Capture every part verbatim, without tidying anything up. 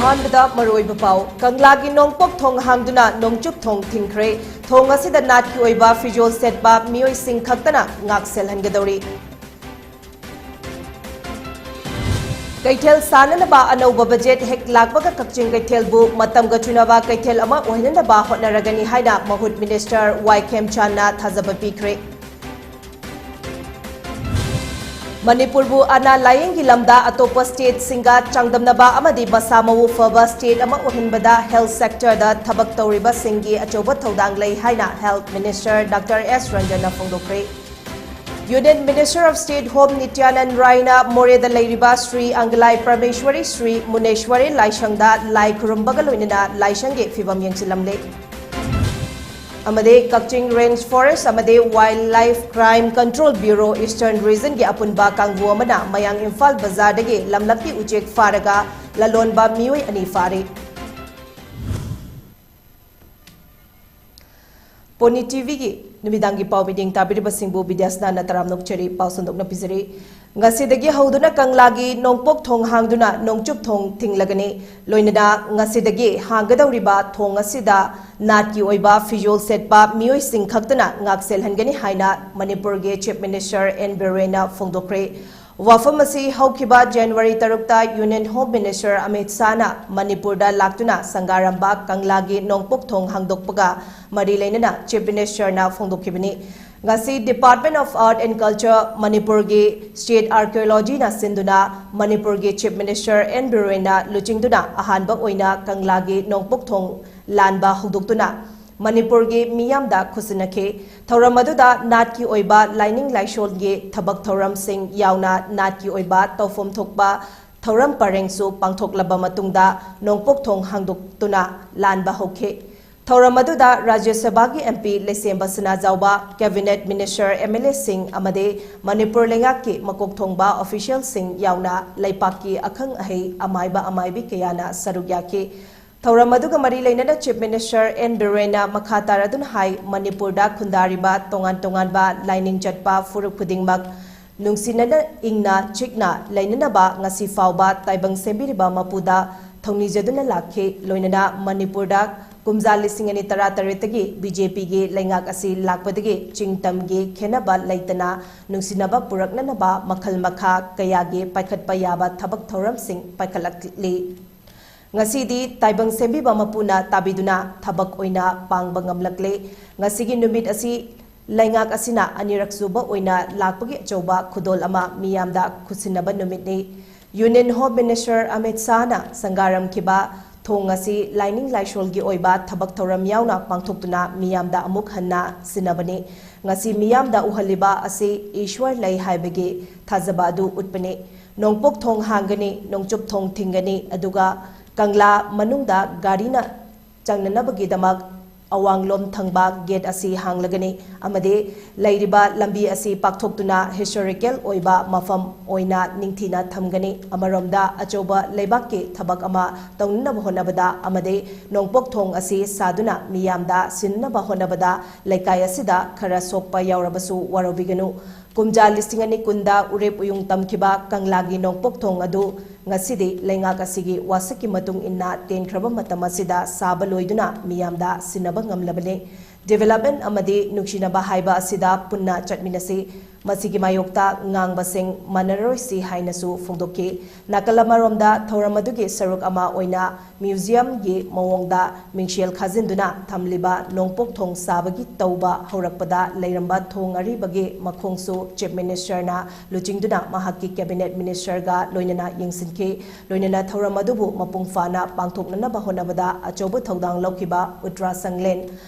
ꯑꯍꯥꯟꯕꯗ ꯃꯔꯨꯑꯣꯏꯕ ꯄꯥꯎ꯫ ꯀꯪꯂꯥꯒꯤ ꯅꯣꯡꯄꯣꯛ ꯊꯣꯡ ꯍꯥꯡꯗꯨꯅ ꯅꯣꯡꯆꯨꯞ ꯊꯣꯡ ꯊꯤꯡꯈ꯭ꯔꯦ꯫ ꯊꯣꯡ ꯑꯁꯤꯗ ꯅꯥꯠꯀꯤ ꯑꯣꯏꯕ ꯐꯤꯖꯣꯜ ꯁꯦꯠꯄ ꯃꯤꯑꯣꯏꯁꯤꯡ ꯈꯛꯇꯅ ꯉꯥꯛ ꯁꯦꯜꯍꯟꯒꯗꯧꯔꯤ꯫ ꯀꯩꯊꯦꯜ ꯁꯥꯟꯅꯅꯕ ꯑꯅꯧꯕ ꯕꯖꯦꯠ ꯍꯦꯛ ꯂꯥꯛꯄꯒ ꯀꯛꯆꯤꯡ ꯀꯩꯊꯦꯜꯕꯨ ꯃꯇꯝꯒ ꯆꯨꯅꯕ ꯀꯩꯊꯦꯜ ꯑꯃ ꯑꯣꯏꯍꯟꯅꯕ ꯍꯣꯠꯅꯔꯒꯅꯤ ꯍꯥꯏꯅ ꯃꯍꯨꯠ ꯃꯤꯅꯤꯁꯇꯔ ꯋꯥꯏ ꯈꯦꯝꯆꯥꯟꯅ ꯊꯥꯖꯕ ꯄꯤꯈ꯭ꯔꯦ꯫ ꯃꯅꯤꯄꯨꯔꯕꯨ ꯑꯅꯥ ꯂꯥꯌꯦꯡꯒꯤ ꯂꯝꯗ ꯑꯇꯣꯞꯄ ꯁ꯭ꯇꯦꯠꯁꯤꯡꯒ ꯆꯥꯡꯗꯝꯅꯕ ꯑꯃꯗꯤ ꯃꯁꯥ ꯃꯎ ꯐꯕ ꯁ꯭ꯇꯦꯠ ꯑꯃ ꯑꯣꯏꯍꯟꯕꯗ ꯍꯦꯜꯊ ꯁꯦꯛꯇꯔꯗ ꯊꯕꯛ ꯇꯧꯔꯤꯕꯁꯤꯡꯒꯤ ꯑꯆꯧꯕ ꯊꯧꯗꯥꯡ ꯂꯩ ꯍꯥꯏꯅ ꯍꯦꯜꯊ ꯃꯤꯅꯤꯁꯇꯔ ꯗꯥꯛꯇꯔ ꯑꯦꯁ ꯔꯟꯖꯟꯅ ꯐꯣꯡꯗꯣꯛꯈ꯭ꯔꯦ꯫ Union minister of state home Nityanand ꯔꯥꯏꯅ ꯃꯣꯔꯦꯗ ꯂꯩꯔꯤꯕ ꯁ꯭ꯔꯤ ꯑꯪꯒꯂꯥꯏ ꯄ꯭ꯔꯃꯦꯁ꯭ꯋꯔꯤ ꯁ꯭ꯔꯤ ꯃꯨꯅꯦꯁ꯭ꯋꯔꯤ ꯂꯥꯏꯁꯪꯗ ꯂꯥꯏ ꯈꯨꯔꯨꯝꯕꯒ ꯂꯣꯏꯅꯅ ꯂꯥꯏꯁꯪꯒꯤ ꯐꯤꯕꯝ ꯌꯦꯡꯁꯤꯜꯂꯝꯂꯦ꯫ ꯑꯃꯗꯤ ꯀꯛꯆꯤꯡ ꯔꯦꯟꯖ ꯐꯣꯔꯦꯁ꯭ꯠ ꯑꯃꯗꯤ wildlife crime control bureau eastern ꯔꯤꯖꯟꯒꯤ ꯑꯄꯨꯟꯕ ꯀꯥꯡꯕꯨ ꯑꯃꯅ ꯃꯌꯥꯡ ꯏꯝꯐꯥꯜ ꯕꯖꯥꯔꯗꯒꯤ ꯂꯝꯂꯛꯀꯤ ꯎꯆꯦꯛ ꯐꯥꯔꯒ ꯂꯂꯣꯟꯕ ꯃꯤꯑꯣꯏ ꯑꯅꯤ ꯐꯥꯔꯤ꯫ ꯄꯣꯅꯤ ꯇꯤꯚꯤꯒꯤ ꯅꯨꯃꯤꯗꯥꯡꯒꯤ ꯄꯥꯎ ꯃꯤꯠꯌꯦꯡ ꯇꯥꯕꯤꯔꯤꯕꯁꯤꯡꯕꯨ ꯕꯤꯗ꯭ꯌꯥꯁꯅꯥꯅ ꯇꯔꯥꯝꯅ ꯑꯣꯛꯆꯔꯤ, ꯄꯥꯎ ꯁꯟꯗꯣꯛꯅ ꯄꯤꯖꯔꯤ꯫ ꯉꯁꯤꯗꯒꯤ ꯍꯧꯗꯨꯅ ꯀꯪꯂꯥꯒꯤ ꯅꯣꯡꯄꯣꯛ ꯊꯣꯡ ꯍꯥꯡꯗꯨꯅ ꯅꯣꯡꯆꯨꯞ ꯊꯣꯡ ꯊꯤꯡꯂꯒꯅꯤ꯫ ꯂꯣꯏꯅꯅ ꯉꯁꯤꯗꯒꯤ ꯍꯥꯡꯒꯗꯧꯔꯤꯕ ꯊꯣꯡ ꯑꯁꯤꯗ ꯅꯥꯠꯀꯤ ꯑꯣꯏꯕ ꯐꯤꯖꯣꯜ ꯁꯦꯠꯄ ꯃꯤꯑꯣꯏꯁꯤꯡ ꯈꯛꯇꯅ ꯉꯥꯛ ꯁꯦꯜꯍꯟꯒꯅꯤ ꯍꯥꯏꯅ ꯃꯅꯤꯄꯨꯔꯒꯤ ꯆꯤꯐ ꯃꯤꯅꯤꯁꯇꯔ ꯑꯦꯟ ꯕꯤꯔꯦꯟꯅ ꯐꯣꯡꯗꯣꯛꯈ꯭ꯔꯦ꯫ ꯋꯥꯐꯝ ꯑꯁꯤ ꯍꯧꯈꯤꯕ ꯖꯅꯋꯥꯔꯤ ꯇꯔꯨꯛꯇ ꯌꯨꯅꯤꯌꯟ ꯍꯣꯝ ꯃꯤꯅꯤꯁꯇꯔ ꯑꯃꯤꯠ ꯁꯥꯍꯅ ꯃꯅꯤꯄꯨꯔꯗ ꯂꯥꯛꯇꯨꯅ ꯁꯪꯒꯥꯔꯝꯕ ꯀꯪꯂꯥꯒꯤ ꯅꯣꯡꯄꯣꯛ ꯊꯣꯡ ꯍꯥꯡꯗꯣꯛꯄꯒ ꯃꯔꯤ ꯂꯩꯅꯅ ꯆꯤꯐ ꯃꯤꯅꯤꯁꯇꯔꯅ ꯐꯣꯡꯗꯣꯛꯈꯤꯕꯅꯤ꯫ ꯉꯁꯤ department of art and culture ꯃꯅꯤꯄꯨꯔꯒꯤ ꯁ꯭ꯇꯦꯠ ꯑꯥꯔꯀꯤꯑꯣꯂꯣꯖꯤꯅ ꯁꯤꯟꯗꯨꯅ ꯃꯅꯤꯄꯨꯔꯒꯤ ꯆꯤꯐ ꯃꯤꯅꯤꯁꯇꯔ ꯑꯦꯟ ꯕꯤꯔꯦꯟꯅ ꯂꯨꯆꯤꯡꯗꯨꯅ ꯑꯍꯥꯟꯕ ꯑꯣꯏꯅ ꯀꯪꯂꯥꯒꯤ ꯅꯣꯡꯄꯣꯛ ꯊꯣꯡ ꯂꯥꯟꯕ ꯍꯧꯗꯣꯛꯇꯨꯅ ꯃꯅꯤꯄꯨꯔꯒꯤ ꯃꯤꯌꯥꯝꯗ ꯈꯨꯠꯁꯤꯟꯅꯈꯤ꯫ ꯊꯧꯔꯝ ꯑꯗꯨꯗ ꯅꯥꯠꯀꯤ ꯑꯣꯏꯕ ꯂꯥꯏꯅꯤꯡ ꯂꯥꯏꯁꯣꯜꯒꯤ ꯊꯕꯛ ꯊꯧꯔꯝꯁꯤꯡ ꯌꯥꯎꯅ ꯅꯥꯠꯀꯤ ꯑꯣꯏꯕ ꯇꯧꯐꯝ ꯊꯣꯛꯄ ꯊꯧꯔꯝ ꯄꯔꯦꯡꯁꯨ ꯄꯥꯡꯊꯣꯛꯂꯕ ꯃꯇꯨꯡꯗ ꯅꯣꯡꯄꯣꯛ ꯊꯣꯡ ꯍꯥꯡꯗꯣꯛꯇꯨꯅ ꯂꯥꯟꯕ ꯍꯧꯈꯤ꯫ ꯊꯧꯔꯝ ꯑꯗꯨꯗ ꯔꯥꯖ꯭ꯌ ꯁꯚꯥꯒꯤ M P Leishemba Sanajaoba, cabinet minister, M L ꯑꯦꯁꯤꯡ ꯑꯃꯗꯤ ꯃꯅꯤꯄꯨꯔ ꯂꯩꯉꯥꯛꯀꯤ ꯃꯀꯣꯛ ꯊꯣꯡꯕ ꯑꯣꯐꯤꯁꯤꯌꯦꯜꯁꯤꯡ ꯌꯥꯎꯅ ꯂꯩꯄꯥꯛꯀꯤ ꯑꯈꯪ ꯑꯍꯩ ꯑꯃꯥꯏꯕ ꯑꯃꯥꯏꯕꯤ ꯀꯌꯥꯅ ꯁꯔꯨꯛ ꯌꯥꯈꯤ꯫ ꯊꯧꯔꯝ ꯑꯗꯨꯒ ꯃꯔꯤ ꯂꯩꯅꯅ ꯆꯤꯐ ꯃꯤꯅꯤꯁꯇꯔ ꯑꯦꯟ ꯕꯤꯔꯦꯟꯅ ꯃꯈꯥ ꯇꯥꯔꯗꯨꯅ ꯍꯥꯏ, ꯃꯅꯤꯄꯨꯔꯗ ꯈꯨꯟꯗꯥꯔꯤꯕ ꯇꯣꯉꯥꯟ ꯇꯣꯉꯥꯟꯕ ꯂꯥꯏꯅꯤꯡ ꯆꯠꯄ ꯐꯨꯔꯨꯞ ꯈꯨꯗꯤꯡꯃꯛ ꯅꯨꯡꯁꯤꯅꯅ ꯏꯪꯅ ꯆꯤꯛꯅ ꯂꯩꯅꯅꯕ ꯉꯁꯤ ꯐꯥꯎꯕ ꯇꯥꯏꯕꯪ ꯁꯦꯝꯕꯤꯔꯤꯕ ꯃꯄꯨꯗ ꯊꯧꯅꯤꯖꯗꯨꯅ ꯂꯥꯛꯈꯤ꯫ ꯂꯣꯏꯅꯅ ꯃꯅꯤꯄꯨꯔꯗ ꯀꯨꯝꯖꯥ ꯂꯤꯁꯤꯡ ꯑꯅꯤ ꯇꯔꯥꯇꯔꯦꯠꯇꯒꯤ ꯕꯤ ꯖꯦ ꯄꯤꯒꯤ ꯂꯩꯉꯥꯛ ꯑꯁꯤ ꯂꯥꯛꯄꯗꯒꯤ ꯆꯤꯡ ꯇꯝꯒꯤ ꯈꯦꯟꯅꯕ ꯂꯩꯇꯅ ꯅꯨꯡꯁꯤꯅꯕ ꯄꯨꯔꯛꯅꯅꯕ ꯃꯈꯜ ꯃꯈꯥ ꯀꯌꯥꯒꯤ ꯄꯥꯏꯈꯠꯄ ꯌꯥꯕ ꯊꯕꯛ ꯊꯧꯔꯝꯁꯤꯡ ꯄꯥꯏꯈꯠꯂꯛꯂꯤ꯫ ꯉꯁꯤꯗꯤ ꯇꯥꯏꯕꯪ ꯁꯦꯝꯕꯤꯕ ꯃꯄꯨꯅ ꯇꯥꯕꯤꯗꯨꯅ ꯊꯕꯛ ꯑꯣꯏꯅ ꯄꯥꯡꯕ ꯉꯝꯂꯛꯂꯦ꯫ ꯉꯁꯤꯒꯤ ꯅꯨꯃꯤꯠ ꯑꯁꯤ ꯂꯩꯉꯥꯛ ꯑꯁꯤꯅ ꯑꯅꯤꯔꯛ ꯁꯨꯕ ꯑꯣꯏꯅ ꯂꯥꯛꯄꯒꯤ ꯑꯆꯧꯕ ꯈꯨꯗꯣꯜ ꯑꯃ ꯃꯤꯌꯥꯝꯗ ꯈꯨꯠꯁꯤꯟꯅꯕ ꯅꯨꯃꯤꯠꯅꯤ꯫ Union Home Minister ꯑꯃꯤꯠ ꯁꯥꯍꯅ ꯁꯪꯒꯥꯔꯝꯈꯤꯕ ꯊꯣꯡ ꯑꯁꯤ ꯂꯥꯏꯅꯤꯡ ꯂꯥꯏꯁꯣꯜꯒꯤ ꯑꯣꯏꯕ ꯊꯕꯛ ꯊꯧꯔꯝ ꯌꯥꯎꯅ ꯄꯥꯡꯊꯣꯛꯇꯨꯅ ꯃꯤꯌꯥꯝꯗ ꯑꯃꯨꯛ ꯍꯟꯅ ꯁꯤꯟꯅꯕꯅꯤ꯫ ꯉꯁꯤ ꯃꯤꯌꯥꯝꯗ ꯎꯍꯜꯂꯤꯕ ꯑꯁꯤ ꯏꯁ꯭ꯋꯔ ꯂꯩ ꯍꯥꯏꯕꯒꯤ ꯊꯥꯖꯕ ꯑꯗꯨ ꯎꯠꯄꯅꯤ꯫ ꯅꯣꯡꯄꯣꯛ ꯊꯣꯡ ꯍꯥꯡꯒꯅꯤ, ꯅꯣꯡꯆꯨꯞ ꯊꯣꯡ ꯊꯤꯡꯒꯅꯤ, ꯑꯗꯨꯒ ꯀꯪꯂꯥ ꯃꯅꯨꯡꯗ ꯒꯥꯔꯤꯅ ꯆꯪꯅꯅꯕꯒꯤꯗꯃꯛ ꯑꯋꯥꯡꯂꯣꯝ ꯊꯪꯕ ꯒꯦꯠ ꯑꯁꯤ ꯍꯥꯡꯂꯒꯅꯤ ꯑꯃꯗꯤ ꯂꯩꯔꯤꯕ ꯂꯝꯕꯤ ꯑꯁꯤ ꯄꯥꯛꯊꯣꯛꯇꯨꯅ ꯍꯤꯁꯇꯣꯔꯤꯀꯦꯜ ꯑꯣꯏꯕ ꯃꯐꯝ ꯑꯣꯏꯅ ꯅꯤꯡꯊꯤꯅ ꯊꯝꯒꯅꯤ꯫ ꯑꯃꯔꯣꯝꯗ ꯑꯆꯧꯕ ꯂꯩꯕꯥꯛꯀꯤ ꯊꯕꯛ ꯑꯃ ꯇꯧꯅꯅꯕ ꯍꯣꯠꯅꯕꯗ ꯑꯃꯗꯤ ꯅꯣꯡꯄꯣꯛ ꯊꯣꯡ ꯑꯁꯤ ꯁꯥꯗꯨꯅ ꯃꯤꯌꯥꯝꯗ ꯁꯤꯟꯅꯕ ꯍꯣꯠꯅꯕꯗ ꯂꯩꯀꯥꯏ ꯑꯁꯤꯗ ꯈꯔ ꯁꯣꯛꯄ ꯌꯥꯎꯔꯕꯁꯨ ꯋꯥꯔꯧꯕꯤꯒꯅꯨ꯫ ꯀꯨꯝꯖꯥ ꯂꯤꯁꯤꯡ ꯑꯅꯤ ꯀꯨꯟꯗ ꯎꯔꯦꯞ ꯎꯌꯨꯡ ꯇꯝꯈꯤꯕ ꯀꯪꯂꯥꯒꯤ ꯅꯣꯡꯄꯣꯛ ꯊꯣꯡ ꯑꯗꯨ ꯉꯁꯤꯗꯤ ꯂꯩꯉꯥꯛ ꯑꯁꯤꯒꯤ ꯋꯥꯁꯛꯀꯤ ꯃꯇꯨꯡ ꯏꯟꯅ ꯇꯦꯟꯈ꯭ꯔꯕ ꯃꯇꯝ ꯑꯁꯤꯗ ꯁꯥꯕ ꯂꯣꯏꯗꯨꯅ ꯃꯤꯌꯥꯝꯗ ꯁꯤꯟꯅꯕ ꯉꯝꯂꯕꯅꯤ꯫ Development ꯑꯃꯗꯤ ꯅꯨꯡꯁꯤꯅꯕ ꯍꯥꯏꯕ ꯑꯁꯤꯗ ꯄꯨꯟꯅ ꯆꯠꯃꯤꯟꯅꯁꯤ꯫ ꯃꯁꯤꯒꯤ ꯃꯥꯌꯣꯛꯇ ꯉꯥꯡꯕꯁꯤꯡ ꯃꯥꯟꯅꯔꯣꯏꯁꯤ ꯍꯥꯏꯅꯁꯨ ꯐꯣꯡꯗꯣꯛꯈꯤ꯫ ꯅꯥꯀꯜ ꯑꯃꯔꯣꯝꯗ ꯊꯧꯔꯝ ꯑꯗꯨꯒꯤ ꯁꯔꯨꯛ ꯑꯃ ꯑꯣꯏꯅ ꯃ꯭ꯌꯨꯖꯤꯌꯝꯒꯤ ꯃꯑꯣꯡꯗ ꯃꯤꯡꯁꯦꯜ ꯈꯥꯖꯤꯟꯗꯨꯅ ꯊꯝꯂꯤꯕ ꯅꯣꯡꯄꯣꯛ ꯊꯣꯡ ꯁꯥꯕꯒꯤ ꯇꯧꯕ ꯍꯧꯔꯛꯄꯗ ꯂꯩꯔꯝꯕ ꯊꯣꯡ ꯑꯔꯤꯕꯒꯤ ꯃꯈꯣꯡꯁꯨ Chief Ministerꯅ ꯂꯨꯆꯤꯡꯗꯨꯅ ꯃꯍꯥꯛꯀꯤ Cabinet Ministerꯒ ꯂꯣꯏꯅꯅ ꯌꯦꯡꯁꯤꯟꯈꯤ꯫ ꯂꯣꯏꯅꯅ ꯊꯧꯔꯝ ꯑꯗꯨꯕꯨ ꯃꯄꯨꯡ ꯐꯥꯅ ꯄꯥꯡꯊꯣꯛꯅꯅꯕ ꯍꯣꯠꯅꯕꯗ ꯑꯆꯧꯕ ꯊꯧꯗꯥꯡ ꯂꯧꯈꯤꯕ ꯎꯇ꯭ꯔꯥ ꯁꯪꯂꯦꯟ,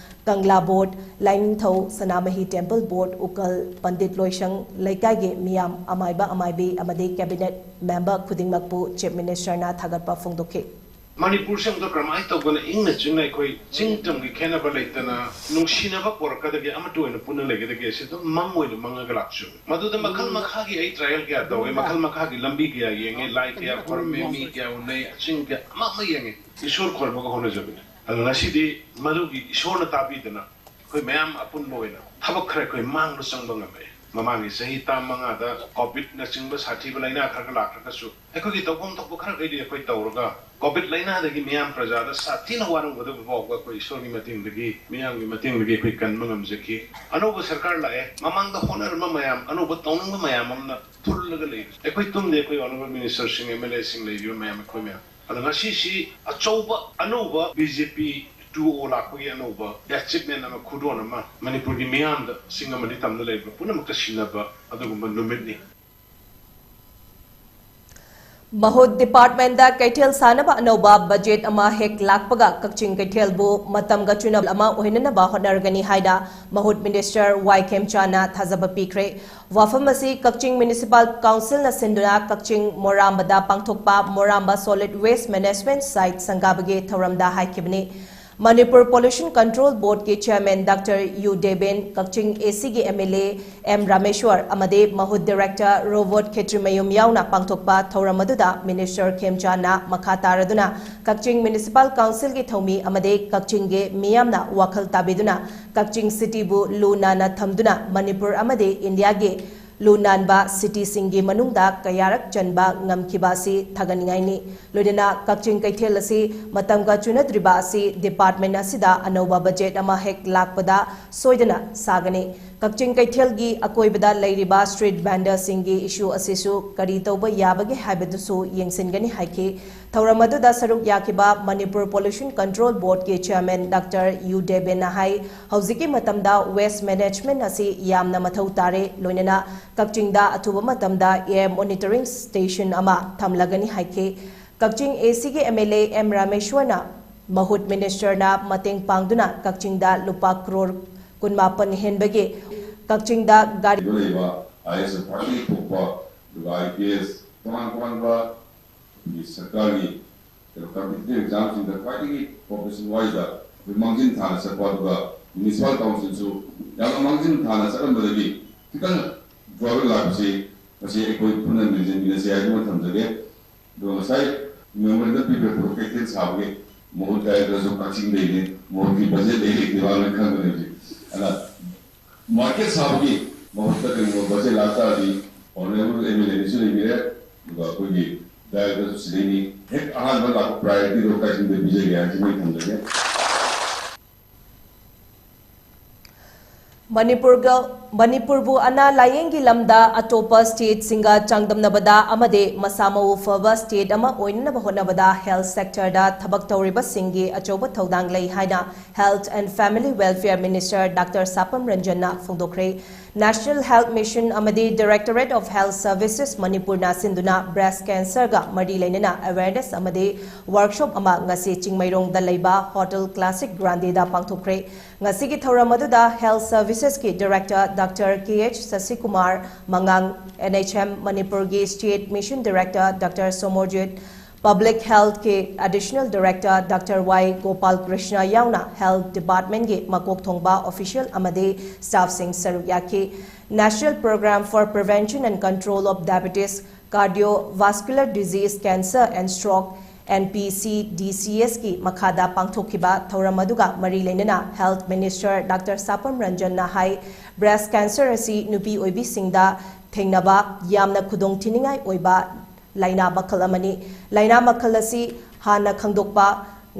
ꯀꯪꯂꯥ Board, ꯂꯥꯏꯅꯤꯡꯊꯧ ꯁꯅꯥꯃꯍꯤ Temple Board, ꯎꯀꯜ, ꯄꯟꯗꯤꯠ ꯂꯣꯏꯁꯪ, ꯂꯩꯀꯥꯏꯒꯤ ꯃꯤꯌꯥꯝ, ꯑꯃꯥꯏꯕ ꯑꯃꯥꯏꯕꯤ ꯑꯃꯗꯤ Cabinet Member ꯈꯨꯗꯤꯡꯃꯛꯄꯨ Chief Ministerꯅ ꯊꯥꯒꯠꯄ ꯐꯣꯡꯗꯣꯛꯈꯤ꯫ ꯃꯅꯤꯄꯨꯔꯁꯦ ꯑꯃꯨꯛꯇ ꯀꯔꯝꯍꯥꯏꯅ ꯇꯧꯗꯅ ꯏꯪꯅ ꯆꯤꯛꯅ ꯑꯩꯈꯣꯏ ꯆꯤꯡ ꯇꯝꯒꯤ ꯈꯦꯠꯅꯕ ꯂꯩꯇꯅ ꯅꯨꯡꯁꯤꯅꯕ ꯄꯣꯔꯛꯀꯗꯒꯦ, ꯑꯃꯠꯇ ꯑꯣꯏꯅ ꯄꯨꯟꯅ ꯂꯩꯒꯗꯒꯦ, ꯁꯤ ꯑꯗꯨꯝ ꯃꯪ ꯑꯣꯏꯅ ꯃꯪꯉꯒ ꯂꯥꯛꯆꯕꯅꯤ꯫ ꯃꯗꯨꯗ ꯃꯈꯜ ꯃꯈꯥꯒꯤ ꯑꯩ trial ꯀꯌꯥ ꯇꯧꯋꯦ, ꯃꯈꯜ ꯃꯈꯥꯒꯤ ꯂꯝꯕꯤ ꯀꯌꯥ ꯌꯦꯡꯉꯦ, ꯂꯥꯏ ꯀꯌꯥ ꯈꯣꯏꯔꯝꯃꯦ, ꯃꯤ ꯀꯌꯥ ꯎꯅꯩ, ꯆꯤꯡ ꯀꯌꯥ ꯑꯃ ꯑꯃ ꯌꯦꯡꯉꯦ, ꯏꯁꯣꯔ ꯈꯣꯏꯔꯝꯃꯒ ꯍꯣꯠꯅꯖꯕꯅꯤ꯫ ꯑꯗꯣ ꯉꯁꯤꯗꯤ ꯃꯗꯨꯒꯤ ꯏꯁꯣꯔꯅ ꯇꯥꯕꯤꯗꯅ ꯑꯩꯈꯣꯏ ꯃꯌꯥꯝ ꯑꯄꯨꯟꯕ ꯑꯣꯏꯅ ꯊꯕꯛ ꯈꯔ ꯑꯩꯈꯣꯏ ꯃꯥꯡꯗ ꯆꯪꯕ ꯉꯝꯃꯛꯑꯦ꯫ ꯃꯃꯥꯡꯒꯤ ꯆꯍꯤ ꯇꯔꯥꯃꯉꯥꯗ ꯀꯣꯚꯤꯗꯅꯆꯤꯡꯕ ꯁꯥꯊꯤꯕ ꯂꯥꯏꯅꯥ ꯈꯔ ꯈꯔ ꯂꯥꯛꯇ꯭ꯔꯒꯁꯨ, ꯑꯩꯈꯣꯏꯒꯤ ꯇꯧꯐꯝ ꯊꯣꯛꯄ ꯈꯔ ꯈꯩꯗꯤ ꯑꯩꯈꯣꯏ ꯇꯧꯔꯒ, ꯀꯣꯚꯤꯗ ꯂꯥꯏꯅꯥꯗꯒꯤ ꯃꯤꯌꯥꯝ ꯄ꯭ꯔꯖꯥꯗ ꯁꯥꯊꯤꯅ ꯋꯥꯔꯧꯒꯗꯕ ꯐꯥꯎꯕ ꯑꯩꯈꯣꯏ ꯏꯁꯣꯔꯒꯤ ꯃꯇꯦꯡꯗꯒꯤ, ꯃꯤꯌꯥꯝꯒꯤ ꯃꯇꯦꯡꯗꯒꯤ ꯑꯩꯈꯣꯏ ꯀꯟꯕ ꯉꯝꯖꯈꯤ꯫ ꯑꯅꯧꯕ ꯁꯔꯀꯥꯔ ꯂꯥꯛꯑꯦ, ꯃꯃꯥꯡꯗ ꯍꯣꯠꯅꯔꯝꯕ ꯃꯌꯥꯝ, ꯑꯅꯧꯕ ꯇꯧꯅꯤꯡꯕ ꯃꯌꯥꯝ ꯑꯃꯅ ꯊꯨꯜꯂꯒ ꯂꯩ꯫ ꯑꯩꯈꯣꯏ ꯇꯨꯝꯗꯦ, ꯑꯩꯈꯣꯏ honourable ministerꯁꯤꯡ, MLAꯁꯤꯡ, ꯂꯩꯔꯤꯕ ꯃꯌꯥꯝ, ꯑꯩꯈꯣꯏ ꯃꯌꯥꯝ꯫ ꯑꯗꯣ ꯉꯁꯤꯁꯤ ꯑꯆꯧꯕ ꯑꯅꯧꯕ BJP two O ꯂꯥꯛꯄꯒꯤ ꯑꯅꯧꯕ achievement ꯑꯃ, ꯈꯨꯗꯣꯟ ꯑꯃ ꯃꯅꯤꯄꯨꯔꯒꯤ ꯃꯤꯌꯥꯝꯗ, ꯁꯤꯡ ꯑꯃꯗꯤ ꯇꯝꯗ ꯂꯩꯕ ꯄꯨꯝꯅꯃꯛꯇ ꯁꯤꯟꯅꯕ ꯑꯗꯨꯒꯨꯝꯕ ꯅꯨꯃꯤꯠꯅꯤ꯫ ꯃꯍꯨꯠ ꯗꯤꯄꯥꯔꯠꯃꯦꯟꯗ ꯀꯩꯊꯦꯜ ꯁꯥꯅꯕ ꯑꯅꯧꯕ ꯕꯖꯦꯠ ꯑꯃ ꯍꯦꯛ ꯂꯥꯛꯄꯒ ꯀꯛꯆꯤꯡ ꯀꯩꯊꯦꯜꯕꯨ ꯃꯇꯝꯒ ꯆꯨꯅꯕ ꯑꯃ ꯑꯣꯏꯍꯟꯅꯕ ꯍꯣꯠꯅꯔꯒꯅꯤ ꯍꯥꯏꯅ ꯃꯍꯨꯠ ꯃꯤꯅꯤꯁꯇꯔ ꯋꯥꯏ ꯈꯦꯝꯆꯥꯅ ꯊꯥꯖꯕ ꯄꯤꯈ꯭ꯔꯦ꯫ ꯋꯥꯐꯝ ꯑꯁꯤ ꯀꯛꯆꯤꯡ ꯃ꯭ꯌꯨꯅꯤꯁꯤꯄꯥꯜ ꯀꯥꯎꯟꯁꯤꯜꯅ ꯁꯤꯟꯗꯨꯅ ꯀꯛꯆꯤꯡ ꯃꯣꯔꯥꯝꯕꯗ ꯄꯥꯡꯊꯣꯛꯄ Moramba solid waste management site ꯁꯪꯒꯥꯕꯒꯤ ꯊꯧꯔꯝꯗ ꯍꯥꯏꯈꯤꯕꯅꯤ꯫ ꯃꯅꯤꯄꯨꯔ ꯄꯣꯂꯨꯁꯟ ꯀꯟꯇ꯭ꯔꯣꯜ ꯕꯣꯔꯗꯀꯤ chairman doctor Y Deben, Kakching ACꯒꯤ MLA ꯑꯦꯝ ꯔꯥꯃꯦꯁ꯭ꯋꯔ ꯑꯃꯗꯤ ꯃꯍꯨꯠ ꯗꯤꯔꯦꯛꯇꯔ ꯔꯣꯕꯣꯠ ꯈꯦꯇ꯭ꯔꯤꯃꯌꯨꯝ ꯌꯥꯎꯅ ꯄꯥꯡꯊꯣꯛꯄ ꯊꯧꯔꯝ ꯑꯗꯨꯗ ꯃꯤꯅꯤꯁꯇꯔ ꯈꯦꯝꯆꯥꯟꯅ ꯃꯈꯥ ꯇꯥꯔꯗꯨꯅ ꯀꯛꯆꯤꯡ ꯃ꯭ꯌꯨꯅꯤꯁꯤꯄꯥꯜ ꯀꯥꯎꯟꯁꯤꯜꯒꯤ ꯊꯧꯃꯤ ꯑꯃꯗꯤ ꯀꯛꯆꯤꯡꯒꯤ ꯃꯤꯌꯥꯝꯅ ꯋꯥꯈꯜ ꯇꯥꯕꯤꯗꯨꯅ ꯀꯛꯆꯤꯡ ꯁꯤꯇꯤꯕꯨ ꯂꯨ ꯅꯥꯟꯅ ꯊꯝꯗꯨꯅ ꯃꯅꯤꯄꯨꯔ ꯑꯃꯗꯤ ꯏꯟꯗꯤꯌꯥꯒꯤ ꯂꯨ ꯅꯥꯟꯕ ꯁꯤꯇꯤꯁꯤꯡꯒꯤ ꯃꯅꯨꯡꯗ ꯀꯌꯥꯔꯛ ꯆꯟꯕ ꯉꯝꯈꯤꯕ ꯑꯁꯤ ꯊꯥꯒꯠꯅꯤꯡꯉꯥꯏꯅꯤ꯫ ꯂꯣꯏꯅꯅ ꯀꯛꯆꯤꯡ ꯀꯩꯊꯦꯜ ꯑꯁꯤ ꯃꯇꯝꯒ ꯆꯨꯅꯗ꯭ꯔꯤꯕ ꯑꯁꯤ ꯗꯤꯄꯥꯔꯠꯃꯦꯟ ꯑꯁꯤꯗ ꯑꯅꯧꯕ ꯕꯖꯦꯠ ꯑꯃ ꯍꯦꯛ ꯂꯥꯛꯄꯗ ꯁꯣꯏꯗꯅ ꯁꯥꯒꯅꯤ꯫ ꯀꯛꯆꯤꯡ ꯀꯩꯊꯦꯜꯒꯤ ꯑꯀꯣꯏꯕꯗ ꯂꯩꯔꯤꯕ ꯁ꯭ꯇ꯭ꯔꯤꯠ ꯚꯦꯟꯗꯔꯁꯤꯡꯒꯤ ꯏꯁꯨ ꯑꯁꯤꯁꯨ ꯀꯔꯤ ꯇꯧꯕ ꯌꯥꯕꯒꯦ ꯍꯥꯏꯕꯗꯨꯁꯨ ꯌꯦꯡꯁꯤꯟꯒꯅꯤ ꯍꯥꯏꯈꯤ꯫ ꯊꯧꯔꯝ ꯑꯗꯨꯗ ꯁꯔꯨꯛ ꯌꯥꯈꯤꯕ ꯃꯅꯤꯄꯨꯔ ꯄꯣꯂꯨꯁꯟ ꯀꯟꯇ꯭ꯔꯣꯜ ꯕꯣꯔꯗꯀꯤ ꯆꯦꯌꯔꯃꯦꯟ ꯗꯥꯛꯇꯔ ꯌꯨ ꯗꯦꯕꯦꯟꯅ ꯍꯥꯏ, ꯍꯧꯖꯤꯛꯀꯤ ꯃꯇꯝꯗ ꯋꯦꯁ ꯃꯦꯅꯦꯖꯃꯦꯟ ꯑꯁꯤ ꯌꯥꯝꯅ ꯃꯊꯧ ꯇꯥꯔꯦ, ꯂꯣꯏꯅꯅ ꯀꯛꯆꯤꯡꯗ ꯑꯊꯨꯕ ꯃꯇꯝꯗ air monitoring station ꯑꯃ ꯊꯝꯂꯒꯅꯤ ꯍꯥꯏꯈꯤ꯫ ꯀꯛꯆꯤꯡ ACꯒꯤ MLA ꯑꯦꯝ ꯔꯥꯃꯦꯁ꯭ꯋꯔꯅ ꯃꯍꯨꯠ ꯃꯤꯅꯤꯁꯇꯔꯅ ꯃꯇꯦꯡ ꯄꯥꯡꯗꯨꯅ ꯀꯛꯆꯤꯡꯗ ꯂꯨꯄꯥ ꯀ꯭ꯔꯣꯔ ꯀꯨꯟꯃꯥꯄꯟ ꯍꯦꯟꯕꯒꯤ ꯀꯛꯆꯤꯡꯗ ꯒꯥꯔꯤ ꯂꯩꯕ IAS ꯈ꯭ꯋꯥꯏꯗꯒꯤ ꯊꯣꯛꯄ, ꯑꯗꯨꯒ IPS, ꯇꯣꯉꯥꯟ ꯇꯣꯉꯥꯟꯕ ꯑꯩꯈꯣꯏꯒꯤ ꯁꯔꯀꯥꯔꯒꯤ ꯀꯩꯅꯣ competitive examꯁꯤꯡꯗ ꯈ꯭ꯋꯥꯏꯗꯒꯤ profession wiseꯇ ꯑꯩꯈꯣꯏ ꯃꯥꯡꯖꯤꯟ ꯊꯥꯅ ꯆꯠꯄ, ꯑꯗꯨꯒ ꯃ꯭ꯌꯨꯅꯤꯁꯤꯄꯥꯜ ꯀꯥꯎꯟꯁꯤꯜꯁꯨ ꯌꯥꯝꯅ ꯃꯥꯡꯖꯤꯟ ꯊꯥꯅ ꯆꯠꯂꯝꯕꯗꯒꯤ ꯈꯤꯇꯪ drawback ꯂꯥꯛꯄꯁꯤ ꯃꯁꯤ ꯑꯩꯈꯣꯏ ꯄꯨꯟꯅ ꯃꯦꯟꯁꯤꯟꯃꯤꯟꯅꯁꯤ ꯍꯥꯏꯗꯨꯅ ꯊꯝꯖꯒꯦ꯫ ꯑꯗꯨꯒ ꯉꯁꯥꯏ memorandum ꯄꯤꯕ ꯀꯩꯊꯦꯜ ꯁꯥꯕꯒꯤ ꯃꯍꯨꯠ ꯀꯥꯏꯗ꯭ꯔꯁꯨ ꯀꯛꯆꯤꯡꯗꯩꯅꯤ, ꯃꯍꯨꯠꯀꯤ ꯕꯖꯦꯠ ꯂꯩ ꯂꯩꯇꯦ ꯃꯥ ꯂꯣꯏ ꯈꯪꯒꯅꯤ ꯍꯧꯖꯤꯛ꯫ ꯑꯗ market ꯁꯥꯕꯒꯤ ꯃꯍꯨꯠꯇ ꯀꯔꯤꯒꯨꯝꯕ ꯕꯖꯦꯠ ꯂꯥꯛ ꯇꯥꯔꯗꯤ ꯑꯣꯅꯔꯦꯕꯜ ꯑꯦꯝ ꯑꯦꯜ ꯑꯦꯅꯁꯨ ꯂꯩꯕꯤꯔꯦ, ꯑꯗꯨꯒ ꯑꯩꯈꯣꯏꯒꯤ ꯗꯥꯏꯔꯦꯛꯇꯔꯁꯨ ꯁꯤꯗꯩꯅꯤ꯫ ꯍꯦꯛ ꯑꯍꯥꯟꯕ ꯂꯥꯛꯄ ꯄ꯭ꯔꯥꯏꯌꯣꯔꯤꯇꯤꯗꯣ ꯀꯥꯏꯁꯤꯟꯗ ꯄꯤꯖꯒꯦ ꯍꯥꯏꯁꯤ ꯃꯣꯏ ꯊꯝꯖꯒꯦ꯫ ꯃꯅꯤꯄꯨꯔꯒ ꯃꯅꯤꯄꯨꯔꯕꯨ ꯑꯅꯥ ꯂꯥꯌꯦꯡꯒꯤ ꯂꯝꯗ ꯑꯇꯣꯞꯄ ꯁ꯭ꯇꯦꯠꯁꯤꯡꯒ ꯆꯥꯡꯗꯝꯅꯕꯗ ꯑꯃꯗꯤ ꯃꯁꯥ ꯃꯎ ꯐꯕ ꯁ꯭ꯇꯦꯠ ꯑꯃ ꯑꯣꯏꯅꯅꯕ ꯍꯣꯠꯅꯕꯗ ꯍꯦꯜꯊ ꯁꯦꯛꯇꯔꯗ ꯊꯕꯛ ꯇꯧꯔꯤꯕꯁꯤꯡꯒꯤ ꯑꯆꯧꯕ ꯊꯧꯗꯥꯡ ꯂꯩ ꯍꯥꯏꯅ Health and Family Welfare Minister Doctor ꯁꯥꯄꯝ ꯔꯟꯖꯟꯅ ꯐꯣꯡꯗꯣꯛꯈ꯭ꯔꯦ꯫ National Health Mission ꯑꯃꯗꯤ Directorate of Health Services ꯃꯅꯤꯄꯨꯔꯅ ꯁꯤꯟꯗꯨꯅ ꯕ꯭ꯔꯦꯁ ꯀꯦꯟꯁꯔꯒ ꯃꯔꯤ ꯂꯩꯅꯅ ꯑꯦꯋꯦꯔꯅꯦꯁ ꯑꯃꯗꯤ ꯋꯥꯔꯛꯁꯣꯞ ꯑꯃ ꯉꯁꯤ ꯆꯤꯡꯃꯩꯔꯣꯡꯗ ꯂꯩꯕ ꯍꯣꯇꯦꯜ ꯀ꯭ꯂꯥꯁꯤꯛ ꯒ꯭ꯔꯥꯟꯗꯦꯗ ꯄꯥꯡꯊꯣꯛꯈ꯭ꯔꯦ꯫ ꯉꯁꯤꯒꯤ ꯊꯧꯔꯝ ꯑꯗꯨꯗ ꯍꯦꯜꯊ ꯁꯔꯚꯤꯁꯦꯁꯀꯤ director doctor K H Sasikumar ꯃꯉꯥꯡ, ꯑꯦꯟ ꯑꯩꯆ ꯑꯦꯝ ꯃꯅꯤꯄꯨꯔꯒꯤ state mission director doctor Somorjit, public ꯍꯦꯜꯊꯀꯤ additional director doctor Y Gopal Krishna ꯌꯥꯎꯅ ꯍꯦꯜꯊ ꯗꯤꯄꯥꯔꯠꯃꯦꯟꯒꯤ ꯃꯀꯣꯛ ꯊꯣꯡꯕ ꯑꯣꯐꯤꯁꯤꯌꯦꯜ ꯑꯃꯗꯤ ꯁ꯭ꯇꯥꯐꯁꯤꯡ ꯁꯔꯨꯛ ꯌꯥꯈꯤ꯫ National Program for Prevention and Control of Diabetes, Cardiovascular Disease, Cancer and Stroke, N P C D C S ꯀꯤ ꯃꯈꯥꯗ ꯄꯥꯡꯊꯣꯛꯈꯤꯕ ꯊꯧꯔꯝ ꯑꯗꯨꯒ ꯃꯔꯤ ꯂꯩꯅꯅ ꯍꯦꯜꯊ ꯃꯤꯅꯤꯁꯇꯔ ꯗꯥꯛꯇꯔ ꯁꯥꯄꯝ ꯔꯟꯖꯟꯅ ꯍꯥꯏ, ꯕ꯭ꯔꯦꯁ ꯀꯦꯟꯁꯔ ꯑꯁꯤ ꯅꯨꯄꯤ ꯑꯣꯏꯕꯤꯁꯤꯡꯗ ꯊꯦꯡꯅꯕ ꯌꯥꯝꯅ ꯈꯨꯗꯣꯡꯊꯤꯅꯤꯡꯉꯥꯏ ꯑꯣꯏꯕ ꯂꯥꯏꯅꯥ ꯃꯈꯜ ꯑꯃꯅꯤ꯫ ꯂꯥꯏꯅꯥ ꯃꯈꯜ ꯑꯁꯤ ꯍꯥꯟꯅ ꯈꯪꯗꯣꯛꯄ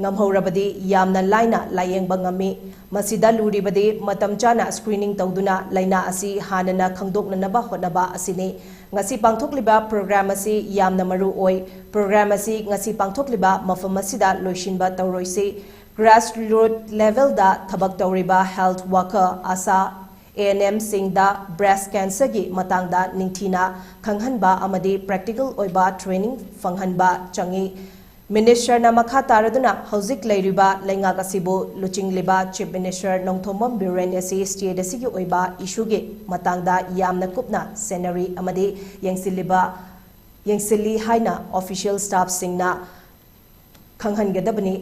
ꯉꯝꯍꯧꯔꯕꯗꯤ ꯌꯥꯝꯅ ꯂꯥꯏꯅ ꯂꯥꯌꯦꯡꯕ ꯉꯝꯃꯤ꯫ ꯃꯁꯤꯗ ꯂꯨꯔꯤꯕꯗꯤ ꯃꯇꯝ ꯆꯥꯅ ꯁ꯭ꯀ꯭ꯔꯤꯅꯤꯡ ꯇꯧꯗꯨꯅ ꯂꯥꯏꯅꯥ ꯑꯁꯤ ꯍꯥꯟꯅꯅ ꯈꯪꯗꯣꯛꯅꯅꯕ ꯍꯣꯠꯅꯕ ꯑꯁꯤꯅꯤ꯫ ꯉꯁꯤ ꯄꯥꯡꯊꯣꯛꯂꯤꯕ ꯄ꯭ꯔꯣꯒ꯭ꯔꯥꯝ ꯑꯁꯤ ꯌꯥꯝꯅ ꯃꯔꯨ ꯑꯣꯏ꯫ ꯄ꯭ꯔꯣꯒ꯭ꯔꯥꯝ ꯑꯁꯤ ꯉꯁꯤ ꯄꯥꯡꯊꯣꯛꯂꯤꯕ ꯃꯐꯝ ꯑꯁꯤꯗ ꯂꯣꯏꯁꯤꯟꯕ ꯇꯧꯔꯣꯏꯁꯤ꯫ ꯒ꯭ꯔꯥꯁꯔꯨꯠ ꯂꯦꯚꯦꯜꯗ ꯊꯕꯛ ꯇꯧꯔꯤꯕ health worker, ASHA, A N ꯑꯦꯝꯁꯤꯡꯗ ꯕ꯭ꯔꯦꯁ ꯀꯦꯟꯁꯔꯒꯤ ꯃꯇꯥꯡꯗ ꯅꯤꯡꯊꯤꯅ ꯈꯪꯍꯟꯕ ꯑꯃꯗꯤ ꯄ꯭ꯔꯦꯛꯇꯤꯀꯦꯜ ꯑꯣꯏꯕ ꯇ꯭ꯔꯦꯅꯤꯡ ꯐꯪꯍꯟꯕ ꯆꯪꯏ꯫ ꯃꯤꯅꯤꯁꯇꯔꯅ ꯃꯈꯥ ꯇꯥꯔꯗꯨꯅ ꯍꯧꯖꯤꯛ ꯂꯩꯔꯤꯕ ꯂꯩꯉꯥꯛ ꯑꯁꯤꯕꯨ ꯂꯨꯆꯤꯡꯂꯤꯕ ꯆꯤꯐ ꯃꯤꯅꯤꯁꯇꯔ ꯅꯣꯡꯊꯣꯝꯕꯝ ꯕꯤꯔꯦꯟ ꯑꯁꯤ ꯁ꯭ꯇꯦꯠ ꯑꯁꯤꯒꯤ ꯑꯣꯏꯕ ꯏꯁꯨꯒꯤ ꯃꯇꯥꯡꯗ ꯌꯥꯝꯅ ꯀꯨꯞꯅ ꯁꯦꯟꯅꯔꯤ ꯑꯃꯗꯤ ꯌꯦꯡꯁꯤꯜꯂꯤꯕ, ꯌꯦꯡꯁꯤꯜꯂꯤ ꯍꯥꯏꯅ ꯑꯣꯐꯤꯁꯤꯌꯦꯜ ꯁ꯭ꯇꯥꯐꯁꯤꯡꯅ ꯈꯪꯍꯟꯒꯗꯕꯅꯤ꯫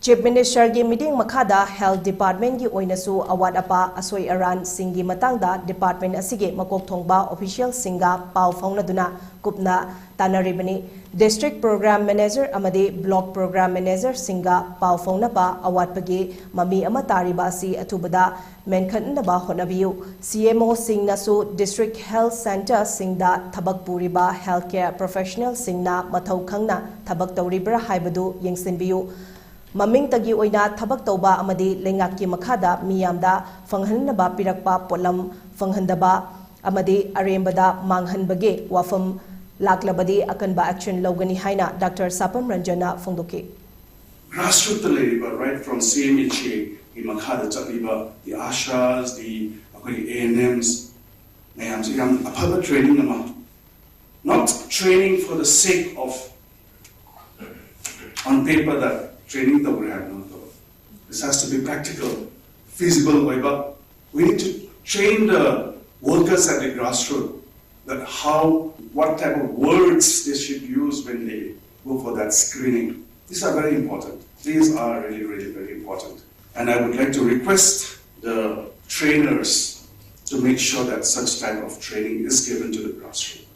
Chief Ministerꯒꯤ ꯃꯤꯠꯌꯦꯡ ꯃꯈꯥꯗ Health Departmentꯀꯤ ꯑꯣꯏꯅꯁꯨ ꯑꯋꯥꯠ ꯑꯄꯥ ꯑꯁꯣꯏ ꯑꯔꯥꯟꯁꯤꯡꯒꯤ ꯃꯇꯥꯡꯗ department ꯑꯁꯤꯒꯤ ꯃꯀꯣꯛ ꯊꯣꯡꯕ officialꯁꯤꯡꯒ ꯄꯥꯎ ꯐꯥꯎꯅꯗꯨꯅ ꯀꯨꯞꯅ ꯇꯥꯟꯅꯔꯤꯕꯅꯤ꯫ District Program Manager ꯑꯃꯗꯤ Block Program Managerꯁꯤꯡꯒ ꯄꯥꯎ ꯐꯥꯎꯅꯕ ꯑꯋꯥꯠꯄꯒꯤ ꯃꯃꯤ ꯑꯃ ꯇꯥꯔꯤꯕ ꯑꯁꯤ ꯑꯊꯨꯕꯗ ꯃꯦꯟꯈꯠꯅꯕ ꯍꯣꯠꯅꯕꯤꯌꯨ꯫ CMOꯁꯤꯡꯅꯁꯨ District Health Centreꯁꯤꯡꯗ ꯊꯕꯛ ꯄꯨꯔꯤꯕ healthcare professionalꯁꯤꯡꯅ ꯃꯊꯧ ꯈꯪꯅ ꯊꯕꯛ ꯇꯧꯔꯤꯕ꯭ꯔꯥ ꯍꯥꯏꯕꯗꯨ ꯌꯦꯡꯁꯤꯟꯕꯤꯌꯨ꯫ ꯃꯃꯤꯡꯇꯒꯤ ꯑꯣꯏꯅ ꯊꯕꯛ ꯇꯧꯕ ꯑꯃꯗꯤ ꯂꯩꯉꯥꯛꯀꯤ ꯃꯈꯥꯗ ꯃꯤꯌꯥꯝꯗ ꯐꯪꯍꯟꯅꯕ ꯄꯤꯔꯛꯄ ꯄꯣꯠꯂꯝ ꯐꯪꯍꯟꯗꯕ ꯑꯃꯗꯤ ꯑꯔꯦꯝꯕꯗ ꯃꯥꯡꯍꯟꯕꯒꯤ ꯋꯥꯐꯝ ꯂꯥꯛꯂꯕꯗꯤ ꯑꯀꯟꯕ action ꯂꯧꯒꯅꯤ ꯍꯥꯏꯅ Doctor ꯁꯥꯄꯝ ꯔꯟꯖꯟꯅ ꯐꯣꯡꯗꯣꯛꯈꯤ꯫ Grassrootsꯇ ꯂꯩꯔꯤꯕ, right from CMHAꯒꯤ ꯃꯈꯥꯗ ꯆꯠꯂꯤꯕ the ASHAs, the ꯑꯩꯈꯣꯏꯒꯤ ANMs ꯃꯌꯥꯝꯁꯦ ꯌꯥꯝ ꯑꯐꯕ training ꯑꯃ, not training for the sake of on paper that training ꯇꯧꯔꯦ ꯍꯥꯏꯕ ꯅꯠꯇꯕ, this has to be practical, feasible ꯑꯣꯏꯕ. We need to train the workers at the grassroots that how, what type of words they should use when they go for that screening. These are very important. These are really, really very important. And I would like to request the trainers to make sure that such type of training is given to the grassroots,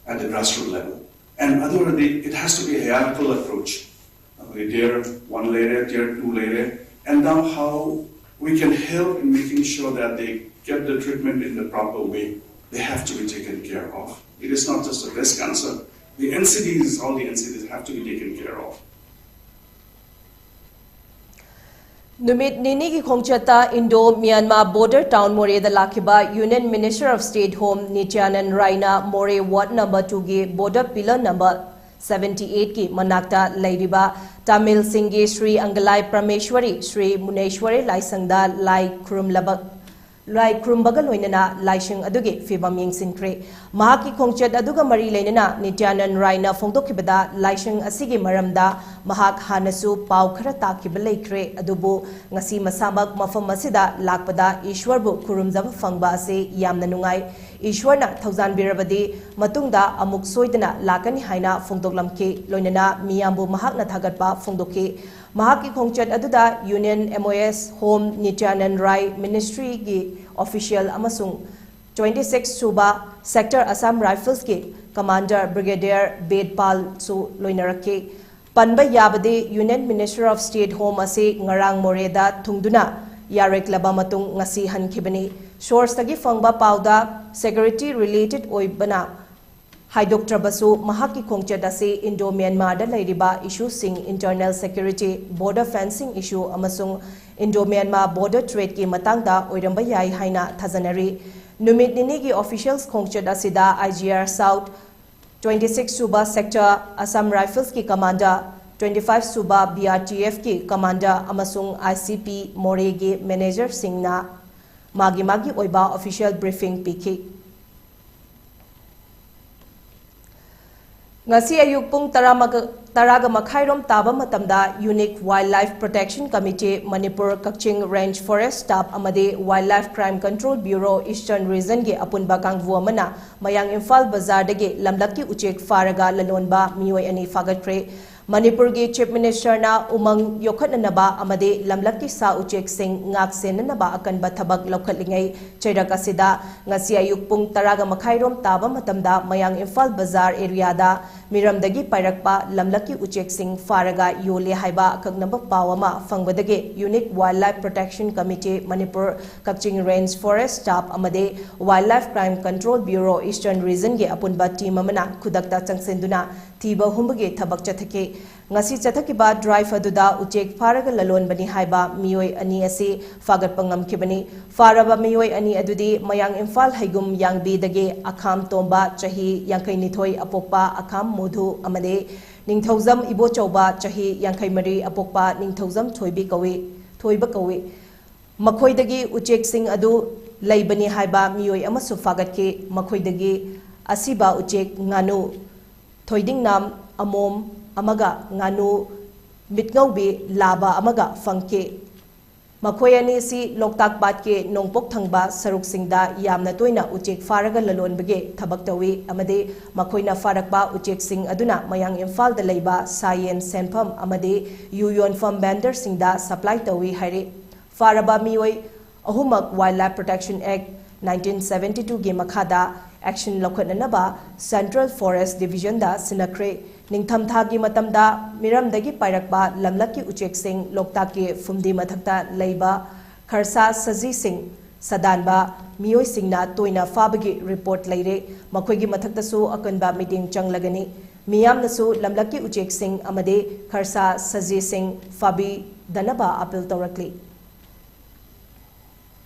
at the grassroots level. And otherwise, it has to be a hierarchical approach. Okay, tier one layer, tier two layer, and now how we can help in making sure that they get the treatment in the proper way. They have to be taken care of. It is not just a breast cancer. The NCDs, all the NCDs have to be taken care of. ꯅꯨꯃꯤꯠ ꯅꯤꯅꯤꯒꯤ ꯈꯣꯡꯆꯠꯇ Indo Myanmar border town ꯃꯣꯔꯦꯗ ꯂꯥꯛꯈꯤꯕ Union Minister of State Home ꯅꯤꯇ꯭ꯌꯥꯅꯟ ꯔꯥꯏꯅ ꯃꯣꯔꯦ ward number twoꯒꯤ border pillar number seventy eightꯀꯤ ꯃꯅꯥꯛꯇ ꯂꯩꯔꯤꯕ ꯇꯥꯃꯤꯜꯁꯤꯡꯒꯤ ꯁ꯭ꯔꯤ ꯑꯪꯒꯂꯥꯏ ꯄ꯭ꯔꯃꯦꯁ꯭ꯋꯔꯤ, ꯁ꯭ꯔꯤ ꯃꯨꯅꯦꯁ꯭ꯋꯔꯤ ꯂꯥꯏꯁꯪꯗ ꯂꯥꯏ ꯈꯨꯔꯨꯝꯂꯕ, ꯂꯥꯏ ꯈꯨꯔꯨꯝꯕꯒ ꯂꯣꯏꯅꯅ ꯂꯥꯏꯁꯪ ꯑꯗꯨꯒꯤ ꯐꯤꯕꯝ ꯌꯦꯡꯁꯤꯟꯈ꯭ꯔꯦ꯫ ꯃꯍꯥꯛꯀꯤ ꯈꯣꯡꯆꯠ ꯑꯗꯨꯒ ꯃꯔꯤ ꯂꯩꯅꯅ ꯅꯤꯇ꯭ꯌꯥꯅꯟ ꯔꯥꯏꯅ ꯐꯣꯡꯗꯣꯛꯈꯤꯕꯗ, ꯂꯥꯏꯁꯪ ꯑꯁꯤꯒꯤ ꯃꯔꯝꯗ ꯃꯍꯥꯛ ꯍꯥꯟꯅꯁꯨ ꯄꯥꯎ ꯈꯔ ꯇꯥꯈꯤꯕ ꯂꯩꯈ꯭ꯔꯦ, ꯑꯗꯨꯕꯨ ꯉꯁꯤ ꯃꯁꯥꯃꯛ ꯃꯐꯝ ꯑꯁꯤꯗ ꯂꯥꯛꯄꯗ ꯏꯁ꯭ꯋꯔꯕꯨ ꯈꯨꯔꯨꯝꯖꯕ ꯐꯪꯕ ꯑꯁꯤ ꯌꯥꯝꯅ ꯅꯨꯡꯉꯥꯏ꯫ ꯏꯁ꯭ꯋꯔꯅ ꯊꯧꯖꯥꯟꯕꯤꯔꯕꯗꯤ ꯃꯇꯨꯡꯗ ꯑꯃꯨꯛ ꯁꯣꯏꯗꯅ ꯂꯥꯛꯀꯅꯤ ꯍꯥꯏꯅ ꯐꯣꯡꯗꯣꯛꯂꯝꯈꯤ꯫ ꯂꯣꯏꯅꯅ ꯃꯤꯌꯥꯝꯕꯨ ꯃꯍꯥꯛꯅ ꯊꯥꯒꯠꯄ ꯐꯣꯡꯗꯣꯛꯈꯤ꯫ ꯃꯍꯥꯛꯀꯤ ꯈꯣꯡꯆꯠ ꯑꯗꯨꯗ Union M O S, Home Nityanand Rai, Ministry ꯒꯤ official ꯑꯃꯁꯨꯡ twenty six ꯁꯨꯕ Sector Assam Rifles ꯀꯤ Commander Brigadier ꯕꯦꯗꯄꯥꯜꯁꯨ ꯂꯣꯏꯅꯔꯛꯈꯤ꯫ ꯄꯟꯕ ꯌꯥꯕꯗꯤ, Union Minister of State Home ꯑꯁꯤ ꯉꯔꯥꯡ ꯃꯣꯔꯦꯗ ꯊꯨꯡꯗꯨꯅ ꯌꯥꯔꯦꯛꯂꯕ ꯃꯇꯨꯡ ꯉꯁꯤ ꯍꯟꯈꯤꯕꯅꯤ꯫ Source ꯇꯒꯤ ꯐꯪꯕ ꯄꯥꯎꯗ, security related ꯑꯣꯏꯕꯅ ꯍꯥꯏꯗꯣꯛꯇ꯭ꯔꯕꯁꯨ, ꯃꯍꯥꯛꯀꯤ ꯈꯣꯡꯆꯠ ꯑꯁꯤ Indo Myanmar ꯗ ꯂꯩꯔꯤꯕ issue ꯁꯤꯡ, internal security, border fencing issue ꯑꯃꯁꯨꯡ Indo Myanmar border trade ꯀꯤ ꯃꯇꯥꯡꯗ ꯑꯣꯏꯔꯝꯕ ꯌꯥꯏ ꯍꯥꯏꯅ ꯊꯥꯖꯅꯔꯤ꯫ ꯅꯨꯃꯤꯠ ꯅꯤꯅꯤꯒꯤ officials ꯈꯣꯡꯆꯠ ꯑꯁꯤꯗ I G R South, twenty six ꯁꯨꯕ Sector Assam Rifles ꯀꯤ Commander, twenty five ꯁꯨꯕ B R T F ꯀꯤ Commander ꯑꯃꯁꯨꯡ I C P ꯃꯣꯔꯦꯒꯤ manager ꯁꯤꯡꯅ ꯃꯥꯒꯤ ꯃꯥꯒꯤ ꯑꯣꯏꯕ official briefing ꯄꯤꯈꯤ꯫ ꯉꯁꯤ ꯑꯌꯨꯛ ꯄꯨꯡ ꯇꯔꯥ ꯃꯒ-, ꯇꯔꯥꯒ ꯃꯈꯥꯏꯔꯣꯝ ꯇꯥꯕ ꯃꯇꯝꯗ Unique Wildlife Protection Committee Manipur ꯀꯛꯆꯤꯡ Range Forest Staff ꯑꯃꯗꯤ Wildlife Crime Control Bureau Eastern Region ꯒꯤ ꯑꯄꯨꯟꯕ ꯀꯥꯡꯕꯨ ꯑꯃꯅ ꯃꯌꯥꯡ ꯏꯝꯐꯥꯜ ꯕꯖꯥꯔꯗꯒꯤ ꯂꯝꯂꯛꯀꯤ ꯎꯆꯦꯛ ꯐꯥꯔꯒ ꯂꯂꯣꯟꯕ ꯃꯤꯑꯣꯏ ꯑꯅꯤ ꯐꯥꯒꯠꯈ꯭ꯔꯦ꯫ ꯃꯅꯤꯄꯨꯔꯒꯤ Chief Minister ꯅ ꯎꯃꯪ ꯌꯣꯛꯈꯠꯅꯅꯕ ꯑꯃꯗꯤ ꯂꯝꯂꯛꯀꯤ ꯁꯥ ꯎꯆꯦꯛꯁꯤꯡ ꯉꯥꯛ ꯁꯦꯟꯅꯅꯕ ꯑꯀꯟꯕ ꯊꯕꯛ ꯂꯧꯈꯠꯂꯤꯉꯩ ꯆꯩꯔꯛ ꯑꯁꯤꯗ ꯉꯁꯤ ꯑꯌꯨꯛ ꯄꯨꯡ ꯇꯔꯥꯒ ꯃꯈꯥꯏꯔꯣꯝ ꯇꯥꯕ ꯃꯇꯝꯗ ꯃꯌꯥꯡ ꯏꯝꯐꯥꯜ ꯕꯖꯥꯔ area ꯗ ꯃꯤꯔꯝꯗꯒꯤ ꯄꯥꯏꯔꯛꯄ ꯂꯝꯂꯛꯀꯤ ꯎꯆꯦꯛꯁꯤꯡ ꯐꯥꯔꯒ ꯌꯣꯜꯂꯦ ꯍꯥꯏꯕ ꯑꯀꯛꯅꯕ ꯄꯥꯎ ꯑꯃ ꯐꯪꯕꯗꯒꯤ Unique Wildlife Protection Committee Manipur ꯀꯛꯆꯤꯡ Range Forest Staff ꯑꯃꯗꯤ Wildlife Crime Control Bureau Eastern Region ꯒꯤ ꯑꯄꯨꯟꯕ team ꯑꯃꯅ ꯈꯨꯗꯛꯇ ꯆꯪꯁꯤꯟꯗꯨꯅ ꯊꯤꯕ ꯍꯨꯝꯕꯒꯤ ꯊꯕꯛ ꯆꯠꯊꯈꯤ꯫ ꯉꯁꯤ ꯆꯠꯊꯈꯤꯕ drive ꯑꯗꯨꯗ ꯎꯆꯦꯛ ꯐꯥꯔꯒ ꯂꯂꯣꯟꯕꯅꯤ ꯍꯥꯏꯕ ꯃꯤꯑꯣꯏ ꯑꯅꯤ ꯑꯁꯤ ꯐꯥꯒꯠꯄ ꯉꯝꯈꯤꯕꯅꯤ꯫ ꯐꯥꯔꯕ ꯃꯤꯑꯣꯏ ꯑꯅꯤ ꯑꯗꯨꯗꯤ ꯃꯌꯥꯡ ꯏꯝꯐꯥꯜ ꯍꯩꯒꯨꯝ ꯌꯥꯡꯕꯤꯗꯒꯤ ꯑꯈꯥꯝ ꯇꯣꯝꯕ, ꯆꯍꯤ ꯌꯥꯡꯈꯩ ꯅꯤꯊꯣꯏ ꯑꯄꯣꯛꯄ ꯑꯈꯥꯝ ꯃꯣꯙꯨ ꯑꯃꯗꯤ ꯅꯤꯡꯊꯧꯖꯝ ꯏꯕꯣꯆꯧꯕ, ꯆꯍꯤ ꯌꯥꯡꯈꯩ ꯃꯔꯤ ꯑꯄꯣꯛꯄ ꯅꯤꯡꯊꯧꯖꯝ ꯊꯣꯏꯕꯤ ꯀꯧꯏ, ꯊꯣꯏꯕ ꯀꯧꯏ꯫ ꯃꯈꯣꯏꯗꯒꯤ ꯎꯆꯦꯛꯁꯤꯡ ꯑꯗꯨ ꯂꯩꯕꯅꯤ ꯍꯥꯏꯕ ꯃꯤꯑꯣꯏ ꯑꯃꯁꯨ ꯐꯥꯒꯠꯈꯤ꯫ ꯃꯈꯣꯏꯗꯒꯤ ꯑꯁꯤꯕ ꯎꯆꯦꯛ ꯉꯥꯅꯨ, ꯊꯣꯏꯗꯤꯡꯅꯥꯝ ꯑꯃꯣꯝ ꯑꯃꯒ ꯉꯥꯅꯨ ꯃꯤꯠꯉꯧꯕꯤ ꯂꯥꯕ ꯑꯃꯒ ꯐꯪꯈꯤ꯫ ꯃꯈꯣꯏ ꯑꯅꯤꯁꯤ ꯂꯣꯛꯇꯥꯛ ꯄꯥꯠꯀꯤ ꯅꯣꯡꯄꯣꯛ ꯊꯪꯕ ꯁꯔꯨꯛꯁꯤꯡꯗ ꯌꯥꯝꯅ ꯇꯣꯏꯅ ꯎꯆꯦꯛ ꯐꯥꯔꯒ ꯂꯂꯣꯟꯕꯒꯤ ꯊꯕꯛ ꯇꯧꯏ ꯑꯃꯗꯤ ꯃꯈꯣꯏꯅ ꯐꯥꯔꯛꯄ ꯎꯆꯦꯛꯁꯤꯡ ꯑꯗꯨꯅ ꯃꯌꯥꯡ ꯏꯝꯐꯥꯜꯗ ꯂꯩꯕ ꯁꯥ ꯌꯦꯟ ꯁꯦꯟꯐꯝ ꯑꯃꯗꯤ ꯌꯨ ꯌꯣꯟꯐꯝ ꯚꯦꯟꯗꯔꯁꯤꯡꯗ ꯁꯄ꯭ꯂꯥꯏ ꯇꯧꯏ ꯍꯥꯏꯔꯤ꯫ ꯐꯥꯔꯕ ꯃꯤꯑꯣꯏ ꯑꯍꯨꯝꯃꯛ Wildlife Protection Act nineteen seventy-twoꯒꯤ ꯃꯈꯥꯗ action ꯂꯧꯈꯠꯅꯅꯕ Central Forest Divisionꯗ ꯁꯤꯟꯅꯈ꯭ꯔꯦ꯫ ꯅꯤꯡꯊꯝꯊꯥꯒꯤ ꯃꯇꯝꯗ ꯃꯤꯔꯝꯗꯒꯤ ꯄꯥꯏꯔꯛꯄ ꯂꯝꯂꯛꯀꯤ ꯎꯆꯦꯛꯁꯤꯡ ꯂꯣꯛꯇꯥꯛꯀꯤ ꯐꯨꯝꯗꯤ ꯃꯊꯛꯇ ꯂꯩꯕ ꯈꯔꯁꯥ ꯁꯖꯤꯁꯤꯡ ꯁꯥꯗꯥꯟꯕ ꯃꯤꯑꯣꯏꯁꯤꯡꯅ ꯇꯣꯏꯅ ꯐꯥꯕꯒꯤ ꯔꯤꯄꯣꯔꯠ ꯂꯩꯔꯦ꯫ ꯃꯈꯣꯏꯒꯤ ꯃꯊꯛꯇꯁꯨ ꯑꯀꯟꯕ ꯃꯤꯠꯌꯦꯡ ꯆꯪꯂꯒꯅꯤ꯫ ꯃꯤꯌꯥꯝꯅꯁꯨ ꯂꯝꯂꯛꯀꯤ ꯎꯆꯦꯛꯁꯤꯡ ꯑꯃꯗꯤ ꯈꯔꯁꯥ ꯁꯖꯤꯁꯤꯡ ꯐꯥꯕꯤꯗꯅꯕ ꯑꯥꯄꯤꯜ ꯇꯧꯔꯛꯂꯤ꯫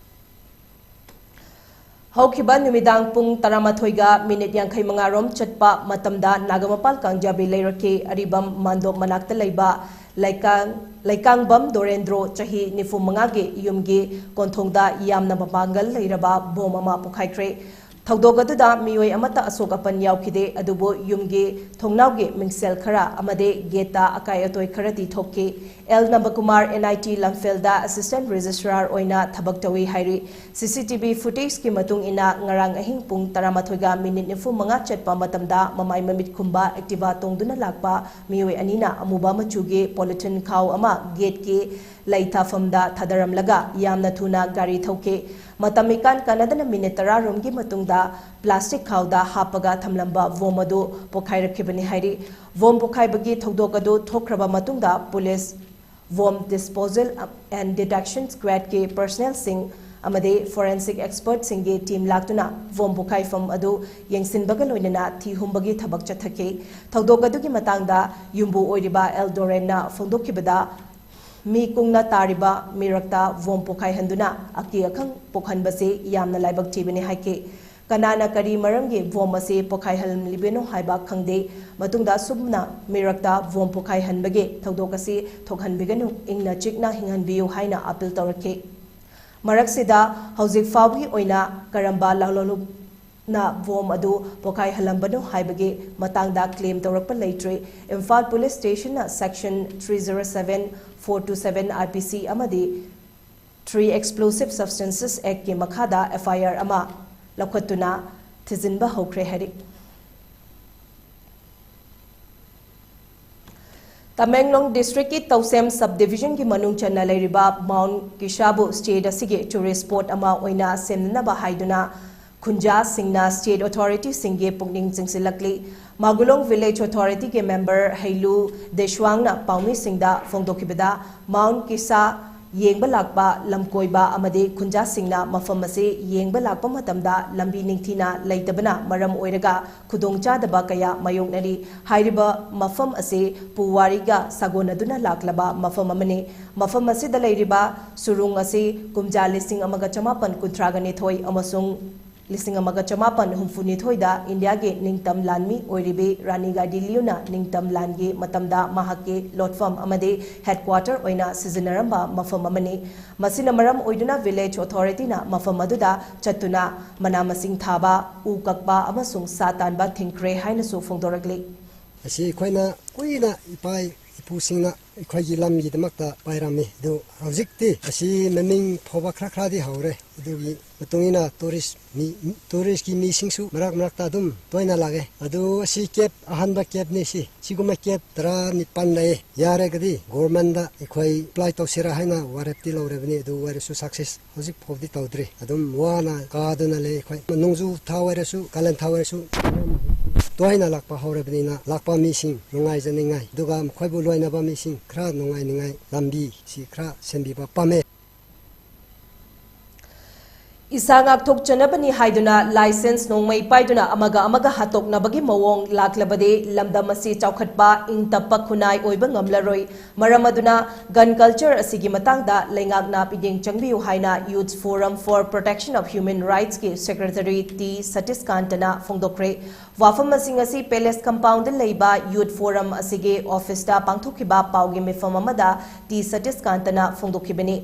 ꯍꯧꯈꯤꯕ ꯅꯨꯃꯤꯗꯥꯡ ꯄꯨꯡ ꯇꯔꯥꯃꯥꯊꯣꯏꯒ ꯃꯤꯅꯤꯠ ꯌꯥꯡꯈꯩ ꯃꯉꯥ ꯔꯣꯝ ꯆꯠꯄ ꯃꯇꯝꯗ ꯅꯥꯒꯥꯃꯄꯥꯜ ꯀꯥꯡꯖꯥꯕꯤ ꯂꯩꯔꯛꯀꯤ ꯑꯔꯤꯕꯝ ꯃꯥꯟꯗꯣꯞ ꯃꯅꯥꯛꯇ ꯂꯩꯕ ꯂꯩꯀꯥꯡ-, ꯂꯩꯀꯥꯡꯕꯝ ꯗꯣꯔꯦꯟꯗ꯭ꯔꯣ, ꯆꯍꯤ ꯅꯤꯐꯨ ꯃꯉꯥꯒꯤ, ꯌꯨꯝꯒꯤ ꯀꯣꯟꯊꯣꯡꯗ ꯌꯥꯝꯅ ꯃꯄꯥꯡꯒꯜ ꯂꯩꯔꯕ ꯕꯣꯝ ꯑꯃ ꯄꯣꯈꯥꯏꯈ꯭ꯔꯦ꯫ ꯊꯧꯗꯣꯛ ꯑꯗꯨꯗ ꯃꯤꯑꯣꯏ ꯑꯃꯠꯇ ꯑꯁꯣꯛ ꯑꯄꯟ ꯌꯥꯎꯈꯤꯗꯦ, ꯑꯗꯨꯕꯨ ꯌꯨꯝꯒꯤ ꯊꯣꯡꯅꯥꯎꯒꯤ ꯃꯤꯡꯁꯦꯜ ꯈꯔ ꯑꯃꯗꯤ ꯒꯦꯠꯇ ꯑꯀꯥꯏ ꯑꯇꯣꯏ ꯈꯔꯗꯤ ꯊꯣꯛꯈꯤ꯫ ꯑꯦꯜ ꯅꯕꯀꯨꯃꯥꯔ NIT ꯂꯝꯐꯦꯜꯗ Assistant Registrar ꯑꯣꯏꯅ ꯊꯕꯛ ꯇꯧꯏ ꯍꯥꯏꯔꯤ꯫ CCTV footageꯀꯤ ꯃꯇꯨꯡ ꯏꯟꯅ ꯉꯔꯥꯡ ꯑꯍꯤꯡ ꯄꯨꯡ ꯇꯔꯥꯃꯥꯊꯣꯏꯒ ꯃꯤꯅꯤꯠ ꯅꯤꯐꯨ ꯃꯉꯥ ꯆꯠꯄ ꯃꯇꯝꯗ ꯃꯃꯥꯏ ꯃꯃꯤꯠ ꯈꯨꯝꯕ Activa ꯇꯣꯡꯗꯨꯅ ꯂꯥꯛꯄ ꯃꯤꯑꯣꯏ ꯑꯅꯤꯅ ꯑꯃꯨꯕ ꯃꯆꯨꯒꯤ polythene ꯈꯥꯎ ꯑꯃ ꯒꯦꯠꯀꯤ ꯂꯩ ꯊꯥꯐꯝꯗ ꯊꯥꯗꯔꯝꯂꯒ ꯌꯥꯝꯅ ꯊꯨꯅ ꯒꯥꯔꯤ ꯊꯧꯈꯤ꯫ ꯃꯇꯝ ꯏꯀꯥꯟ ꯀꯥꯟꯅꯗꯅ ꯃꯤꯅꯤꯠ ꯇꯔꯥ ꯔꯣꯝꯒꯤ ꯃꯇꯨꯡꯗ plastic ꯈꯥꯎꯗ ꯍꯥꯞꯄꯒ ꯊꯝꯂꯝꯕ ꯕꯣꯝ ꯑꯗꯨ ꯄꯣꯈꯥꯏꯔꯛꯈꯤꯕꯅꯤ ꯍꯥꯏꯔꯤ꯫ ꯕꯣꯝ ꯄꯣꯈꯥꯏꯕꯒꯤ ꯊꯧꯗꯣꯛ ꯑꯗꯨ ꯊꯣꯛꯈ꯭ꯔꯕ ꯃꯇꯨꯡꯗ police, Bomb Disposal and Detection Squadꯀꯤ personnelꯁꯤꯡ ꯑꯃꯗꯤ forensic expertꯁꯤꯡꯒꯤ team ꯂꯥꯛꯇꯨꯅ ꯕꯣꯝ ꯄꯣꯈꯥꯏꯐꯝ ꯑꯗꯨ ꯌꯦꯡꯁꯤꯟꯕꯒ ꯂꯣꯏꯅꯅ ꯊꯤ ꯍꯨꯝꯕꯒꯤ ꯊꯕꯛ ꯆꯠꯊꯈꯤ꯫ ꯊꯧꯗꯣꯛ ꯑꯗꯨꯒꯤ ꯃꯇꯥꯡꯗ ꯌꯨꯝꯕꯨ ꯑꯣꯏꯔꯤꯕ ꯑꯦꯜ ꯗꯣꯔꯦꯟꯅ ꯐꯣꯡꯗꯣꯛꯈꯤꯕꯗ, ꯃꯤ ꯀꯨꯡꯅ ꯇꯥꯔꯤꯕ ꯃꯤꯔꯛꯇ ꯕꯣꯝ ꯄꯣꯈꯥꯏꯍꯟꯗꯨꯅ ꯑꯀꯤ ꯑꯈꯪ ꯄꯣꯛꯍꯟꯕꯁꯤ ꯌꯥꯝꯅ ꯂꯥꯏꯕꯛ ꯊꯤꯕꯅꯤ ꯍꯥꯏꯈꯤ꯫ ꯀꯅꯥꯅ ꯀꯔꯤ ꯃꯔꯝꯒꯤ ꯕꯣꯝ ꯑꯁꯤ ꯄꯣꯈꯥꯏꯍꯜꯂꯤꯕꯅꯣ ꯍꯥꯏꯕ ꯈꯪꯗꯦ꯫ ꯃꯇꯨꯡꯗ ꯑꯁꯨꯝꯅ ꯃꯤꯔꯛꯇ ꯕꯣꯝ ꯄꯣꯈꯥꯏꯍꯟꯕꯒꯤ ꯊꯧꯗꯣꯛ ꯑꯁꯤ ꯊꯣꯛꯍꯟꯕꯤꯒꯅꯨ, ꯏꯪꯅ ꯆꯤꯛꯅ ꯍꯤꯡꯍꯟꯕꯤꯌꯨ ꯍꯥꯏꯅ ꯑꯥꯄꯤꯜ ꯇꯧꯔꯛꯈꯤ꯫ ꯃꯔꯛꯁꯤꯗ ꯍꯧꯖꯤꯛ ꯐꯥꯎꯕꯒꯤ ꯑꯣꯏꯅ ꯀꯔꯝꯕ ꯂꯥꯂꯣꯟꯂꯨꯞꯅ ꯕꯣꯝ ꯑꯗꯨ ꯄꯣꯈꯥꯏꯍꯜꯂꯝꯕꯅꯣ ꯍꯥꯏꯕꯒꯤ ꯃꯇꯥꯡꯗ claim ꯇꯧꯔꯛꯄ ꯂꯩꯇ꯭ꯔꯤ꯫ Imphal Police Stationꯅ Section three zero seven, four two seven IPC ꯑꯃꯗꯤ Three Explosive Substances Act ꯀꯤ ꯃꯈꯥꯗ F I R ꯑꯃ ꯂꯧꯈꯠꯇꯨꯅ ꯊꯤꯖꯤꯟꯕ ꯍꯧꯈ꯭ꯔꯦ ꯍꯥꯏꯔꯤ꯫ ꯇꯃꯦꯡꯂꯣꯡ district ꯀꯤ ꯇꯧꯁꯦꯝ sub division ꯒꯤ ꯃꯅꯨꯡ ꯆꯟꯅ ꯂꯩꯔꯤꯕ Mount ꯀꯤꯁꯥꯕꯨ state ꯑꯁꯤꯒꯤ tourist spot ꯑꯃ ꯑꯣꯏꯅ ꯁꯦꯝꯅꯅꯕ ꯍꯥꯏꯗꯨꯅ ꯈꯨꯟꯖꯥꯁꯤꯡꯅ state authority ꯁꯤꯡꯒꯤ ꯄꯨꯛꯅꯤꯡ ꯆꯤꯡꯁꯤꯜꯂꯛꯂꯤ꯫ ꯃꯥꯒꯨꯂꯣꯡ village authority ꯒꯤ member ꯍꯩꯂꯨ ꯗꯦꯁꯋꯥꯡꯅ ꯄꯥꯎꯃꯤꯁꯤꯡꯗ ꯐꯣꯡꯗꯣꯛꯈꯤꯕꯗ, Mount ꯀꯤꯁꯥ ꯌꯦꯡꯕ ꯂꯥꯛꯄ ꯂꯝꯀꯣꯏꯕ ꯑꯃꯗꯤ ꯈꯨꯟꯖꯥꯁꯤꯡꯅ ꯃꯐꯝ ꯑꯁꯤ ꯌꯦꯡꯕ ꯂꯥꯛꯄ ꯃꯇꯝꯗ ꯂꯝꯕꯤ ꯅꯤꯡꯊꯤꯅ ꯂꯩꯇꯕꯅ ꯃꯔꯝ ꯑꯣꯏꯔꯒ ꯈꯨꯗꯣꯡꯆꯥꯗꯕ ꯀꯌꯥ ꯃꯥꯌꯣꯛꯅꯔꯤ꯫ ꯍꯥꯏꯔꯤꯕ ꯃꯐꯝ ꯑꯁꯤ ꯄꯨꯋꯥꯔꯤꯒ ꯁꯥꯒꯣꯟꯅꯗꯨꯅ ꯂꯥꯛꯂꯕ ꯃꯐꯝ ꯑꯃꯅꯤ꯫ ꯃꯐꯝ ꯑꯁꯤꯗ ꯂꯩꯔꯤꯕ ꯁꯨꯔꯨꯡ ꯑꯁꯤ ꯀꯨꯝꯖꯥ ꯂꯤꯁꯤꯡ ꯑꯃꯒ ꯆꯃꯥꯄꯟ ꯀꯨꯟꯊ꯭ꯔꯥꯒ ꯅꯤꯊꯣꯏ ꯑꯃꯁꯨꯡ ꯂꯤꯁꯤꯡ ꯑꯃꯒ ꯆꯃꯥꯄꯟ ꯍꯨꯝꯐꯨ ꯅꯤꯊꯣꯏꯗ ꯏꯟꯗꯤꯌꯥꯒꯤ ꯅꯤꯡꯇꯝ ꯂꯥꯟꯃꯤ ꯑꯣꯏꯔꯤꯕꯤ ꯔꯥꯅꯤ ꯒꯥꯏꯗꯤꯟꯂꯤꯌꯨꯅ ꯅꯤꯡꯇꯝ ꯂꯥꯟꯒꯤ ꯃꯇꯝꯗ ꯃꯍꯥꯛꯀꯤ ꯂꯣꯠꯐꯝ ꯑꯃꯗꯤ headquarter ꯑꯣꯏꯅ ꯁꯤꯖꯤꯟꯅꯔꯝꯕ ꯃꯐꯝ ꯑꯃꯅꯤ꯫ ꯃꯁꯤꯅ ꯃꯔꯝ ꯑꯣꯏꯗꯨꯅ village authority ꯅ ꯃꯐꯝ ꯑꯗꯨꯗ ꯆꯠꯇꯨꯅ ꯃꯅꯥ ꯃꯁꯤꯡ ꯊꯥꯕ, ꯎ ꯀꯛꯄ ꯑꯃꯁꯨꯡ ꯁꯥ ꯇꯥꯟꯕ ꯊꯤꯡꯈ꯭ꯔꯦ ꯍꯥꯏꯅꯁꯨ ꯐꯣꯡꯗꯣꯔꯛꯂꯤ꯫ ꯑꯁꯤ ꯑꯩꯈꯣꯏꯅ ꯀꯨꯏꯅ ꯏꯄꯥ ꯏꯄꯨꯁꯤꯡꯅ ꯑꯩꯈꯣꯏꯒꯤ ꯂꯝꯒꯤꯗꯃꯛꯇ ꯄꯥꯏꯔꯝꯃꯤ꯫ ꯑꯗꯨ ꯍꯧꯖꯤꯛꯇꯤ ꯑꯁꯤ ꯃꯃꯤꯡ ꯐꯥꯎꯕ ꯈꯔ ꯈꯔꯗꯤ ꯍꯧꯔꯦ꯫ ꯑꯗꯨꯒꯤ ꯃꯇꯨꯡ ꯏꯟꯅ tourist ꯃꯤ, tourist ꯀꯤ ꯃꯤꯁꯤꯡꯁꯨ ꯃꯔꯛ ꯃꯔꯛꯇ ꯑꯗꯨꯝ ꯇꯣꯏꯅ ꯂꯥꯛꯑꯦ꯫ ꯑꯗꯨ ꯑꯁꯤ cave, ꯑꯍꯥꯟꯕ cave ꯅꯤ ꯁꯤ꯫ ꯁꯤꯒꯨꯝꯕ cave ꯇꯔꯥꯅꯤꯄꯥꯟ ꯂꯩꯌꯦ꯫ ꯌꯥꯔꯒꯗꯤ government ꯗ ꯑꯩꯈꯣꯏ apply ꯇꯧꯁꯤꯔꯥ ꯍꯥꯏꯅ ꯋꯥꯔꯦꯞꯇꯤ ꯂꯧꯔꯕꯅꯤ꯫ ꯑꯗꯨ ꯑꯣꯏꯔꯁꯨ success ꯍꯧꯖꯤꯛ ꯐꯥꯎꯗꯤ ꯇꯧꯗ꯭ꯔꯤ꯫ ꯑꯗꯨꯝ ꯋꯥꯅ ꯀꯥꯗꯨꯅ ꯂꯩ ꯑꯩꯈꯣꯏ꯫ ꯅꯣꯡꯖꯨ ꯊꯥ ꯑꯣꯏꯔꯁꯨ, ꯀꯥꯂꯦꯟ ꯊꯥ ꯑꯣꯏꯔꯁꯨ, ꯇꯣꯏꯅ ꯂꯥꯛꯄ ꯍꯧꯔꯕꯅꯤꯅ ꯂꯥꯛꯄ ꯃꯤꯁꯤꯡ ꯅꯨꯡꯉꯥꯏꯖꯅꯤꯡꯉꯥꯏ, ꯑꯗꯨꯒ ꯃꯈꯣꯏꯕꯨ ꯂꯣꯏꯅꯕ ꯃꯤꯁꯤꯡ ꯈꯔ ꯅꯨꯡꯉꯥꯏꯅꯤꯡꯉꯥꯏ ꯂꯝꯕꯤ ꯁꯤ ꯈꯔ ꯁꯦꯝꯕꯤꯕ ꯄꯥꯝꯃꯦ꯫ ꯏꯁꯥ ꯉꯥꯛꯊꯣꯛꯆꯅꯕꯅꯤ ꯍꯥꯏꯗꯨꯅ license ꯅꯣꯡꯃꯩ ꯄꯥꯏꯗꯨꯅ ꯑꯃꯒ ꯑꯃꯒ ꯍꯥꯠꯇꯣꯛꯅꯕꯒꯤ ꯃꯑꯣꯡ ꯂꯥꯛꯂꯕꯗꯤ ꯂꯝꯗꯝ ꯑꯁꯤ ꯆꯥꯎꯈꯠꯄ, ꯏꯪ ꯇꯞꯄ ꯈꯨꯟꯅꯥꯏ ꯑꯣꯏꯕ ꯉꯝꯂꯔꯣꯏ꯫ ꯃꯔꯝ ꯑꯗꯨꯅ gun culture ꯑꯁꯤꯒꯤ ꯃꯇꯥꯡꯗ ꯂꯩꯉꯥꯛꯅ ꯃꯤꯠꯌꯦꯡ ꯆꯪꯕꯤꯌꯨ ꯍꯥꯏꯅ Youth Forum for Protection of Human Rights ꯀꯤ secretary ꯇꯤ ꯁꯇꯤꯁꯀꯥꯟꯇꯅ ꯐꯣꯡꯗꯣꯛꯈ꯭ꯔꯦ꯫ ꯋꯥꯐꯝꯁꯤꯡ ꯑꯁꯤ Palace Compound ꯗ ꯂꯩꯕ Youth Forum ꯑꯁꯤꯒꯤ office ꯇ ꯄꯥꯡꯊꯣꯛꯈꯤꯕ ꯄꯥꯎꯒꯤ ꯃꯤꯐꯝ ꯑꯃꯗ ꯇꯤ ꯁꯇꯤꯁꯀꯥꯟꯇꯅ ꯐꯣꯡꯗꯣꯛꯈꯤꯕꯅꯤ꯫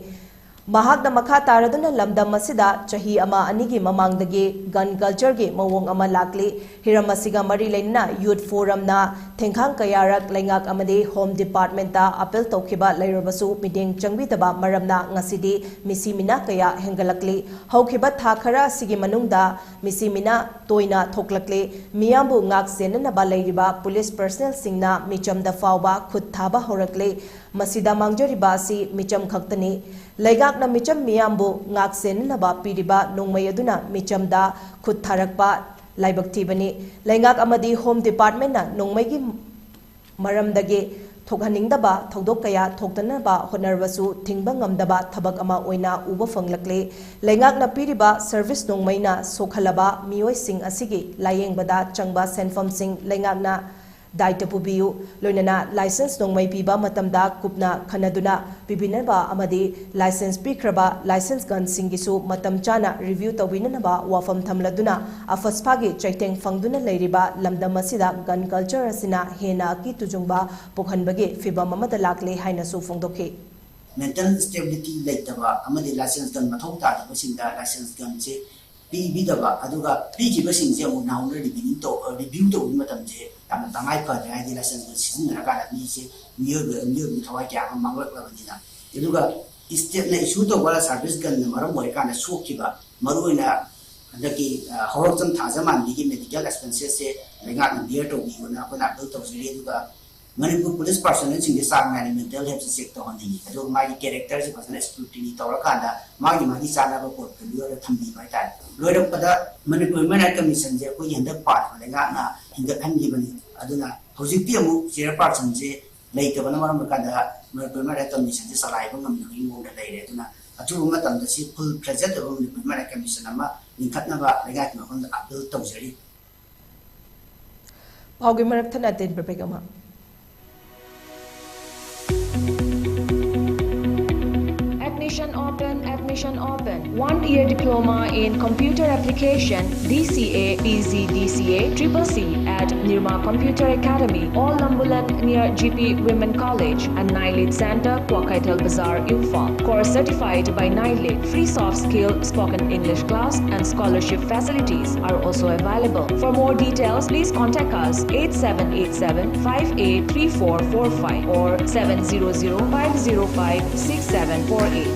ꯃꯍꯥꯛꯅ ꯃꯈꯥ ꯇꯥꯔꯗꯨꯅ ꯂꯝꯗꯝ ꯑꯁꯤꯗ ꯆꯍꯤ ꯑꯃ ꯑꯅꯤꯒꯤ ꯃꯃꯥꯡꯗꯒꯤ gun cultureꯒꯤ ꯃꯑꯣꯡ ꯑꯃ ꯂꯥꯛꯂꯤ꯫ ꯍꯤꯔꯝ ꯑꯁꯤꯒ ꯃꯔꯤ ꯂꯩꯅꯅ Youth Forumꯅ ꯊꯦꯡꯈꯥꯡ ꯀꯌꯥꯔꯛ ꯂꯩꯉꯥꯛ ꯑꯃꯗꯤ Home Departmentꯇ appeal ꯇꯧꯈꯤꯕ ꯂꯩꯔꯕꯁꯨ ꯃꯤꯠꯌꯦꯡ ꯆꯪꯕꯤꯗꯕ ꯃꯔꯝꯅ ꯉꯁꯤꯗꯤ ꯃꯤꯁꯤ ꯃꯤꯅꯥ ꯀꯌꯥ ꯍꯦꯟꯒꯠꯂꯛꯂꯤ꯫ ꯍꯧꯈꯤꯕ ꯊꯥ ꯈꯔ ꯑꯁꯤꯒꯤ ꯃꯅꯨꯡꯗ ꯃꯤꯁꯤ ꯃꯤꯅꯥ ꯇꯣꯏꯅ ꯊꯣꯛꯂꯛꯂꯤ꯫ ꯃꯤꯌꯥꯝꯕꯨ ꯉꯥꯛ ꯁꯦꯟꯅꯅꯕ ꯂꯩꯔꯤꯕ police personnelꯁꯤꯡꯅ ꯃꯤꯆꯝꯗ ꯐꯥꯎꯕ ꯈꯨꯠ ꯊꯥꯕ ꯍꯧꯔꯛꯂꯤ꯫ ꯃꯁꯤꯗ ꯃꯥꯡꯖꯔꯤꯕ ꯑꯁꯤ ꯃꯤꯆꯝ ꯈꯛꯇꯅꯤ꯫ ꯂꯩꯉꯥꯛꯅ ꯃꯤꯆꯝ ꯃꯤꯌꯥꯝꯕꯨ ꯉꯥꯛ ꯁꯦꯟꯅꯅꯕ ꯄꯤꯔꯤꯕ ꯅꯣꯡꯃꯩ ꯑꯗꯨꯅ ꯃꯤꯆꯝꯗ ꯈꯨꯠ ꯊꯥꯔꯛꯄ ꯂꯥꯏꯕꯛ ꯊꯤꯕꯅꯤ꯫ ꯂꯩꯉꯥꯛ ꯑꯃꯗꯤ Home Departmentꯅ ꯅꯣꯡꯃꯩꯒꯤ ꯃꯔꯝꯗꯒꯤ ꯊꯣꯛꯍꯟꯅꯤꯡꯗꯕ ꯊꯧꯗꯣꯛ ꯀꯌꯥ ꯊꯣꯛꯇꯅꯕ ꯍꯣꯠꯅꯔꯕꯁꯨ ꯊꯤꯡꯕ ꯉꯝꯗꯕ ꯊꯕꯛ ꯑꯃ ꯑꯣꯏꯅ ꯎꯕ ꯐꯪꯂꯛꯂꯤ꯫ ꯂꯩꯉꯥꯛꯅ ꯄꯤꯔꯤꯕ service ꯅꯣꯡꯃꯩꯅ ꯁꯣꯛꯍꯜꯂꯕ ꯃꯤꯑꯣꯏꯁꯤꯡ ꯑꯁꯤꯒꯤ ꯂꯥꯌꯦꯡꯕꯗ ꯆꯪꯕ ꯁꯦꯟꯐꯝꯁꯤꯡ ꯂꯩꯉꯥꯛꯅ ꯗꯥꯏꯇ ꯄꯨꯕꯤꯌꯨ꯫ ꯂꯣꯏꯅꯅ license ꯅꯣꯡꯃꯩ ꯄꯤꯕ ꯃꯇꯝꯗ ꯀꯨꯞꯅ ꯈꯟꯅꯗꯨꯅ ꯄꯤꯕꯤꯅꯕ ꯑꯃꯗꯤ license ꯄꯤꯈ꯭ꯔꯕ license gunꯁꯤꯡꯒꯤꯁꯨ ꯃꯇꯝ ꯆꯥꯅ review ꯇꯧꯕꯤꯅꯅꯕ ꯋꯥꯐꯝ ꯊꯝꯂꯗꯨꯅ ꯑꯐꯁꯐꯥꯒꯤ ꯆꯩꯊꯦꯡ ꯐꯪꯗꯨꯅ ꯂꯩꯔꯤꯕ ꯂꯝꯗꯝ ꯑꯁꯤꯗ gun culture ꯑꯁꯤꯅ ꯍꯦꯟꯅ ꯑꯀꯤ ꯇꯨꯖꯨꯡꯕ ꯄꯣꯛꯍꯟꯕꯒꯤ ꯐꯤꯚꯝ ꯑꯃꯗ ꯂꯥꯛꯂꯦ ꯍꯥꯏꯅꯁꯨ ꯐꯣꯡꯗꯣꯛꯈꯤ꯫ Mental stability ꯂꯩꯇꯕ ꯑꯃꯗꯤ license gun ꯃꯊꯧ ꯇꯥꯗꯕꯁꯤꯡꯗ license gunꯁꯦ ꯄꯤꯕꯤꯗꯕ, ꯑꯗꯨꯒ ꯄꯤꯈꯤꯕꯁꯤꯡꯁꯦ ꯑꯃꯨꯛ ꯅꯧꯅ review ꯇꯧ-, review ꯇꯧꯕꯒꯤ ꯃꯇꯝꯁꯦ ꯌꯥꯝꯅ ꯇꯉꯥꯏ ꯐꯗ꯭ꯔꯦ꯫ ꯍꯥꯏꯗꯤ license gun ꯁꯤꯖꯤꯟꯅꯔꯀꯥꯟꯗ ꯃꯤꯁꯦ, ꯃꯤꯑꯣꯏꯕ, ꯃꯤꯑꯣꯏꯕꯒꯤ ꯊꯋꯥꯏ ꯀꯌꯥ ꯑꯃ ꯃꯥꯡꯂꯛꯂꯕꯅꯤꯅ꯫ ꯑꯗꯨꯒ stateꯅ issue ꯇꯧꯕ service gunꯅ ꯃꯔꯝ ꯑꯣꯏꯔꯀꯥꯟꯗ ꯁꯣꯛꯈꯤꯕ, ꯃꯔꯨꯑꯣꯏꯅ ꯍꯟꯗꯛꯀꯤ, ꯑ, ꯍꯧꯔꯛꯆꯝ ꯊꯥꯖ ꯃꯥꯟꯕꯤꯒꯤ medical expenses ꯁꯦ ꯂꯩꯉꯥꯛꯅ bear ꯇꯧꯕꯤꯌꯨꯅ ꯑꯩꯈꯣꯏꯅ appeal ꯇꯧꯖꯔꯤ꯫ ꯑꯗꯨꯒ ꯃꯅꯤꯄꯨꯔ police personnelꯁꯤꯡꯁꯦ ꯆꯥꯡ ꯅꯥꯏꯅ mental health ꯁꯦ check ꯇꯧꯍꯟꯅꯤꯡꯉꯤ, ꯑꯗꯨꯒ ꯃꯥꯒꯤ character ꯁꯦ ꯐꯖꯅ scrutiny ꯇꯧꯔꯀꯥꯟꯗ ꯃꯥꯒꯤ ꯃꯥꯒꯤ ꯆꯥꯅꯕ portfolio ꯗ ꯊꯝꯕꯤꯕ ꯍꯥꯏꯇꯥꯔꯦ꯫ ꯂꯣꯏꯔꯛꯄꯗ Manipur Human Rights Commission ꯁꯦ ꯑꯩꯈꯣꯏꯒꯤ ꯍꯟꯗꯛ ꯄꯥꯟꯕ ꯂꯩꯉꯥꯛꯅ ꯍꯤꯡꯒꯠꯍꯟꯈꯤꯕꯅꯤ꯫ ꯑꯗꯨꯅ ꯍꯧꯖꯤꯛꯇꯤ ꯑꯃꯨꯛ chairperson ꯁꯦ ꯂꯩꯇꯕꯅ ꯃꯔꯝ ꯑꯣꯏꯔꯀꯥꯟꯗ Manipur Human Rights Commission ꯁꯦ ꯆꯂꯥꯏꯕ ꯉꯝꯗꯕꯒꯤ ꯃꯑꯣꯡꯗ ꯂꯩꯔꯦ꯫ ꯑꯗꯨꯅ ꯑꯊꯨꯕ ꯃꯇꯝꯗ ꯁꯤ full fledged ꯑꯣꯏꯕ Manipur Human Rights Commission ꯑꯃ ꯂꯤꯡꯈꯠꯅꯕ ꯂꯩꯉꯥꯛꯀꯤ ꯃꯐꯝꯗ appeal ꯇꯧꯖꯔꯤ꯫ ꯄꯥꯎꯒꯤ ꯃꯔꯛ ꯊꯠꯅ ꯑꯇꯦꯟꯕ break ꯑꯃ꯫ Admission open, admission open. One-year diploma in computer application, D C A, P G D C A, triple C at Nirma Computer Academy, Old Lambulan near G P Women College and Nailit Center, Kwaikaitel Bazar, Imphal. Course certified by Nailit. Free soft skill spoken English class and scholarship facilities are also available. For more details, please contact us eight seven eight seven five eight three four four five or seven zero zero five zero five six seven four eight.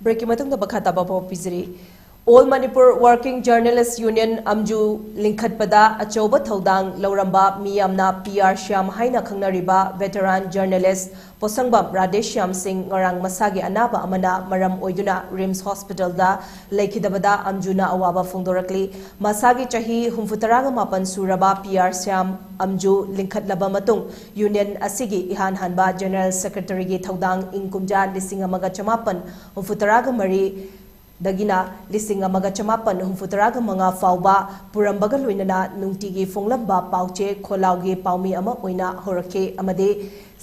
Breakꯀꯤ ꯃꯇꯨꯡꯗ ꯃꯈꯥ ꯇꯥꯕ ꯄꯥꯎ ꯄꯤꯖꯔꯤ꯫ All Manipur Working Journalist Union, ꯑꯝꯖꯨ, ꯂꯤꯡꯈꯠꯄꯗ ꯑꯆꯧꯕ ꯊꯧꯗꯥꯡ ꯂꯧꯔꯝꯕ ꯃꯤꯌꯥꯝꯅ P R Shyam ꯍꯥꯏꯅ ꯈꯪꯅꯔꯤꯕ veteran journalist ꯄꯣꯁꯪꯕꯝ Radheshyam ꯁꯤꯡ ꯉꯔꯥꯡ ꯃꯁꯥꯒꯤ ꯑꯅꯥꯕ ꯑꯃꯅ ꯃꯔꯝ ꯑꯣꯏꯗꯨꯅ ꯔꯤꯝꯁ ꯍꯣꯁꯄꯤꯇꯥꯜꯗ ꯂꯩꯈꯤꯗꯕꯗ ꯑꯝꯖꯨꯅ ꯑꯋꯥꯕ ꯐꯣꯡꯗꯣꯔꯛꯂꯤ꯫ ꯃꯁꯥꯒꯤ ꯆꯍꯤ ꯍꯨꯝꯐꯨꯇꯔꯥꯒ ꯃꯥꯄꯟ ꯁꯨꯔꯕ ꯄꯤ ꯑꯥꯔ ꯁ꯭ꯌꯥꯝ ꯑꯝꯖꯨ ꯂꯤꯡꯈꯠꯂꯕ ꯃꯇꯨꯡ ꯌꯨꯅꯤꯌꯟ ꯑꯁꯤꯒꯤ ꯏꯍꯥꯟ ꯍꯥꯟꯕ ꯖꯦꯅꯔꯦꯜ ꯁꯦꯀ꯭ꯔꯦꯇꯔꯤꯒꯤ ꯊꯧꯗꯥꯡ ꯏꯪ ꯀꯨꯝꯖꯥ ꯂꯤꯁꯤꯡ ꯑꯃꯒ ꯆꯃꯥꯄꯟ ꯍꯨꯝꯐꯨꯇꯔꯥꯒ ꯃꯔꯤ ꯗꯒꯤꯅ ꯂꯤꯁꯤꯡ ꯑꯃꯒ ꯆꯃꯥꯄꯟ ꯍꯨꯝꯐꯨꯇꯔꯥꯒ ꯃꯉꯥ ꯐꯥꯎꯕ ꯄꯨꯔꯝꯕꯒ ꯂꯣꯏꯅꯅ ꯅꯨꯡꯇꯤꯒꯤ ꯐꯣꯡꯂꯝꯕ ꯄꯥꯎꯆꯦ ꯈꯣꯜꯂꯥꯎꯒꯤ ꯄꯥꯎꯃꯤ ꯑꯃ ꯑꯣꯏꯅ ꯍꯧꯔꯛꯈꯤ ꯑꯃꯗꯤ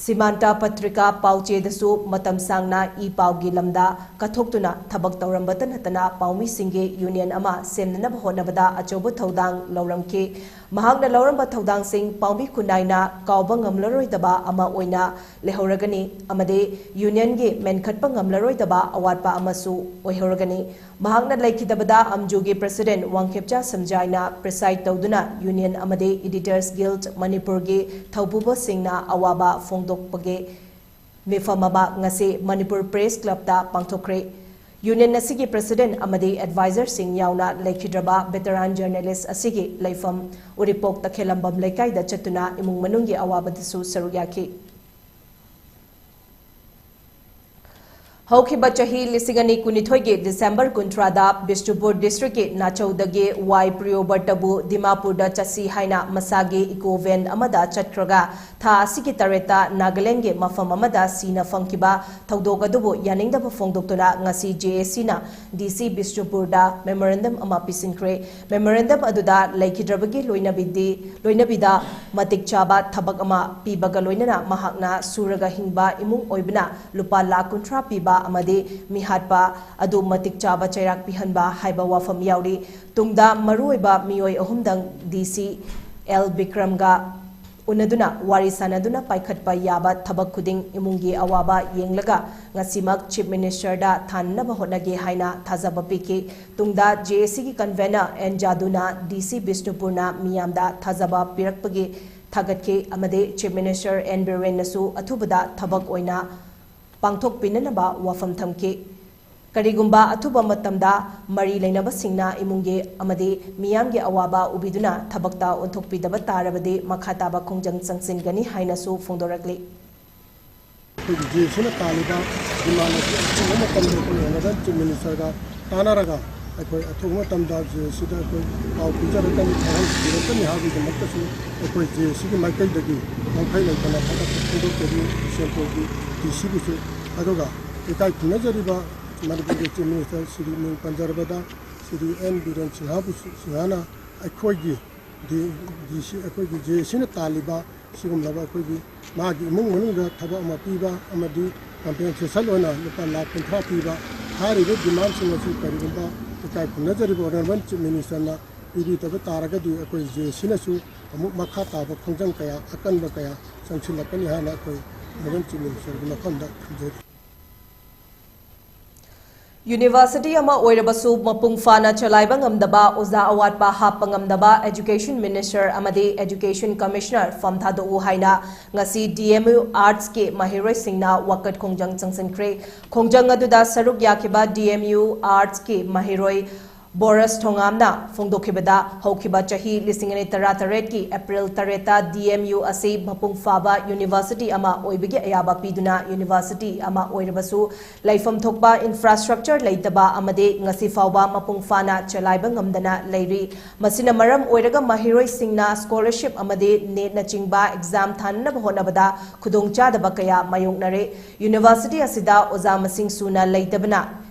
ꯁꯤꯃꯥꯟꯇ ꯄꯠꯇ꯭ꯔꯤꯀꯥ ꯄꯥꯎꯆꯦꯗꯁꯨ ꯃꯇꯝ ꯁꯥꯡꯅ ꯏ ꯄꯥꯎꯒꯤ ꯂꯝꯗ ꯀꯠꯊꯣꯛꯇꯨꯅ ꯊꯕꯛ ꯇꯧꯔꯝꯕꯇ ꯅꯠꯇꯅ ꯄꯥꯎꯃꯤꯁꯤꯡꯒꯤ ꯌꯨꯅꯤꯌꯟ ꯑꯃ ꯁꯦꯝꯅꯅꯕ ꯍꯣꯠꯅꯕꯗ ꯑꯆꯧꯕ ꯊꯧꯗꯥꯡ ꯂꯧꯔꯝꯈꯤ꯫ ꯃꯍꯥꯛꯅ ꯂꯧꯔꯝꯕ ꯊꯧꯗꯥꯡꯁꯤꯡ ꯄꯥꯎꯃꯤ ꯈꯨꯟꯅꯥꯏꯅ ꯀꯥꯎꯕ ꯉꯝꯂꯔꯣꯏꯗꯕ ꯑꯃ ꯑꯣꯏꯅ ꯂꯩꯍꯧꯔꯒꯅꯤ ꯑꯃꯗꯤ ꯌꯨꯅꯤꯌꯟꯒꯤ ꯃꯦꯟꯈꯠꯄ ꯉꯝꯂꯔꯣꯏꯗꯕ ꯑꯋꯥꯠꯄ ꯑꯃꯁꯨ ꯑꯣꯏꯍꯧꯔꯒꯅꯤ꯫ ꯃꯍꯥꯛꯅ ꯂꯩꯈꯤꯗꯕꯗ ꯑꯝꯖꯨꯒꯤ president ꯋꯥꯡꯈꯦꯝꯆꯥ ꯁꯝꯖꯥꯏꯅ preside ꯇꯧꯗꯨꯅ ꯌꯨꯅꯤꯌꯟ ꯑꯃꯗꯤ Editors Guild ꯃꯅꯤꯄꯨꯔꯒꯤ ꯊꯧꯄꯨꯕꯁꯤꯡꯅ ꯑꯋꯥꯕ ꯐꯣꯡꯗꯣꯛꯄꯒꯤ ꯃꯤꯐꯝ ꯑꯃ ꯉꯁꯤ ꯃꯅꯤꯄꯨꯔ Press Clubꯇ ꯄꯥꯡꯊꯣꯛꯈ꯭ꯔꯦ꯫ ꯌꯨꯅꯤꯌꯟ ꯑꯁꯤꯒꯤ president ꯑꯃꯗꯤ advisorꯁꯤꯡ ꯌꯥꯎꯅ ꯂꯩꯈꯤꯗ꯭ꯔꯕ veteran journalist ꯑꯁꯤꯒꯤ ꯂꯩꯐꯝ ꯎꯔꯤꯄꯣꯛ ꯇꯈꯦꯂꯝꯕꯝ ꯂꯩꯀꯥꯏꯗ ꯆꯠꯇꯨꯅ ꯏꯃꯨꯡ ꯃꯅꯨꯡꯒꯤ ꯑꯋꯥꯕꯗꯁꯨ ꯁꯔꯨꯛ ꯌꯥꯈꯤ꯫ ꯍꯧꯈꯤꯕ ꯆꯍꯤ ꯂꯤꯁꯤꯡ ꯑꯅꯤ ꯀꯨꯟꯅꯤꯊꯣꯏꯒꯤ ꯗꯤꯁꯦꯝꯕꯔ ꯀꯨꯟꯊ꯭ꯔꯥꯗ ꯕꯤꯁꯅꯨꯄꯨꯔ ꯗꯤꯁꯇ꯭ꯔꯤꯛꯀꯤ ꯅꯥꯆꯧꯗꯒꯤ ꯋꯥꯏ ꯄ꯭ꯔꯤꯌꯣꯕꯔꯇꯕꯨ ꯗꯤꯃꯥꯄꯨꯔꯗ ꯆꯠꯁꯤ ꯍꯥꯏꯅ ꯃꯁꯥꯒꯤ ꯏꯀꯣ ꯚꯦꯟ ꯑꯃꯗ ꯆꯠꯈ꯭ꯔꯒ ꯊꯥ ꯑꯁꯤꯒꯤ ꯇꯔꯦꯠꯇ ꯅꯥꯒꯥꯂꯦꯟꯗꯒꯤ ꯃꯐꯝ ꯑꯃꯗ ꯁꯤꯅ ꯐꯪꯈꯤꯕ ꯊꯧꯗꯣꯛ ꯑꯗꯨꯕꯨ ꯌꯥꯅꯤꯡꯗꯕ ꯐꯣꯡꯗꯣꯛꯇꯨꯅ ꯉꯁꯤ ꯖꯦ ꯑꯦ ꯁꯤꯅ ꯗꯤ ꯁꯤ ꯕꯤꯁꯅꯨꯄꯨꯔꯗ ꯃꯦꯃꯣꯔꯦꯟꯗꯝ ꯑꯃ ꯄꯤꯁꯤꯟꯈ꯭ꯔꯦ꯫ ꯃꯦꯃꯣꯔꯦꯟꯗꯝ ꯑꯗꯨꯗ ꯂꯩꯈꯤꯗ꯭ꯔꯕꯒꯤ ꯂꯣꯏꯅꯕꯤꯗꯤ ꯂꯣꯏꯅꯕꯤꯗ ꯃꯇꯤꯛ ꯆꯥꯕ ꯊꯕꯛ ꯑꯃ ꯄꯤꯕꯒ ꯂꯣꯏꯅꯅ ꯃꯍꯥꯛꯅ ꯁꯨꯔꯒ ꯍꯤꯡꯕ ꯏꯃꯨꯡ ꯑꯣꯏꯕꯅ ꯂꯨꯄꯥ ꯂꯥꯈ ꯀꯨꯟꯊ꯭ꯔꯥ ꯄꯤꯕ ꯑꯃꯗꯤ ꯃꯤꯍꯥꯠꯄ ꯑꯗꯨ ꯃꯇꯤꯛ ꯆꯥꯕ ꯆꯩꯔꯥꯛ ꯄꯤꯍꯟꯕ ꯍꯥꯏꯕ ꯋꯥꯐꯝ ꯌꯥꯎꯔꯤ꯫ ꯇꯨꯡꯗ ꯃꯔꯨꯑꯣꯏꯕ ꯃꯤꯑꯣꯏ ꯑꯍꯨꯝꯗꯪ ꯗꯤ ꯁꯤ ꯑꯦꯜ ꯕꯤꯀ꯭ꯔꯝꯒ ꯎꯅꯗꯨꯅ ꯋꯥꯔꯤ ꯁꯥꯅꯗꯨꯅ ꯄꯥꯏꯈꯠꯄ ꯌꯥꯕ ꯊꯕꯛ ꯈꯨꯗꯤꯡ ꯏꯃꯨꯡꯒꯤ ꯑꯋꯥꯕ ꯌꯦꯡꯂꯒ ꯉꯁꯤꯃꯛ ꯆꯤꯐ ꯃꯤꯅꯤꯁꯇꯔꯗ ꯊꯥꯅꯅꯕ ꯍꯣꯠꯅꯒꯦ ꯍꯥꯏꯅ ꯊꯥꯖꯕ ꯄꯤꯈꯤ꯫ ꯇꯨꯡꯗ ꯖꯦ ꯑꯦ ꯁꯤꯒꯤ ꯀꯟꯚꯦꯅꯔ ꯑꯦꯟ ꯖꯥꯗꯨꯅ ꯗꯤ ꯁꯤ ꯕꯤꯁꯅꯨꯄꯨꯔꯅ ꯃꯤꯌꯥꯝꯗ ꯊꯥꯖꯕ ꯄꯤꯔꯛꯄꯒꯤ ꯊꯥꯒꯠꯈꯤ ꯑꯃꯗꯤ ꯆꯤꯐ ꯃꯤꯅꯤꯁꯇꯔ ꯑꯦꯟ ꯕꯤꯔꯦꯟꯅꯁꯨ ꯑꯊꯨꯕꯗ ꯊꯕꯛ ꯑꯣꯏꯅ ꯄꯥꯡꯊꯣꯛꯄꯤꯅꯅꯕ ꯋꯥꯐꯝ ꯊꯝꯈꯤ꯫ ꯀꯔꯤꯒꯨꯝꯕ ꯑꯊꯨꯕ ꯃꯇꯝꯗ ꯃꯔꯤ ꯂꯩꯅꯕꯁꯤꯡꯅ ꯏꯃꯨꯡꯒꯤ ꯑꯃꯗꯤ ꯃꯤꯌꯥꯝꯒꯤ ꯑꯋꯥꯕ ꯎꯕꯤꯗꯨꯅ ꯊꯕꯛꯇ ꯑꯣꯟꯊꯣꯛꯄꯤꯗꯕ ꯇꯥꯔꯕꯗꯤ ꯃꯈꯥ ꯇꯥꯕ ꯈꯣꯡꯖꯪ ꯆꯪꯁꯤꯟꯒꯅꯤ ꯍꯥꯏꯅꯁꯨ ꯐꯣꯡꯗꯣꯔꯛꯂꯤ꯫ ꯑꯩꯈꯣꯏꯒꯤ ꯖꯦ ꯑꯦ ꯁꯤꯅ ꯇꯥꯜꯂꯤꯕ ꯗꯤꯃꯥꯟ ꯑꯁꯤ ꯑꯊꯨꯕ ꯃꯇꯝꯗ ꯑꯩꯈꯣꯏ ꯑꯣꯅꯔꯦꯕꯜ ꯆꯤꯐ ꯃꯤꯅꯤꯁꯇꯔꯒ ꯇꯥꯟꯅꯔꯒ ꯑꯩꯈꯣꯏ ꯑꯊꯨꯕ ꯃꯇꯝꯗ ꯖꯦ ꯑꯦ ꯁꯤꯗ ꯑꯩꯈꯣꯏ ꯄꯥꯎ ꯄꯤꯖꯔꯛꯀꯅꯤ, ꯈꯪꯍꯟꯕꯤꯔꯛꯀꯅꯤ ꯍꯥꯏꯕꯒꯤꯗꯃꯛꯇꯁꯨ ꯑꯩꯈꯣꯏ ꯖꯦ ꯑꯦ ꯁꯤꯒꯤ ꯃꯥꯏꯀꯩꯗꯒꯤ ꯉꯝꯈꯩ ꯂꯩꯇꯅ ꯊꯥꯒꯠꯄ ꯐꯣꯡꯗꯣꯛꯆꯔꯤ ꯕꯤꯁꯦꯝꯄꯨꯔꯒꯤ ꯗꯤ ꯁꯤꯕꯨꯁꯨ꯫ ꯑꯗꯨꯒ ꯏꯀꯥꯏ ꯈꯨꯝꯅꯖꯔꯤꯕ ꯃꯅꯤꯄꯨꯔꯒꯤ ꯆꯤꯐ ꯃꯤꯅꯤꯁꯇꯔ ꯁ꯭ꯔꯤ ꯃꯤꯡ ꯄꯟꯖꯔꯕꯗ ꯁ꯭ꯔꯤ ꯑꯦꯟ ꯕꯤꯔꯦꯟ ꯁꯤꯡꯍꯕꯨꯁꯨ, ꯁꯤꯡꯍꯅ ꯑꯩꯈꯣꯏꯒꯤ ꯗꯤ, ꯗꯤ ꯁꯤ, ꯑꯩꯈꯣꯏꯒꯤ ꯖꯦ ꯑꯦ ꯁꯤꯅ ꯇꯥꯜꯂꯤꯕ ꯁꯤꯒꯨꯝꯂꯕ ꯑꯩꯈꯣꯏꯒꯤ ꯃꯥꯒꯤ ꯏꯃꯨꯡ ꯃꯅꯨꯡꯗ ꯊꯕꯛ ꯑꯃ ꯄꯤꯕ ꯑꯃꯗꯤ ꯀꯝꯄꯦꯟꯁꯦꯁꯟ ꯑꯣꯏꯅ ꯂꯨꯄꯥ ꯂꯥꯈ ꯀꯨꯟꯊ꯭ꯔꯥ ꯄꯤꯕ ꯍꯥꯏꯔꯤꯕ ꯗꯤꯃꯥꯟꯁꯤꯡ ꯑꯁꯤ ꯀꯔꯤꯒꯨꯝꯕ ꯏꯀꯥꯏ ꯈꯨꯝꯅꯖꯔꯤꯕ ꯑꯣꯅꯔꯦꯕꯜ ꯆꯤꯐ ꯃꯤꯅꯤꯁꯇꯔꯅ ꯄꯤꯕꯤꯗꯕ ꯇꯥꯔꯒꯗꯤ ꯑꯩꯈꯣꯏ ꯖꯦ ꯑꯦ ꯁꯤꯅꯁꯨ ꯑꯃꯨꯛ ꯃꯈꯥ ꯇꯥꯕ ꯈꯣꯡꯖꯪ ꯀꯌꯥ, ꯑꯀꯟꯕ ꯀꯌꯥ ꯆꯪꯁꯤꯜꯂꯛꯀꯅꯤ ꯍꯥꯏꯅ ꯑꯩꯈꯣꯏ ꯑꯣꯅꯔꯦꯕꯜ ꯆꯤꯐ ꯃꯤꯅꯤꯁꯇꯔꯒꯤ ꯃꯐꯝꯗ ꯊꯝꯖꯔꯤ꯫ ꯌꯨꯅꯤꯚꯔꯁꯤꯇꯤ ꯑꯃ ꯑꯣꯏꯔꯕꯁꯨ ꯃꯄꯨꯡ ꯐꯥꯅ ꯆꯂꯥꯏꯕ ꯉꯝꯗꯕ, ꯑꯣꯖꯥ ꯑꯋꯥꯠꯄ ꯍꯥꯞꯄ ꯉꯝꯗꯕ, ꯑꯦꯖꯨꯀꯦꯁꯟ ꯃꯤꯅꯤꯁꯇꯔ ꯑꯃꯗꯤ ꯑꯦꯖꯨꯀꯦꯁꯟ ꯀꯃꯤꯁꯅꯔ ꯐꯝ ꯊꯥꯗꯣꯛꯎ ꯍꯥꯏꯅ ꯉꯁꯤ ꯗꯤ ꯑꯦꯝ ꯌꯨ ꯑꯥꯔꯠꯁꯀꯤ ꯃꯍꯩꯔꯣꯏꯁꯤꯡꯅ ꯋꯥꯀꯠ ꯈꯣꯡꯖꯪ ꯆꯪꯁꯤꯟꯈ꯭ꯔꯦ꯫ ꯈꯣꯡꯖꯪ ꯑꯗꯨꯗ ꯁꯔꯨꯛ ꯌꯥꯈꯤꯕ ꯗꯤ ꯑꯦꯝ ꯌꯨ ꯑꯥꯔꯠꯁꯀꯤ ꯃꯍꯩꯔꯣꯏ ꯕꯣꯔꯁ ꯊꯣꯉꯥꯝꯅ ꯐꯣꯡꯗꯣꯛꯈꯤꯕꯗ, ꯍꯧꯈꯤꯕ ꯆꯍꯤ ꯂꯤꯁꯤꯡ ꯑꯅꯤ ꯇꯔꯥꯇꯔꯦꯠꯀꯤ ꯑꯦꯄ꯭ꯔꯤꯜ ꯇꯔꯦꯠꯇ ꯗꯤ ꯑꯦꯝ ꯌꯨ ꯑꯁꯤ ꯃꯄꯨꯡ ꯐꯥꯕ ꯌꯨꯅꯤꯚꯔꯁꯤꯇꯤ ꯑꯃ ꯑꯣꯏꯕꯒꯤ ꯑꯌꯥꯕ ꯄꯤꯗꯨꯅ ꯌꯨꯅꯤꯚꯔꯁꯤꯇꯤ ꯑꯃ ꯑꯣꯏꯔꯕꯁꯨ, ꯂꯩꯐꯝ ꯊꯣꯛꯄ ꯏꯟꯐ꯭ꯔꯥꯁ꯭ꯇ꯭ꯔꯛꯆꯔ ꯂꯩꯇꯕ ꯑꯃꯗꯤ ꯉꯁꯤ ꯐꯥꯎꯕ ꯃꯄꯨꯡ ꯐꯥꯅ ꯆꯂꯥꯏꯕ ꯉꯝꯗꯅ ꯂꯩꯔꯤ꯫ ꯃꯁꯤꯅ ꯃꯔꯝ ꯑꯣꯏꯔꯒ ꯃꯍꯩꯔꯣꯏꯁꯤꯡꯅ ꯁ꯭ꯀꯣꯂꯔꯁꯤꯞ ꯑꯃꯗꯤ ꯅꯦꯠꯅꯆꯤꯡꯕ ꯑꯦꯛꯖꯥꯝ ꯊꯥꯅꯅꯕ ꯍꯣꯠꯅꯕꯗ ꯈꯨꯗꯣꯡꯆꯥꯗꯕ ꯀꯌꯥ ꯃꯥꯌꯣꯛꯅꯔꯦ꯫ ꯌꯨꯅꯤꯚꯔꯁꯤꯇꯤ ꯑꯁꯤꯗ ꯑꯣꯖꯥ ꯃꯁꯤꯡ ꯁꯨꯅ ꯂꯩꯇꯕꯅ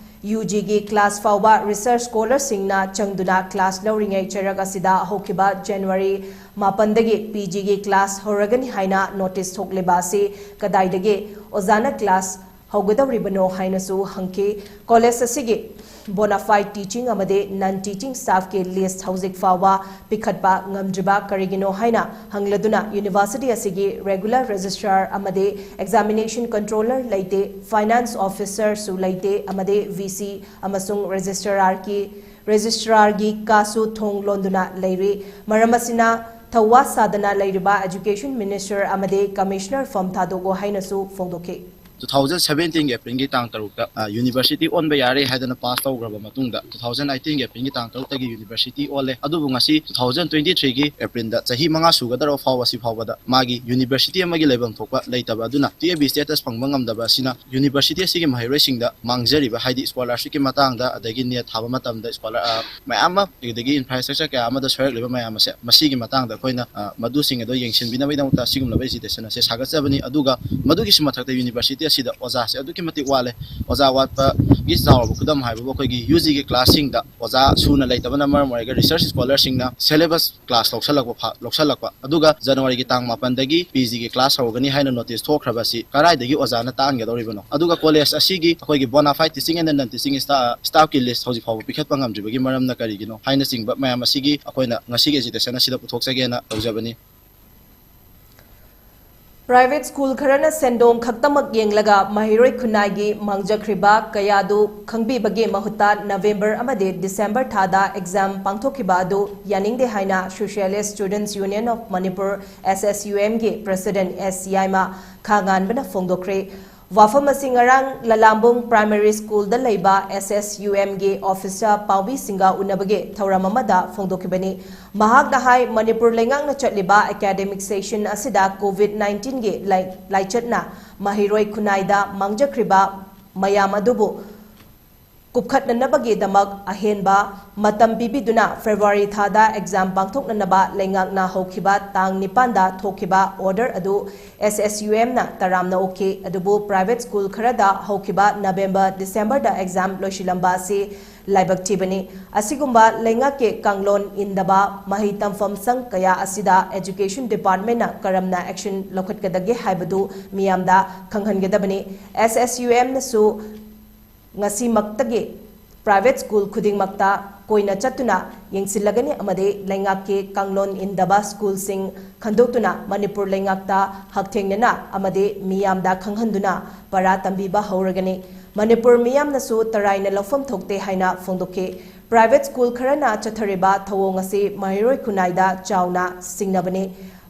ꯌꯨ ꯖꯤꯒꯤ ꯀ꯭ꯂꯥꯁ ꯐꯥꯎꯕ ꯔꯤꯁꯔꯆ ꯁ꯭ꯀꯣꯂꯔꯁꯤꯡꯅ ꯆꯪꯗꯨꯅ ꯀ꯭ꯂꯥꯁ ꯂꯧꯔꯤꯉꯩ ꯆꯩꯔꯛ ꯑꯁꯤꯗ ꯍꯧꯈꯤꯕ ꯖꯅꯋꯥꯔꯤ ꯃꯥꯄꯟꯗꯒꯤ ꯄꯤ ꯖꯤꯒꯤ ꯀ꯭ꯂꯥꯁ ꯍꯧꯔꯒꯅꯤ ꯍꯥꯏꯅ ꯅꯣꯇꯤꯁ ꯊꯣꯛꯂꯤꯕ ꯑꯁꯤ ꯀꯗꯥꯏꯗꯒꯤ ꯑꯣꯖꯥꯅ ꯀ꯭ꯂꯥꯁ ꯍꯧꯒꯗꯧꯔꯤꯕꯅꯣ ꯍꯥꯏꯅꯁꯨ ꯍꯪꯈꯤ꯫ ꯀꯣꯂꯦꯖ ꯑꯁꯤꯒꯤ ꯕꯣꯅꯥꯐꯥꯏꯗ ꯇꯤꯆꯤꯡ ꯑꯃꯗꯤ ꯅꯟ ꯇꯤꯆꯤꯡ ꯁ꯭ꯇꯥꯐꯀꯤ ꯂꯤꯁ ꯍꯧꯖꯤꯛ ꯐꯥꯎꯕ ꯄꯤꯈꯠꯄ ꯉꯝꯗ꯭ꯔꯤꯕ ꯀꯔꯤꯒꯤꯅꯣ ꯍꯥꯏꯅ ꯍꯪꯂꯗꯨꯅ, ꯌꯨꯅꯤꯚꯔꯁꯤꯇꯤ ꯑꯁꯤꯒꯤ ꯔꯦꯒꯨꯂꯔ ꯔꯦꯖꯤꯁꯇ꯭ꯔꯥꯔ ꯑꯃꯗꯤ ꯑꯦꯛꯖꯥꯃꯤꯅꯦꯁꯟ ꯀꯟꯇ꯭ꯔꯣꯂꯔ ꯂꯩꯇꯦ, ꯐꯥꯏꯅꯥꯟꯁ ꯑꯣꯐꯤꯁꯔꯁꯨ ꯂꯩꯇꯦ ꯑꯃꯗꯤ ꯚꯤ ꯁꯤ ꯑꯃꯁꯨꯡ ꯔꯦꯖꯤꯁꯇ꯭ꯔꯥꯔꯒꯤ, ꯔꯦꯖꯤꯁꯇ꯭ꯔꯥꯔꯒꯤ ꯀꯥꯁꯨ ꯊꯣꯡ ꯂꯣꯟꯗꯨꯅ ꯂꯩꯔꯤ꯫ ꯃꯔꯝ ꯑꯁꯤꯅ ꯊꯧꯋꯥ ꯁꯥꯗꯅ ꯂꯩꯔꯤꯕ ꯑꯦꯖꯨꯀꯦꯁꯟ ꯃꯤꯅꯤꯁꯇꯔ ꯑꯃꯗꯤ ꯀꯃꯤꯁꯅꯔ ꯐꯝ ꯊꯥꯗꯣꯛꯑꯣ ꯍꯥꯏꯅꯁꯨ ꯐꯣꯡꯗꯣꯛꯈꯤ꯫ Two thousand seventeen ꯒꯤ ꯑꯦꯄ꯭ꯔꯤꯜꯒꯤ ꯇꯥꯡ ꯇꯔꯨꯛꯇ ꯌꯨꯅꯤꯚꯔꯁꯤꯇꯤ ꯑꯣꯟꯕ ꯌꯥꯔꯦ ꯍꯥꯏꯗꯅ ꯄꯥꯁ ꯇꯧꯈ꯭ꯔꯕ ꯃꯇꯨꯡꯗ, two thousand eighteen ꯒꯤ ꯑꯦꯄ꯭ꯔꯤꯜꯒꯤ ꯇꯥꯡ ꯇꯔꯨꯛꯇꯒꯤ ꯌꯨꯅꯤꯚꯔꯁꯤꯇꯤ ꯑꯣꯜꯂꯦ꯫ ꯑꯗꯨꯕꯨ ꯉꯁꯤ two thousand twenty three ꯒꯤ ꯑꯦꯄ꯭ꯔꯤꯜꯗ ꯆꯍꯤ ꯃꯉꯥ ꯁꯨꯒꯗꯧꯔꯕ ꯐꯥꯎꯕ, ꯁꯤ ꯐꯥꯎꯕꯗ ꯃꯥꯒꯤ ꯌꯨꯅꯤꯚꯔꯁꯤꯇꯤ ꯑꯃꯒꯤ ꯂꯩꯐꯝ ꯊꯣꯛꯄ ꯂꯩꯇꯕ ꯑꯗꯨꯅ ꯇꯨ ꯑꯦ ꯕꯤ ꯁ꯭ꯇꯦꯇꯁ ꯐꯪꯕ ꯉꯝꯗꯕ ꯑꯁꯤꯅ ꯌꯨꯅꯤꯚꯔꯁꯤꯇꯤ ꯑꯁꯤꯒꯤ ꯃꯍꯩꯔꯣꯏꯁꯤꯡꯗ ꯃꯥꯡꯖꯔꯤꯕ, ꯍꯥꯏꯗꯤ ꯁ꯭ꯀꯣꯂꯔꯁꯤꯞꯀꯤ ꯃꯇꯥꯡꯗ, ꯑꯗꯒꯤ ꯅꯦꯠ ꯊꯥꯕ ꯃꯇꯝꯗ ꯁ꯭ꯀꯣꯂꯔ, ꯑ, ꯃꯌꯥꯝ ꯑꯃ, ꯑꯗꯒꯤ ꯏꯟꯐ꯭ꯔꯥꯁ꯭ꯇ꯭ꯔꯛꯆꯔ ꯀꯌꯥ ꯑꯃꯗ ꯁꯣꯏꯔꯛꯂꯤꯕ ꯃꯌꯥꯝ ꯑꯁꯦ, ꯃꯁꯤꯒꯤ ꯃꯇꯥꯡꯗ ꯑꯩꯈꯣꯏꯅ, ꯑ, ꯃꯗꯨꯁꯤꯡ ꯑꯗꯣ ꯌꯦꯡꯁꯤꯟꯕꯤꯅꯕꯒꯤꯗꯃꯛꯇ ꯑꯁꯤꯒꯨꯝꯂꯕ ꯑꯦꯖꯤꯇꯦꯁꯟ ꯑꯁꯦ ꯁꯥꯒꯠꯆꯕꯅꯤ꯫ ꯑꯗꯨꯒ ꯃꯗꯨꯒꯤꯁꯨ ꯃꯊꯛꯇ ꯌꯨꯅꯤꯚꯔꯁꯤꯇꯤ ꯑꯁꯤꯗ ꯑꯣꯖꯥꯁꯦ ꯑꯗꯨꯛꯀꯤ ꯃꯇꯤꯛ ꯋꯥꯠꯂꯦ꯫ ꯑꯣꯖꯥ ꯋꯥꯠꯄꯒꯤ ꯆꯥꯎꯔꯕ ꯈꯨꯗꯝ ꯍꯥꯏꯕꯕꯨ ꯑꯩꯈꯣꯏꯒꯤ ꯌꯨ ꯖꯤꯒꯤ ꯀ꯭ꯂꯥꯁꯁꯤꯡꯗ ꯑꯣꯖꯥ ꯁꯨꯅ ꯂꯩꯇꯕꯅ ꯃꯔꯝ ꯑꯣꯏꯔꯒ ꯔꯤꯁꯔꯆ ꯁ꯭ꯀꯣꯂꯔꯁꯤꯡꯅ ꯁꯦꯂꯦꯕꯁ ꯀ꯭ꯂꯥꯁ ꯂꯧꯁꯜꯂꯛꯄ ꯐꯥ-, ꯂꯧꯁꯜꯂꯛꯄ꯫ ꯑꯗꯨꯒ ꯖꯅꯋꯥꯔꯤꯒꯤ ꯇꯥꯡ ꯃꯥꯄꯟꯗꯒꯤ ꯄꯤ ꯖꯤꯒꯤ ꯀ꯭ꯂꯥꯁ ꯍꯧꯒꯅꯤ ꯍꯥꯏꯅ ꯅꯣꯇꯤꯁ ꯊꯣꯛꯈ꯭ꯔꯕꯁꯤ ꯀꯗꯥꯏꯗꯒꯤ ꯑꯣꯖꯥꯅ ꯇꯥꯛꯍꯟꯒꯗꯧꯔꯤꯕꯅꯣ? ꯑꯗꯨꯒ ꯀꯣꯂꯦꯖ ꯑꯁꯤꯒꯤ ꯑꯩꯈꯣꯏꯒꯤ ꯕꯣꯅꯥꯐꯥꯏꯗ ꯇꯤꯆꯤꯡ ꯑꯦꯟ ꯅꯟ ꯇꯤꯆꯤꯡ ꯁ꯭ꯇꯥ-, ꯁ꯭ꯇꯥꯐꯀꯤ ꯂꯤꯁ ꯍꯧꯖꯤꯛ ꯐꯥꯎꯕ ꯄꯤꯈꯠꯄ ꯉꯝꯗ꯭ꯔꯤꯕꯒꯤ ꯃꯔꯝꯅ ꯀꯔꯤꯒꯤꯅꯣ ꯍꯥꯏꯅꯆꯤꯡꯕ ꯃꯌꯥꯝ ꯑꯁꯤꯒꯤ ꯑꯩꯈꯣꯏꯅ ꯉꯁꯤꯒꯤ ꯑꯦꯖꯤꯇꯦꯁꯟ ꯑꯁꯤꯗ ꯄꯨꯊꯣꯛꯆꯒꯦꯅ ꯇꯧꯖꯕꯅꯤ꯫ ꯄ꯭ꯔꯥꯏꯚꯦꯠ ꯁ꯭ꯀꯨꯜ ꯈꯔꯅ ꯁꯦꯟꯗꯣꯡ ꯈꯛꯇꯃꯛ ꯌꯦꯡꯂꯒ ꯃꯍꯩꯔꯣꯏ ꯈꯨꯟꯅꯥꯏꯒꯤ ꯃꯥꯡꯖꯈ꯭ꯔꯤꯕ ꯀꯌꯥꯗꯨ ꯈꯪꯕꯤꯕꯒꯤ ꯃꯍꯨꯠꯇ ꯅꯕꯦꯝꯕꯔ ꯑꯃꯗꯤ ꯗꯤꯁꯦꯝꯕꯔ ꯊꯥꯗ ꯑꯦꯛꯖꯥꯝ ꯄꯥꯡꯊꯣꯛꯈꯤꯕ ꯑꯗꯨ ꯌꯥꯅꯤꯡꯗꯦ ꯍꯥꯏꯅ Socialist Students Union of Manipur, S S U M ꯒꯤ ꯄ꯭ꯔꯁꯤꯗꯦꯟꯠ ꯑꯦꯁ ꯌꯥꯏꯃ ꯈꯥꯉꯥꯟꯕꯅ ꯐꯣꯡꯗꯣꯛꯈ꯭ꯔꯦ꯫ ꯋꯥꯐꯝ ꯑꯁꯤ ꯉꯔꯥꯡ ꯂꯂꯥꯝꯕꯨꯡ ꯄ꯭ꯔꯥꯏꯃꯥꯔꯤ ꯁ꯭ꯀꯨꯜꯗ ꯂꯩꯕ ꯑꯦꯁ ꯑꯦꯁ ꯌꯨ ꯑꯦꯝꯒꯤ ꯑꯣꯐꯤꯁꯔ ꯄꯥꯎꯃꯤꯁꯤꯡꯒ ꯎꯅꯕꯒꯤ ꯊꯧꯔꯝ ꯑꯃꯗ ꯐꯣꯡꯗꯣꯛꯈꯤꯕꯅꯤ꯫ ꯃꯍꯥꯛꯅ ꯍꯥꯏ, ꯃꯅꯤꯄꯨꯔ ꯂꯩꯉꯥꯛꯅ ꯆꯠꯂꯤꯕ ꯑꯦꯀꯥꯗꯦꯃꯤꯛ ꯁꯦꯁꯟ ꯑꯁꯤꯗ ꯀꯣꯚꯤꯗ ꯅꯥꯏꯟꯇꯤꯟꯒꯤ ꯂꯥꯏ-, ꯂꯥꯏꯆꯠꯅ ꯃꯍꯩꯔꯣꯏ ꯈꯨꯟꯅꯥꯏꯗ ꯃꯥꯡꯖꯈ꯭ꯔꯤꯕ ꯃꯌꯥꯝ ꯑꯗꯨꯕꯨ ꯀꯨꯞꯈꯠꯅꯅꯕꯒꯤꯗꯃꯛ ꯑꯍꯦꯟꯕ ꯃꯇꯝ ꯄꯤꯕꯤꯗꯨꯅ ꯐꯦꯕ꯭ꯔꯨꯋꯥꯔꯤ ꯊꯥꯗ ꯑꯦꯛꯖꯥꯝ ꯄꯥꯡꯊꯣꯛꯅꯅꯕ ꯂꯩꯉꯥꯛꯅ ꯍꯧꯈꯤꯕ ꯇꯥꯡ ꯅꯤꯄꯥꯟꯗ ꯊꯣꯛꯈꯤꯕ ꯑꯣꯔꯗꯔ ꯑꯗꯨ ꯑꯦꯁ ꯑꯦꯁ ꯌꯨ ꯑꯦꯝꯅ ꯇꯔꯥꯝꯅ ꯑꯣꯛꯈꯤ꯫ ꯑꯗꯨꯕꯨ ꯄ꯭ꯔꯥꯏꯚꯦꯠ ꯁ꯭ꯀꯨꯜ ꯈꯔꯗ ꯍꯧꯈꯤꯕ ꯅꯕꯦꯝꯕꯔ, ꯗꯤꯁꯦꯝꯕꯔꯗ ꯑꯦꯛꯖꯥꯝ ꯂꯣꯏꯁꯤꯜꯂꯝꯕ ꯑꯁꯤ ꯂꯥꯏꯕꯛ ꯊꯤꯕꯅꯤ꯫ ꯑꯁꯤꯒꯨꯝꯕ ꯂꯩꯉꯥꯛꯀꯤ ꯀꯥꯡꯂꯣꯟ ꯏꯟꯗꯕ ꯃꯍꯩ ꯇꯝꯐꯝ ꯁꯪ ꯀꯌꯥ ꯑꯁꯤꯗ ꯑꯦꯖꯨꯀꯦꯁꯟ ꯗꯤꯄꯥꯔꯠꯃꯦꯟꯅ ꯀꯔꯝꯅ ꯑꯦꯛꯁꯟ ꯂꯧꯈꯠꯀꯗꯒꯦ ꯍꯥꯏꯕꯗꯨ ꯃꯤꯌꯥꯝꯗ ꯈꯪꯍꯟꯒꯗꯕꯅꯤ꯫ ꯑꯦꯁ ꯑꯦꯁ ꯌꯨ ꯑꯦꯝꯅꯁꯨ ꯉꯁꯤꯃꯛꯇꯒꯤ ꯄ꯭ꯔꯥꯏꯚꯦꯠ ꯁ꯭ꯀꯨꯜ ꯈꯨꯗꯤꯡꯃꯛꯇ ꯀꯣꯏꯅ ꯆꯠꯇꯨꯅ ꯌꯦꯡꯁꯤꯜꯂꯒꯅꯤ ꯑꯃꯗꯤ ꯂꯩꯉꯥꯛꯀꯤ ꯀꯥꯡꯂꯣꯟ ꯏꯟꯗꯕ ꯁ꯭ꯀꯨꯜꯁꯤꯡ ꯈꯟꯗꯣꯛꯇꯨꯅ ꯃꯅꯤꯄꯨꯔ ꯂꯩꯉꯥꯛꯇ ꯍꯛꯊꯦꯡꯅꯅ ꯑꯃꯗꯤ ꯃꯤꯌꯥꯝꯗ ꯈꯪꯍꯟꯗꯨꯅ ꯄꯔꯥ ꯇꯝꯕꯤꯕ ꯍꯧꯔꯒꯅꯤ꯫ ꯃꯅꯤꯄꯨꯔ ꯃꯤꯌꯥꯝꯅꯁꯨ ꯇꯔꯥꯏꯅ ꯂꯧꯐꯝ ꯊꯣꯛꯇꯦ ꯍꯥꯏꯅ ꯐꯣꯡꯗꯣꯛꯈꯤ꯫ ꯄ꯭ꯔꯥꯏꯚꯦꯠ ꯁ꯭ꯀꯨꯜ ꯈꯔꯅ ꯆꯠꯊꯔꯤꯕ ꯊꯧꯑꯣꯡ ꯑꯁꯤ ꯃꯍꯩꯔꯣꯏ ꯈꯨꯟꯅꯥꯏꯗ ꯆꯥꯎꯅ ꯁꯤꯡꯅꯕꯅꯤ꯫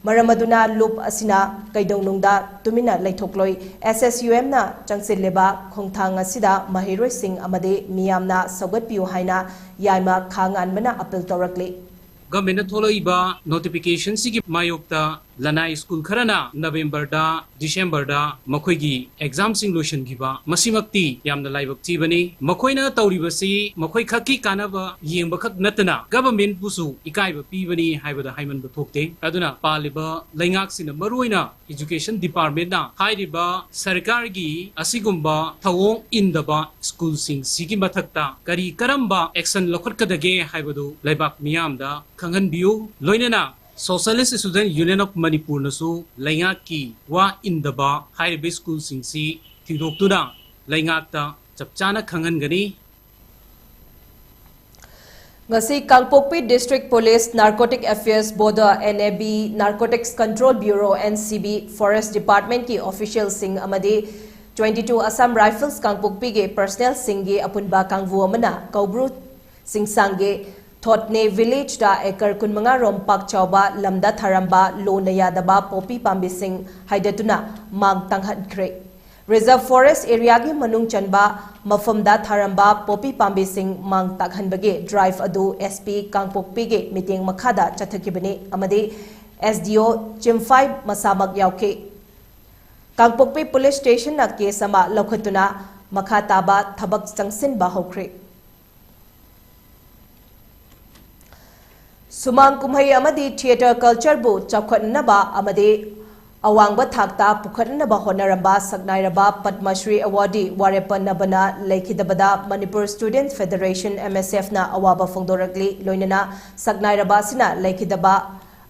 ꯃꯔꯝ ꯑꯗꯨꯅ ꯂꯨꯞ ꯑꯁꯤꯅ ꯀꯩꯗꯧꯅꯨꯡꯗ ꯇꯨꯃꯤꯟꯅ ꯂꯩꯊꯣꯛꯂꯣꯏ꯫ ꯑꯦꯁ ꯑꯦꯁ ꯌꯨ ꯑꯦꯝꯅ ꯆꯪꯁꯤꯜꯂꯤꯕ ꯈꯣꯡꯊꯥꯡ ꯑꯁꯤꯗ ꯃꯍꯩꯔꯣꯏꯁꯤꯡ ꯑꯃꯗꯤ ꯃꯤꯌꯥꯝꯅ ꯁꯧꯒꯠꯄꯤꯌꯨ ꯍꯥꯏꯅ ꯌꯥꯏꯃ ꯈꯥ ꯉꯥꯟꯕꯅ ꯑꯄꯤꯜ ꯇꯧꯔꯛꯂꯤ꯫ ꯒꯚꯔꯟꯃꯦꯟꯠꯅ ꯊꯣꯛꯂꯛꯏꯕ ꯅꯣꯇꯤꯐꯤꯀꯦꯁꯟꯁꯤꯒꯤ ꯃꯥꯌꯣꯛꯇ ꯂꯅꯥꯏ ꯁ꯭ꯀꯨꯜ ꯈꯔꯅ ꯅꯕꯦꯝꯕꯔꯗ, ꯗꯤꯁꯦꯝꯕꯔꯗ ꯃꯈꯣꯏꯒꯤ ꯑꯦꯛꯖꯥꯝꯁꯤꯡ ꯂꯣꯏꯁꯤꯟꯈꯤꯕ, ꯃꯁꯤꯃꯛꯇꯤ ꯌꯥꯝꯅ ꯂꯥꯏꯕꯛ ꯊꯤꯕꯅꯤ꯫ ꯃꯈꯣꯏꯅ ꯇꯧꯔꯤꯕꯁꯤ ꯃꯈꯣꯏ ꯈꯛꯀꯤ ꯀꯥꯟꯅꯕ ꯌꯦꯡꯕꯈꯛ ꯅꯠꯇꯅ ꯒꯚꯔꯟꯃꯦꯟꯠꯄꯨꯁꯨ ꯏꯀꯥꯏꯕ ꯄꯤꯕꯅꯤ ꯍꯥꯏꯕꯗ ꯍꯥꯏꯃꯟꯕ ꯊꯣꯛꯇꯦ꯫ ꯑꯗꯨꯅ ꯄꯥꯜꯂꯤꯕ ꯂꯩꯉꯥꯛꯁꯤꯡꯅ, ꯃꯔꯨꯑꯣꯏꯅ ꯏꯖꯨꯀꯦꯁꯟ ꯗꯤꯄꯥꯔꯠꯃꯦꯟꯠꯅ, ꯍꯥꯏꯔꯤꯕ ꯁꯔꯀꯥꯔꯒꯤ ꯑꯁꯤꯒꯨꯝꯕ ꯊꯧꯑꯣꯡ ꯏꯟꯗꯕ ꯁ꯭ꯀꯨꯜꯁꯤꯡꯁꯤꯒꯤ ꯃꯊꯛꯇ ꯀꯔꯤ ꯀꯔꯝꯕ ꯑꯦꯛꯁꯟ ꯂꯧꯈꯠꯀꯗꯒꯦ ꯍꯥꯏꯕꯗꯨ ꯂꯩꯕꯥꯛ ꯃꯤꯌꯥꯝꯗ ꯈꯪꯍꯟꯕꯤꯌꯨ꯫ ꯂꯣꯏꯅꯅ Socialist Student Union of ꯃꯅꯤꯄꯨꯔꯅꯁꯨ ꯂꯩꯉꯥꯛꯀꯤ ꯋꯥ ꯏꯟꯗꯕ ꯍꯥꯏꯔꯤꯕ ꯁ꯭ꯀꯨꯜꯁꯤꯡꯁꯤ ꯊꯤꯗꯣꯛꯇꯨꯅ ꯂꯩꯉꯥꯛꯇ ꯆꯞ ꯆꯥꯅ ꯈꯪꯍꯟꯒꯅꯤ꯫ ꯉꯁꯤ ꯀꯥꯡꯄꯣꯛꯄꯤ District Police Narcotic Affairs Border, N A B, Narcotics Control Bureau, N C B, Forest Department ꯀꯤ official ꯁꯤꯡ ꯑꯃꯗꯤ twenty two Assam Rifles ꯀꯥꯡꯄꯣꯛꯄꯤꯒꯤ personnel ꯁꯤꯡꯒꯤ ꯑꯄꯨꯟꯕ ꯀꯥꯡꯕꯨ ꯑꯃꯅ ꯀꯧꯕ꯭ꯔꯨ ꯆꯤꯡꯁꯥꯡꯒꯤ ꯊꯣꯠꯅꯦ village ꯗ acre ꯀꯨꯟꯃꯉꯥ ꯔꯣꯝ ꯄꯥꯛ ꯆꯥꯎꯕ ꯂꯝꯗ ꯊꯥꯔꯝꯕ ꯂꯣꯅ ꯌꯥꯗꯕ ꯄꯣꯄꯤ ꯄꯥꯝꯕꯤꯁꯤꯡ ꯍꯥꯏꯗꯠꯇꯨꯅ ꯃꯥꯡ ꯇꯥꯛꯍꯟꯈ꯭ꯔꯦ꯫ Reserve Forest Area ꯒꯤ ꯃꯅꯨꯡ ꯆꯟꯕ ꯃꯐꯝꯗ ꯊꯥꯔꯝꯕ ꯄꯣꯄꯤ ꯄꯥꯝꯕꯤꯁꯤꯡ ꯃꯥꯡ ꯇꯥꯛꯍꯟꯕꯒꯤ drive ꯑꯗꯨ S P ꯀꯥꯡꯄꯣꯛꯄꯤꯒꯤ ꯃꯤꯠꯌꯦꯡ ꯃꯈꯥꯗ ꯆꯠꯊꯈꯤꯕꯅꯤ ꯑꯃꯗꯤ S D O ꯆꯤꯝꯐꯥꯏ ꯃꯁꯥꯃꯛ ꯌꯥꯎꯈꯤ꯫ ꯀꯥꯡꯄꯣꯛꯄꯤ Police Station ꯅ case ꯑꯃ ꯂꯧꯈꯠꯇꯨꯅ ꯃꯈꯥ ꯇꯥꯕ ꯊꯕꯛ ꯆꯪꯁꯤꯟꯕ ꯍꯧꯈ꯭ꯔꯦ꯫ ꯁꯨꯃꯥꯡ ꯀꯨꯝꯍꯩ ꯑꯃꯗꯤ theatre culture ꯕꯨ ꯆꯥꯎꯈꯠꯅꯅꯕ ꯑꯃꯗꯤ ꯑꯋꯥꯡꯕ ꯊꯥꯛꯇ ꯄꯨꯈꯠꯅꯅꯕ ꯍꯣꯠꯅꯔꯝꯕ ꯁꯛꯅꯥꯏꯔꯕ Padma Shri awardee ꯋꯥꯔꯦꯞꯄ ꯅꯕꯅ ꯂꯩꯈꯤꯗꯕꯗ Manipur Student Federation, M S F ꯅ ꯑꯋꯥꯕ ꯐꯣꯡꯗꯣꯔꯛꯂꯤ꯫ ꯂꯣꯏꯅꯅ ꯁꯛꯅꯥꯏꯔꯕ ꯑꯁꯤꯅ ꯂꯩꯈꯤꯗꯕ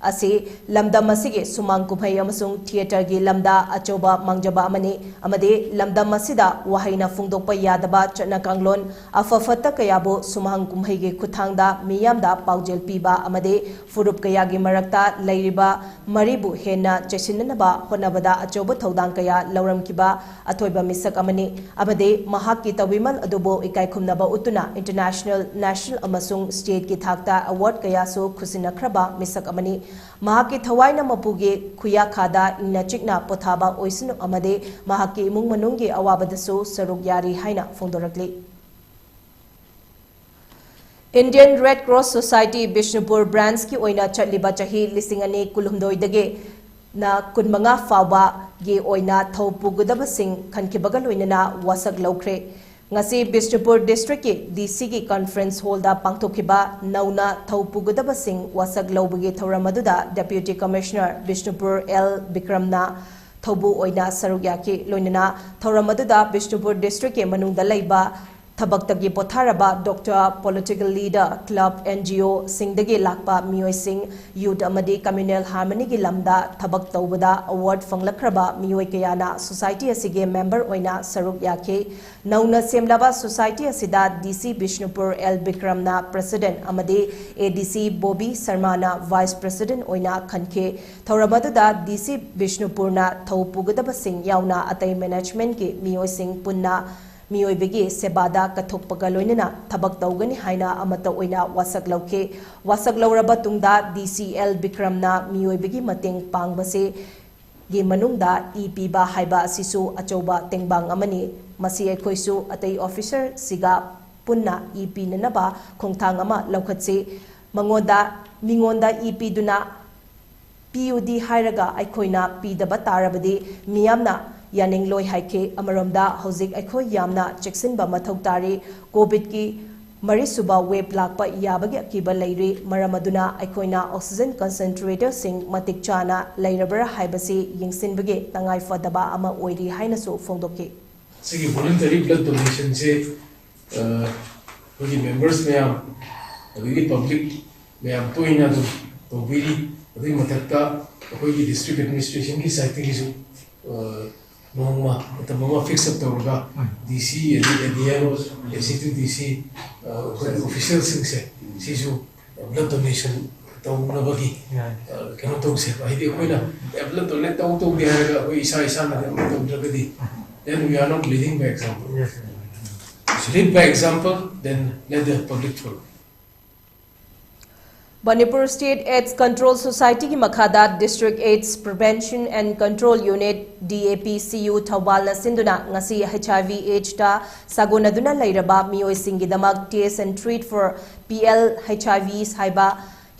ꯑꯁꯤ ꯂꯝꯗꯝ ꯑꯁꯤꯒꯤ ꯁꯨꯃꯥꯡ ꯀꯨꯝꯍꯩ ꯑꯃꯁꯨꯡ theatre ꯒꯤ ꯂꯝꯗ ꯑꯆꯧꯕ ꯃꯥꯡꯖꯕ ꯑꯃꯅꯤ ꯑꯃꯗꯤ ꯂꯝꯗꯝ ꯑꯁꯤꯗ ꯋꯥꯍꯩꯅ ꯐꯣꯡꯗꯣꯛꯄ ꯌꯥꯗꯕ ꯆꯠꯅ ꯀꯥꯡꯂꯣꯟ, ꯑꯐ ꯐꯠꯇ ꯀꯌꯥꯕꯨ ꯁꯨꯃꯥꯡ ꯀꯨꯝꯍꯩꯒꯤ ꯈꯨꯠꯊꯥꯡꯗ ꯃꯤꯌꯥꯝꯗ ꯄꯥꯎꯖꯦꯜ ꯄꯤꯕ ꯑꯃꯗꯤ ꯐꯨꯔꯨꯞ ꯀꯌꯥꯒꯤ ꯃꯔꯛꯇ ꯂꯩꯔꯤꯕ ꯃꯔꯤꯕꯨ ꯍꯦꯟꯅ ꯆꯦꯠꯁꯤꯟꯅꯅꯕ ꯍꯣꯠꯅꯕꯗ ꯑꯆꯧꯕ ꯊꯧꯗꯥꯡ ꯀꯌꯥ ꯂꯧꯔꯝꯈꯤꯕ ꯑꯊꯣꯏꯕ ꯃꯤꯁꯛ ꯑꯃꯅꯤ ꯑꯃꯗꯤ ꯃꯍꯥꯛꯀꯤ ꯇꯧꯕꯤꯃꯜ ꯑꯗꯨꯕꯨ ꯏꯀꯥꯏ ꯈꯨꯝꯅꯕ ꯎꯠꯇꯨꯅ international, national ꯑꯃꯁꯨꯡ state ꯀꯤ ꯊꯥꯛꯇ award ꯀꯌꯥꯁꯨ ꯈꯨꯠꯁꯤꯟꯅꯈ꯭ꯔꯕ ꯃꯤꯁꯛ ꯑꯃꯅꯤ꯫ ꯃꯍꯥꯛꯀꯤ ꯊꯋꯥꯏꯅ ꯃꯄꯨꯒꯤ ꯈꯨꯌꯥꯈꯥꯗ ꯏꯪꯅ ꯆꯤꯛꯅ ꯄꯣꯊꯥꯕ ꯑꯣꯏꯁꯅꯨ ꯑꯃꯗꯤ ꯃꯍꯥꯛꯀꯤ ꯏꯃꯨꯡ ꯃꯅꯨꯡꯒꯤ ꯑꯋꯥꯕꯗꯁꯨ ꯁꯔꯨꯛ ꯌꯥꯔꯤ ꯍꯥꯏꯅ ꯐꯣꯡꯗꯣꯔꯛꯂꯤ꯫ Indian Red Cross Society Bishnupur branch ꯀꯤ ꯑꯣꯏꯅ ꯆꯠꯂꯤꯕ ꯆꯍꯤ ꯂꯤꯁꯤꯡ ꯑꯅꯤ ꯀꯨꯟꯍꯨꯝꯗꯣꯏꯗꯒꯤ ꯅ ꯀꯨꯟꯃꯉꯥ ꯐꯥꯎꯕꯒꯤ ꯑꯣꯏꯅ ꯊꯧ ꯄꯨꯒꯗꯕꯁꯤꯡ ꯈꯟꯈꯤꯕꯒ ꯂꯣꯏꯅꯅ ꯋꯥꯁꯛ ꯂꯧꯈ꯭ꯔꯦ꯫ ꯉꯁꯤ ꯕꯤꯁꯅꯨꯄꯨꯔ district ꯀꯤ D C ꯒꯤ conference hall ꯗ ꯄꯥꯡꯊꯣꯛꯈꯤꯕ ꯅꯧꯅ ꯊꯧ ꯄꯨꯒꯗꯕꯁꯤꯡ ꯋꯥꯁꯛ ꯂꯧꯕꯒꯤ ꯊꯧꯔꯝ ꯑꯗꯨꯗ Deputy Commissioner ꯕꯤꯁꯅꯨꯄꯨꯔ ꯑꯦꯜ ꯕꯤꯀ꯭ꯔꯝꯅ ꯊꯧꯕꯨ ꯑꯣꯏꯅ ꯁꯔꯨꯛ ꯌꯥꯈꯤ꯫ ꯂꯣꯏꯅꯅ ꯊꯧꯔꯝ ꯑꯗꯨꯗ ꯕꯤꯁꯅꯨꯄꯨꯔ district ꯀꯤ ꯃꯅꯨꯡꯗ ꯂꯩꯕ ꯊꯕꯛꯇꯒꯤ ꯄꯣꯊꯥꯔꯕ doctor, political leader, club, N G O ꯁꯤꯡꯗꯒꯤ ꯂꯥꯛꯄ ꯃꯤꯑꯣꯏꯁꯤꯡ, youth ꯑꯃꯗꯤ communal harmony ꯒꯤ ꯂꯝꯗ ꯊꯕꯛ ꯇꯧꯕꯗ award ꯐꯪꯂꯛꯈ꯭ꯔꯕ ꯃꯤꯑꯣꯏ ꯀꯌꯥꯅ society ꯑꯁꯤꯒꯤ member ꯑꯣꯏꯅ ꯁꯔꯨꯛ ꯌꯥꯈꯤ꯫ ꯅꯧꯅ ꯁꯦꯝꯂꯕ society ꯑꯁꯤꯗ D C ꯕꯤꯁꯅꯨꯄꯨꯔ ꯑꯦꯜ ꯕꯤꯀ꯭ꯔꯝꯅ president ꯑꯃꯗꯤ A D C ꯕꯣꯕꯤ ꯁꯔꯃꯥꯅ vice president ꯑꯣꯏꯅ ꯈꯟꯈꯤ꯫ ꯊꯧꯔꯝ ꯑꯗꯨꯗ D C ꯕꯤꯁꯅꯨꯄꯨꯔꯅ ꯊꯧ ꯄꯨꯒꯗꯕꯁꯤꯡ ꯌꯥꯎꯅ ꯑꯇꯩ management ꯀꯤ ꯃꯤꯑꯣꯏꯁꯤꯡ ꯄꯨꯟꯅ ꯃꯤꯑꯣꯏꯕꯒꯤ ꯁꯦꯕꯥꯗ ꯀꯠꯊꯣꯛꯄꯒ ꯂꯣꯏꯅꯅ ꯊꯕꯛ ꯇꯧꯒꯅꯤ ꯍꯥꯏꯅ ꯑꯃꯠꯇ ꯑꯣꯏꯅ ꯋꯥꯁꯛ ꯂꯧꯈꯤ꯫ ꯋꯥꯁꯛ ꯂꯧꯔꯕ ꯇꯨꯡꯗ D C ꯑꯦꯜ ꯕꯤꯀ꯭ꯔꯝꯅ ꯃꯤꯑꯣꯏꯕꯒꯤ ꯃꯇꯦꯡ ꯄꯥꯡꯕꯁꯤ ꯒꯤ ꯃꯅꯨꯡꯗ ꯏ ꯄꯤꯕ ꯍꯥꯏꯕ ꯑꯁꯤꯁꯨ ꯑꯆꯧꯕ ꯇꯦꯡꯕꯥꯡ ꯑꯃꯅꯤ꯫ ꯃꯁꯤ ꯑꯩꯈꯣꯏꯁꯨ ꯑꯇꯩ officerꯁꯤꯒ ꯄꯨꯟꯅ ꯏ ꯄꯤꯅꯅꯕ ꯈꯣꯡꯊꯥꯡ ꯑꯃ ꯂꯧꯈꯠꯁꯤ꯫ ꯃꯉꯣꯟꯗ, ꯃꯤꯉꯣꯟꯗ ꯏ ꯄꯤꯗꯨꯅ ꯄꯤꯌꯨꯗꯤ ꯍꯥꯏꯔꯒ ꯑꯩꯈꯣꯏꯅ ꯄꯤꯗꯕ ꯇꯥꯔꯕꯗꯤ ꯃꯤꯌꯥꯝꯅ ꯌꯥꯅꯤꯡꯂꯣꯏ ꯍꯥꯏꯈꯤ꯫ ꯑꯃꯔꯣꯝꯗ ꯍꯧꯖꯤꯛ ꯑꯩꯈꯣꯏ ꯌꯥꯝꯅ ꯆꯦꯛꯁꯤꯟꯕ ꯃꯊꯧ ꯇꯥꯔꯤ꯫ COVIDꯀꯤ ꯃꯔꯤꯁꯨꯕ wave ꯂꯥꯛꯄ ꯌꯥꯕꯒꯤ ꯑꯀꯤꯕ ꯂꯩꯔꯤ꯫ ꯃꯔꯝ ꯑꯗꯨꯅ ꯑꯩꯈꯣꯏꯅ oxygen concentratorꯁꯤꯡ ꯃꯇꯤꯛ ꯆꯥꯅ ꯂꯩꯔꯕ꯭ꯔꯥ ꯍꯥꯏꯕꯁꯤ ꯌꯦꯡꯁꯤꯟꯕꯒꯤ ꯇꯉꯥꯏ ꯐꯗꯕ ꯑꯃ ꯑꯣꯏꯔꯤ ꯍꯥꯏꯅꯁꯨ ꯐꯣꯡꯗꯣꯛꯈꯤ꯫ ꯁꯤꯒꯤ voluntary blood donationꯁꯦ, ꯑ, ꯑꯩꯈꯣꯏꯒꯤ members ꯃꯌꯥꯝ, ꯑꯗꯒꯤ public ꯃꯌꯥꯝ ꯇꯣꯏꯅ ꯑꯗꯨꯝ ꯇꯧꯕꯤꯔꯤ꯫ ꯑꯗꯨꯒꯤ ꯃꯊꯛꯇ ꯑꯩꯈꯣꯏꯒꯤ district administrationꯒꯤ sideꯇꯒꯤꯁꯨ, ꯑ, ꯅꯣꯡꯃ ꯃꯇꯝ ꯑꯃ fix up ꯇꯧꯔꯒ DC, ꯑꯗꯒꯤ ADM, ACT DC, ꯑ, ꯑꯩꯈꯣꯏꯒꯤ officialꯁꯤꯡꯁꯦ ꯁꯤꯁꯨ blood donation ꯇꯧꯅꯕꯒꯤ, ꯑ, ꯀꯩꯅꯣ ꯇꯧꯁꯦꯕ꯫ ꯍꯥꯏꯗꯤ ꯑꯩꯈꯣꯏꯅ, "ꯑꯦ, blood donate ꯇꯧ ꯇꯧꯗꯦ" ꯍꯥꯏꯔꯒ ꯑꯩꯈꯣꯏ ꯏꯁꯥ ꯏꯁꯥꯅꯗꯤ ꯑꯃ ꯇꯧꯗ꯭ꯔꯒꯗꯤ, then we are not leading by example. Lead by example, then let the public follow. Manipur State AIDS Control Societyꯒꯤ ꯃꯈꯥꯗ District AIDS Prevention and Control Unit, DAPCU, ꯊꯧꯕꯥꯜꯅ ꯁꯤꯟꯗꯨꯅ ꯉꯁꯤ HIV AIDSꯇ ꯁꯥꯒꯣꯟꯅꯗꯨꯅ ꯂꯩꯔꯕ ꯃꯤꯑꯣꯏꯁꯤꯡꯒꯤꯗꯃꯛ Test and Treat for PL HIVs ꯍꯥꯏꯕ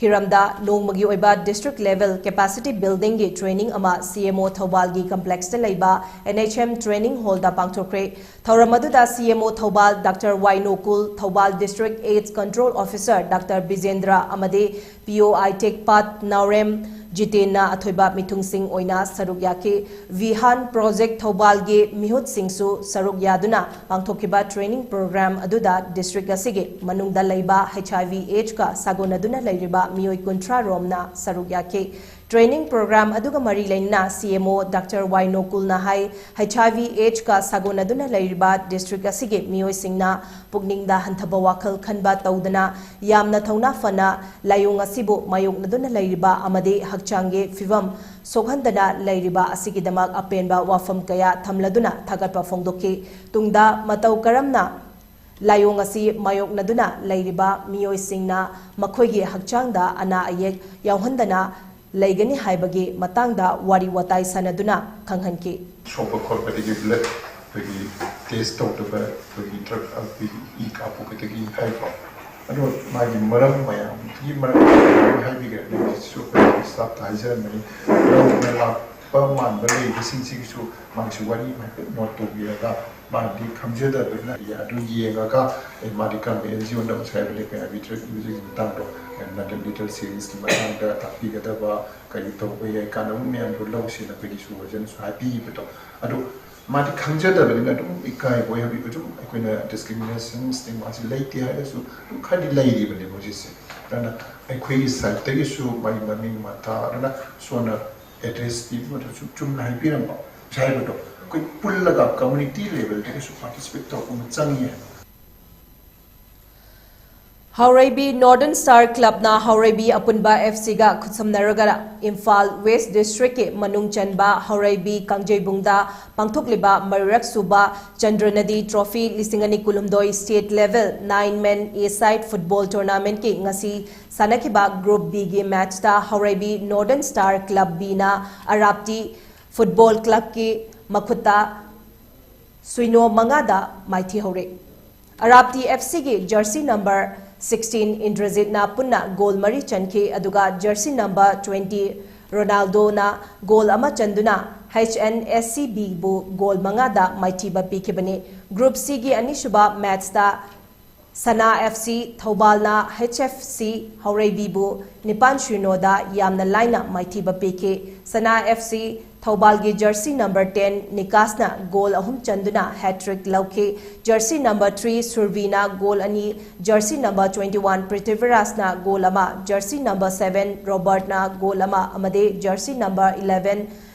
ꯍꯤꯔꯝꯗ ꯅꯣꯡꯃꯒꯤ ꯑꯣꯏꯕ district level capacity buildingꯒꯤ training ꯑꯃ CMO ꯊꯧꯕꯥꯜꯒꯤ complexꯇ ꯂꯩꯕ NHM training hallꯗ ꯄꯥꯡꯊꯣꯛꯈ꯭ꯔꯦ꯫ ꯊꯧꯔꯝ ꯑꯗꯨꯗ CMO ꯊꯧꯕꯥꯜ Doctor ꯋꯥꯏ ꯅꯣꯀꯨꯜ, Thoubal District AIDS Control Officer Doctor ꯕꯤꯖꯦꯟꯗ꯭ꯔ ꯑꯃꯗꯤ POI ꯇꯦꯛꯄꯥꯠ ꯅꯥꯎꯔꯦꯝ ꯖꯤꯇꯦꯟꯅ ꯑꯊꯣꯏꯕ ꯃꯤꯊꯨꯡꯁꯤꯡ ꯑꯣꯏꯅ ꯁꯔꯨꯛ ꯌꯥꯈꯤ꯫ ꯚꯤꯍꯥꯟ Project ꯊꯧꯕꯥꯜꯒꯤ ꯃꯤꯍꯨꯠꯁꯤꯡꯁꯨ ꯁꯔꯨꯛ ꯌꯥꯗꯨꯅ ꯄꯥꯡꯊꯣꯛꯈꯤꯕ training program ꯑꯗꯨꯗ district ꯑꯁꯤꯒꯤ ꯃꯅꯨꯡꯗ ꯂꯩꯕ HIV AIDSꯀ ꯁꯥꯒꯣꯟꯅꯗꯨꯅ ꯂꯩꯔꯤꯕ ꯃꯤꯑꯣꯏ ꯀꯨꯟꯊ꯭ꯔꯥ ꯔꯣꯝꯅ ꯁꯔꯨꯛ ꯌꯥꯈꯤ꯫ Training program ꯑꯗꯨꯒ ꯃꯔꯤ ꯂꯩꯅꯅ CMO Doctor ꯋꯥꯏ ꯅꯣꯀꯨꯜꯅ ꯍꯥꯏ, HIV AIDSꯀ ꯁꯥꯒꯣꯟꯅꯗꯨꯅ ꯂꯩꯔꯤꯕ district ꯑꯁꯤꯒꯤ ꯃꯤꯑꯣꯏꯁꯤꯡꯅ ꯄꯨꯛꯅꯤꯡꯗ ꯍꯟꯊꯕ ꯋꯥꯈꯜ ꯈꯟꯕ ꯇꯧꯗꯅ ꯌꯥꯝꯅ ꯊꯧꯅꯥ ꯐꯅ ꯂꯥꯏꯑꯣꯡ ꯑꯁꯤꯕꯨ ꯃꯥꯌꯣꯛꯅꯗꯨꯅ ꯂꯩꯔꯤꯕ ꯑꯃꯗꯤ ꯍꯛꯆꯥꯡꯒꯤ ꯐꯤꯚꯝ ꯁꯣꯛꯍꯟꯗꯅ ꯂꯩꯔꯤꯕ ꯑꯁꯤꯒꯤꯗꯃꯛ ꯑꯄꯦꯟꯕ ꯋꯥꯐꯝ ꯀꯌꯥ ꯊꯝꯂꯗꯨꯅ ꯊꯥꯒꯠꯄ ꯐꯣꯡꯗꯣꯛꯈꯤ꯫ ꯇꯨꯡꯗ ꯃꯇꯧ ꯀꯔꯝꯅ ꯂꯥꯏꯑꯣꯡ ꯑꯁꯤ ꯃꯥꯌꯣꯛꯅꯗꯨꯅ ꯂꯩꯔꯤꯕ ꯃꯤꯑꯣꯏꯁꯤꯡꯅ ꯃꯈꯣꯏꯒꯤ ꯍꯛꯆꯥꯡꯗ ꯑꯅꯥ ꯑꯌꯦꯛ ꯌꯥꯎꯍꯟꯗꯅ ꯂꯩꯒꯅꯤ ꯍꯥꯏꯕꯒꯤ ꯃꯇꯥꯡꯗ ꯋꯥꯔꯤ ꯋꯥꯇꯥꯏ ꯁꯥꯟꯅꯗꯨꯅ ꯈꯪꯍꯟꯈꯤ꯫ ꯁꯣꯛꯄ ꯈꯣꯠꯄꯗꯒꯤ ꯕ꯭ꯂꯗ ꯑꯩꯈꯣꯏꯒꯤ ꯇꯦꯁ ꯇꯧꯗꯕ, ꯑꯩꯈꯣꯏꯒꯤ ꯗ꯭ꯔꯒ ꯑꯩꯈꯣꯏꯒꯤ ꯏ ꯀꯥꯞꯄꯒꯗꯒꯤ ꯍꯥꯏꯕ꯫ ꯑꯗꯣ ꯃꯥꯒꯤ ꯃꯔꯝ ꯃꯌꯥꯝꯒꯤ ꯃꯔꯝ ꯍꯥꯏꯕꯤꯈ꯭ꯔꯦ꯫ ꯍꯧꯖꯤꯛꯁꯨ ꯑꯩꯈꯣꯏ ꯁ꯭ꯇꯥꯐꯇ ꯍꯥꯏꯖꯔꯝꯕꯅꯤ꯫ ꯅꯧꯅ ꯂꯥꯛꯄ ꯃꯥꯟꯕ ꯂꯩꯕꯁꯤꯡꯁꯤꯒꯤꯁꯨ ꯃꯥꯒꯤꯁꯨ ꯋꯥꯔꯤ ꯑꯃ ꯍꯥꯏꯐꯦꯠ ꯅꯣꯠ ꯇꯧꯕꯤꯔꯒ ꯃꯥꯅꯗꯤ ꯈꯪꯖꯗꯕꯅꯤꯅ ꯑꯗꯨ ꯌꯦꯡꯉꯒ ꯑꯦ ꯃꯥꯗꯤ ꯀꯔꯝꯕ ꯑꯦꯟ ꯖꯤ ꯑꯣꯅ ꯉꯁꯥꯏ ꯍꯥꯏꯕ ꯂꯩꯄ ꯑꯥꯔꯕꯤꯇ꯭ꯔꯦꯠ ꯏꯕꯤꯖꯒꯤ ꯃꯇꯥꯡꯗꯣ ꯅꯠꯇ꯭ꯔꯒ ꯂꯤꯇꯔ ꯁꯦꯔꯤꯁꯀꯤ ꯃꯇꯥꯡꯗ ꯇꯥꯛꯄꯤꯒꯗꯕ ꯀꯔꯤ ꯇꯧꯕ ꯌꯥꯏ ꯀꯥꯟꯅꯕ ꯃꯌꯥꯝꯗꯣ ꯂꯧꯁꯦꯅ ꯑꯩꯈꯣꯏꯒꯤ ꯁꯨꯄꯔꯚꯥꯏꯖꯔꯅꯁꯨ ꯍꯥꯏꯕꯤꯈꯤꯕꯗꯣ꯫ ꯑꯗꯣ ꯃꯥꯗꯤ ꯈꯪꯖꯗꯕꯅꯤꯅ ꯑꯗꯨꯝ ꯏꯀꯥꯏꯕ ꯑꯣꯏ ꯍꯧꯖꯤꯛ ꯑꯗꯨꯝ ꯑꯩꯈꯣꯏꯅ ꯗꯤꯁꯀ꯭ꯔꯤꯃꯤꯅꯦꯁꯟ ꯁ꯭ꯇꯤꯒꯃꯥꯁꯤ ꯂꯩꯇꯦ ꯍꯥꯏꯔꯁꯨ ꯑꯗꯨꯝ ꯈꯔꯗꯤ ꯂꯩꯔꯤꯕꯅꯦꯕ ꯍꯧꯖꯤꯛꯁꯦ꯫ ꯑꯗꯨꯅ ꯑꯩꯈꯣꯏꯒꯤ ꯁꯥꯏꯠꯇꯒꯤꯁꯨ ꯃꯥꯒꯤ ꯃꯃꯤꯡ ꯃꯊꯥ ꯑꯗꯨꯅ ꯁꯣꯟꯅ ꯑꯦꯗ꯭ꯔꯦꯁ ꯄꯤꯕ ꯃꯇꯝꯗꯁꯨ ꯆꯨꯝꯅ ꯍꯥꯏꯕꯤꯔꯝꯕ ꯍꯥꯏꯕꯗꯣ ꯑꯩꯈꯣꯏ ꯄꯨꯜꯂꯒ ꯀꯝꯃꯨꯅꯤꯇꯤ ꯂꯦꯚꯦꯜꯗꯒꯤꯁꯨ ꯄꯥꯔꯇꯤꯁꯤꯄꯦꯠ ꯇꯧꯕ ꯑꯃ ꯆꯪꯉꯤ ꯍꯥꯏꯕ꯫ ꯍꯥꯎꯔꯩꯕꯤ ꯅꯣꯔꯗꯔꯟ ꯁ꯭ꯇꯥꯔ ꯀ꯭ꯂꯕꯅ ꯍꯥꯎꯔꯩꯕꯤ ꯑꯄꯨꯟꯕ ꯑꯦꯐ ꯁꯤꯒ ꯈꯨꯠꯁꯝꯅꯔꯒ ꯏꯝꯐꯥꯜ ꯋꯦꯁ ꯗꯤꯁꯇ꯭ꯔꯤꯛꯀꯤ ꯃꯅꯨꯡ ꯆꯟꯕ ꯍꯥꯎꯔꯩꯕꯤ ꯀꯥꯡꯖꯩꯕꯨꯡꯗ ꯄꯥꯡꯊꯣꯛꯂꯤꯕ ꯃꯔꯤꯔꯛ ꯁꯨꯕ ꯆꯟꯗ꯭ꯔꯅꯗꯤ ꯇ꯭ꯔꯣꯐꯤ ꯂꯤꯁꯤꯡ ꯑꯅꯤ ꯀꯨꯟꯍꯨꯝꯗꯣꯏ state level nine men a side football ꯇꯣꯔꯅꯥꯃꯦꯟꯠꯀꯤ ꯉꯁꯤ ꯁꯥꯟꯅꯈꯤꯕ ꯒ꯭ꯔꯨꯞ ꯕꯤꯒꯤ ꯃꯦꯠꯆꯇ ꯍꯥꯎꯔꯩꯕꯤ ꯅꯣꯔꯗꯔꯟ ꯁ꯭ꯇꯥꯔ ꯀ꯭ꯂꯕ ꯕꯤꯅ ꯑꯔꯥꯞꯇꯤ ꯐꯨꯠꯕꯣꯜ ꯀ꯭ꯂꯕꯀꯤ ꯃꯈꯨꯠꯇ ꯁꯨꯏꯅꯣ ꯃꯉꯥꯗ ꯃꯥꯏꯊꯤꯍꯧꯔꯦ꯫ ꯑꯔꯥꯞꯇꯤ ꯑꯦꯐ ꯁꯤꯒꯤ ꯖꯔꯁꯤ ꯅꯝꯕꯔ ꯁꯤꯛꯁꯇꯤꯟ ꯏꯟꯗ꯭ꯔꯖꯤꯠꯅ ꯄꯨꯟꯅ ꯒꯣꯜ ꯃꯔꯤ ꯆꯟꯈꯤ, ꯑꯗꯨꯒ ꯖꯔꯁꯤ ꯅꯝꯕꯔ ꯇ꯭ꯋꯦꯟꯇꯤ ꯔꯣꯅꯥꯜꯗꯣꯅ ꯒꯣꯜ ꯑꯃ ꯆꯟꯗꯨꯅ H and S C ꯕꯤꯕꯨ goal ꯃꯉꯥꯗ ꯃꯥꯏꯊꯤꯕ ꯄꯤꯈꯤꯕꯅꯤ꯫ ꯒ꯭ꯔꯨꯞ ꯁꯤꯒꯤ ꯑꯅꯤꯁꯨꯕ ꯃꯦꯠꯆꯇ ꯁꯅꯥ ꯑꯦꯐ ꯁꯤ ꯊꯧꯕꯥꯜꯅ ꯍꯩꯆ ꯑꯦꯐ ꯁꯤ ꯍꯧꯔꯩꯕꯤꯕꯨ ꯅꯤꯄꯥꯟ ꯁꯤꯅꯣꯗ ꯌꯥꯝꯅ ꯂꯥꯏꯅ ꯃꯥꯏꯊꯤꯕ ꯄꯤꯈꯤ꯫ ꯁꯅꯥ ꯑꯦꯐ ꯁꯤ ꯊꯧꯕꯥꯜꯒꯤ ꯖꯔꯁꯤ ꯅꯝꯕꯔ ꯇꯦꯟ ꯅꯤꯀꯥꯁꯅ ꯒꯣꯜ ꯑꯍꯨꯝ ꯆꯟꯗꯨꯅ ꯍꯦꯇ꯭ꯔꯤꯛ ꯂꯧꯈꯤ꯫ ꯖꯔꯁꯤ ꯅꯝꯕꯔ ꯊ꯭ꯔꯤ ꯁꯨꯔꯕꯤꯅ ꯒꯣꯜ ꯑꯅꯤ, ꯖꯔꯁꯤ ꯅꯝꯕꯔ ꯇ꯭ꯋꯦꯟꯇꯤ ꯋꯥꯟ ꯄ꯭ꯔꯤꯊꯤꯕꯤꯔꯥꯖꯅ ꯒꯣꯜ ꯑꯃ, ꯖꯔꯁꯤ ꯅꯝꯕꯔ ꯁꯚꯦꯟ ꯔꯣꯕꯔꯠꯅ ꯒꯣꯜ ꯑꯃ ꯑꯃꯗꯤ ꯖꯔꯁꯤ ꯅꯝꯕꯔ ꯏꯂꯦꯚꯦꯟ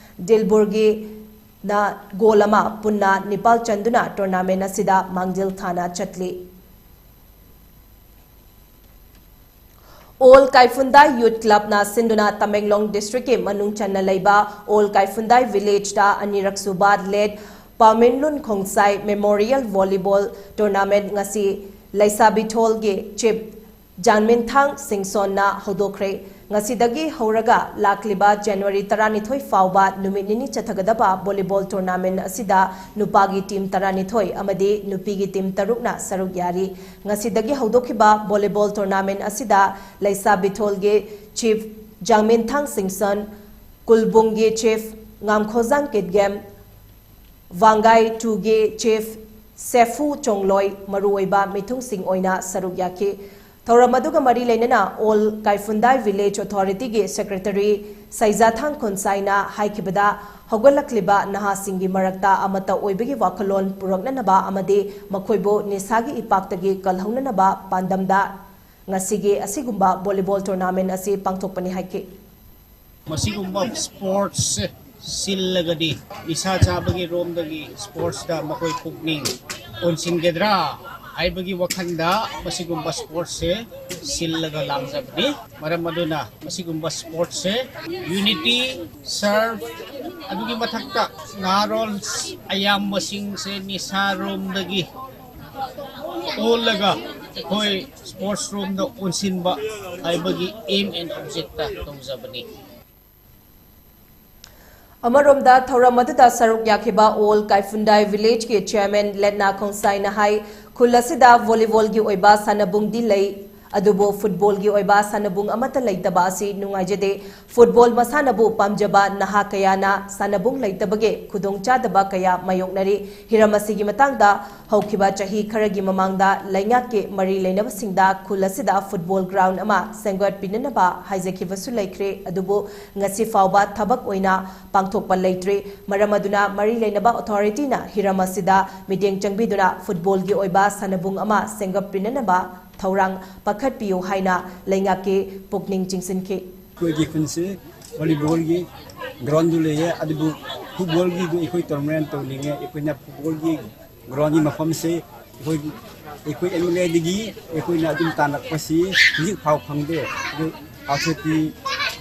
ꯗꯤꯜꯕꯨꯔꯒꯤꯅ ꯒꯣꯜ ꯑꯃ, ꯄꯨꯟꯅ ꯅꯤꯄꯥꯜ ꯆꯟꯗꯨꯅ ꯇꯣꯔꯅꯥꯃꯦꯟ ꯑꯁꯤꯗ ꯃꯥꯡꯖꯤꯜ ꯊꯥꯅ ꯆꯠꯂꯤ꯫ ꯑꯣꯜ ꯀꯥꯏꯐꯨꯟꯗꯥꯏ ꯌꯨꯠ ꯀ꯭ꯂꯕꯅ ꯁꯤꯟꯗꯨꯅ ꯇꯃꯦꯡꯂꯣꯡ ꯗꯤꯁꯇ꯭ꯔꯤꯛꯀꯤ ꯃꯅꯨꯡ ꯆꯟꯅ ꯂꯩꯕ ꯑꯣꯜ ꯀꯥꯏꯐꯨꯟꯗꯥꯏ ꯚꯤꯂꯦꯖꯇ ꯑꯅꯤꯔꯛ ꯁꯨꯕ ꯂꯦꯠ ꯄꯥꯎꯃꯤꯟꯂꯨꯟ ꯈꯣꯡꯁꯥꯏ ꯃꯦꯃꯣꯔꯤꯌꯦꯜ ꯚꯣꯂꯤꯕꯣꯜ ꯇꯣꯔꯅꯥꯃꯦꯟꯠ ꯉꯁꯤ ꯂꯩꯁꯥꯕꯤꯊꯣꯜꯒꯤ ꯆꯤꯞ ꯖꯥꯟꯃꯤꯟꯊꯥꯡ ꯁꯤꯡꯁꯣꯟꯅ ꯍꯧꯗꯣꯛꯈ꯭ꯔꯦ꯫ ꯉꯁꯤꯗꯒꯤ ꯍꯧꯔꯒ ꯂꯥꯛꯂꯤꯕ ꯖꯅꯋꯥꯔꯤ ꯇꯔꯥꯅꯤꯊꯣꯏ ꯐꯥꯎꯕ ꯅꯨꯃꯤꯠ ꯅꯤꯅꯤ ꯆꯠꯊꯒꯗꯕ ꯚꯣꯂꯤꯕꯣꯜ ꯇꯣꯔꯅꯥꯃꯦꯟ ꯑꯁꯤꯗ ꯅꯨꯄꯥꯒꯤ ꯇꯤꯝ ꯇꯔꯥꯅꯤꯊꯣꯏ ꯑꯃꯗꯤ ꯅꯨꯄꯤꯒꯤ ꯇꯤꯝ ꯇꯔꯨꯛꯅ ꯁꯔꯨꯛ ꯌꯥꯔꯤ꯫ ꯉꯁꯤꯗꯒꯤ ꯍꯧꯗꯣꯛꯈꯤꯕ ꯚꯣꯂꯤꯕꯣꯜ ꯇꯣꯔꯅꯥꯃꯦꯟ ꯑꯁꯤꯗ ꯂꯩꯁꯥ ꯕꯤꯊꯣꯜꯒꯤ ꯆꯤꯐ ꯖꯥꯡꯃꯤꯟꯊꯥꯡ ꯁꯤꯡꯁꯟ, ꯀꯨꯜꯕꯨꯡꯒꯤ ꯆꯤꯐ ꯉꯥꯝꯈꯣꯖꯥꯡ ꯀꯤꯠꯒꯦꯝ, ꯋꯥꯡꯒꯥꯏ ꯇꯨꯒꯤ ꯆꯤꯐ ꯁꯦꯐꯨ ꯆꯣꯡꯂꯣꯏ ꯃꯔꯨꯑꯣꯏꯕ ꯃꯤꯊꯨꯡꯁꯤꯡ ꯑꯣꯏꯅ ꯁꯔꯨꯛ ꯌꯥꯈꯤ꯫ ꯊꯧꯔꯝ ꯑꯗꯨꯒ ꯃꯔꯤ ꯂꯩꯅꯅ ꯑꯣꯜ ꯀꯥꯏꯐꯨꯟꯗꯥꯏ ꯚꯤꯂꯦꯖ ꯑꯣꯊꯣꯔꯤꯇꯤꯒꯤ ꯁꯦꯀ꯭ꯔꯦꯇꯔꯤ ꯁꯩꯖꯥꯊꯥꯡ ꯈꯨꯟꯁꯥꯏꯅ ꯍꯥꯏꯈꯤꯕꯗ, ꯍꯧꯒꯠꯂꯛꯂꯤꯕ ꯅꯍꯥꯁꯤꯡꯒꯤ ꯃꯔꯛꯇ ꯑꯃꯠꯇ ꯑꯣꯏꯕꯒꯤ ꯋꯥꯈꯜꯂꯣꯟ ꯄꯨꯔꯛꯅꯅꯕ ꯑꯃꯗꯤ ꯃꯈꯣꯏꯕꯨ ꯅꯤꯁꯥꯒꯤ ꯏꯄꯥꯛꯇꯒꯤ ꯀꯜꯍꯧꯅꯅꯕ ꯄꯥꯟꯗꯝꯗ ꯉꯁꯤꯒꯤ ꯑꯁꯤꯒꯨꯝꯕ ꯚꯣꯂꯤꯕꯣꯜ ꯇꯣꯔꯅꯥꯃꯦꯟ ꯑꯁꯤ ꯄꯥꯡꯊꯣꯛꯄꯅꯤ ꯍꯥꯏꯈꯤ꯫ ꯃꯁꯤꯒꯨꯝꯕ ꯁ꯭ꯄꯣꯔꯠꯁꯁꯦ ꯁꯤꯜꯂꯒꯗꯤ ꯅꯤꯁꯥ ꯆꯥꯕꯒꯤ ꯔꯣꯝꯗꯒꯤ ꯁ꯭ꯄꯣꯔꯠꯁꯇ ꯃꯈꯣꯏ ꯄꯨꯛꯅꯤꯡ ꯑꯣꯟꯁꯤꯟꯒꯗ꯭ꯔꯥ ꯍꯥꯏꯕꯒꯤ ꯋꯥꯈꯜꯗ ꯃꯁꯤꯒꯨꯝꯕ ꯁ꯭ꯄꯣꯔꯠꯁꯁꯦ ꯁꯤꯜꯂꯒ ꯂꯥꯡꯖꯕꯅꯤ꯫ ꯃꯔꯝ ꯑꯗꯨꯅ ꯃꯁꯤꯒꯨꯝꯕ ꯁ꯭ꯄꯣꯔꯠꯁꯁꯦ ꯌꯨꯅꯤꯇꯤ, ꯁꯔꯐ, ꯑꯗꯨꯒꯤ ꯃꯊꯛꯇ ꯅꯍꯥꯔꯣꯜ ꯑꯌꯥꯝꯕꯁꯤꯡꯁꯦ ꯅꯤꯁꯥꯔꯣꯝꯗꯒꯤ ꯑꯣꯜꯂꯒ ꯑꯩꯈꯣꯏ ꯁ꯭ꯄꯣꯔꯠꯁ ꯔꯣꯝꯗ ꯑꯣꯟꯁꯤꯟꯕ ꯍꯥꯏꯕꯒꯤ aim and objectꯇ ꯇꯧꯖꯕꯅꯤ꯫ ꯑꯃꯔꯣꯝꯗ ꯊꯧꯔꯝ ꯑꯗꯨꯗ ꯁꯔꯨꯛ ꯌꯥꯈꯤꯕ ꯑꯣꯜ ꯀꯥꯏꯐꯨꯟꯗꯥꯏ ꯚꯤꯂꯦꯖꯀꯤ ꯆꯤꯌꯔꯃꯦꯟ ꯂꯦꯠꯅꯥ ꯈꯣꯡꯁꯥꯏꯅ ꯍꯥꯏ, ꯈꯨꯜ ꯑꯁꯤꯗ ꯚꯣꯂꯤꯕꯣꯜꯒꯤ ꯑꯣꯏꯕ ꯁꯥꯟꯅꯕꯨꯡꯗꯤ ꯂꯩ, ꯑꯗꯨꯕꯨ ꯐꯨꯠꯕꯣꯜꯒꯤ ꯑꯣꯏꯕ ꯁꯥꯟꯅꯕꯨꯡ ꯑꯃꯠꯇ ꯂꯩꯇꯕ ꯑꯁꯤ ꯅꯨꯡꯉꯥꯏꯖꯗꯦ꯫ ꯐꯨꯠꯕꯣꯜ ꯃꯁꯥꯟꯅꯕꯨ ꯄꯥꯝꯖꯕ ꯅꯍꯥ ꯀꯌꯥꯅ ꯁꯥꯟꯅꯕꯨꯡ ꯂꯩꯇꯕꯒꯤ ꯈꯨꯗꯣꯡꯆꯥꯗꯕ ꯀꯌꯥ ꯃꯥꯌꯣꯛꯅꯔꯤ꯫ ꯍꯤꯔꯝ ꯑꯁꯤꯒꯤ ꯃꯇꯥꯡꯗ ꯍꯧꯈꯤꯕ ꯆꯍꯤ ꯈꯔꯒꯤ ꯃꯃꯥꯡꯗ ꯂꯩꯉꯥꯛꯀꯤ ꯃꯔꯤ ꯂꯩꯅꯕꯁꯤꯡꯗ ꯈꯨꯜ ꯑꯁꯤꯗ ꯐꯨꯠꯕꯣꯜ ꯒ꯭ꯔꯥꯎꯟ ꯑꯃ ꯁꯦꯝꯒꯠꯄꯤꯅꯅꯕ ꯍꯥꯏꯖꯈꯤꯕꯁꯨ ꯂꯩꯈ꯭ꯔꯦ, ꯑꯗꯨꯕꯨ ꯉꯁꯤ ꯐꯥꯎꯕ ꯊꯕꯛ ꯑꯣꯏꯅ ꯄꯥꯡꯊꯣꯛꯄ ꯂꯩꯇ꯭ꯔꯤ꯫ ꯃꯔꯝ ꯑꯗꯨꯅ ꯃꯔꯤ ꯂꯩꯅꯕ ꯑꯣꯊꯣꯔꯤꯇꯤꯅ ꯍꯤꯔꯝ ꯑꯁꯤꯗ ꯃꯤꯠꯌꯦꯡ ꯆꯪꯕꯤꯗꯨꯅ ꯐꯨꯠꯕꯣꯜꯒꯤ ꯑꯣꯏꯕ ꯁꯥꯟꯅꯕꯨꯡ ꯑꯃ ꯁꯦꯝꯒꯠꯄꯤꯅꯅꯕ ꯊꯧꯔꯥꯡ ꯄꯥꯏꯈꯠꯄꯤꯌꯨ ꯍꯥꯏꯅ ꯂꯩꯉꯥꯛꯀꯤ ꯄꯨꯛꯅꯤꯡ ꯆꯤꯡꯁꯤꯟꯈꯤ꯫ ꯑꯩꯈꯣꯏꯒꯤ ꯈꯨꯟꯁꯤ ꯚꯣꯂꯤꯕꯣꯜꯒꯤ ꯒ꯭ꯔꯥꯎꯟꯗꯨ ꯂꯩꯌꯦ, ꯑꯗꯨꯕꯨ ꯐꯨꯠꯕꯣꯜꯒꯤꯗꯨ ꯑꯩꯈꯣꯏ ꯇꯣꯔꯅꯥꯃꯦꯟ ꯇꯧꯅꯤꯡꯉꯦ꯫ ꯑꯩꯈꯣꯏꯅ ꯐꯨꯠꯕꯣꯜꯒꯤ ꯒ꯭ꯔꯥꯎꯟꯒꯤ ꯃꯐꯝꯁꯦ ꯑꯩꯈꯣꯏ, ꯑꯩꯈꯣꯏ ꯑꯦꯝ ꯑꯦꯜ ꯑꯦꯗꯒꯤ ꯑꯩꯈꯣꯏꯅ ꯑꯗꯨꯝ ꯇꯥꯟꯅꯔꯛꯄꯁꯤ ꯍꯧꯖꯤꯛ ꯐꯥꯎ ꯐꯪꯗꯦ꯫ ꯑꯗꯨ ꯑꯩꯈꯣꯏꯒꯤ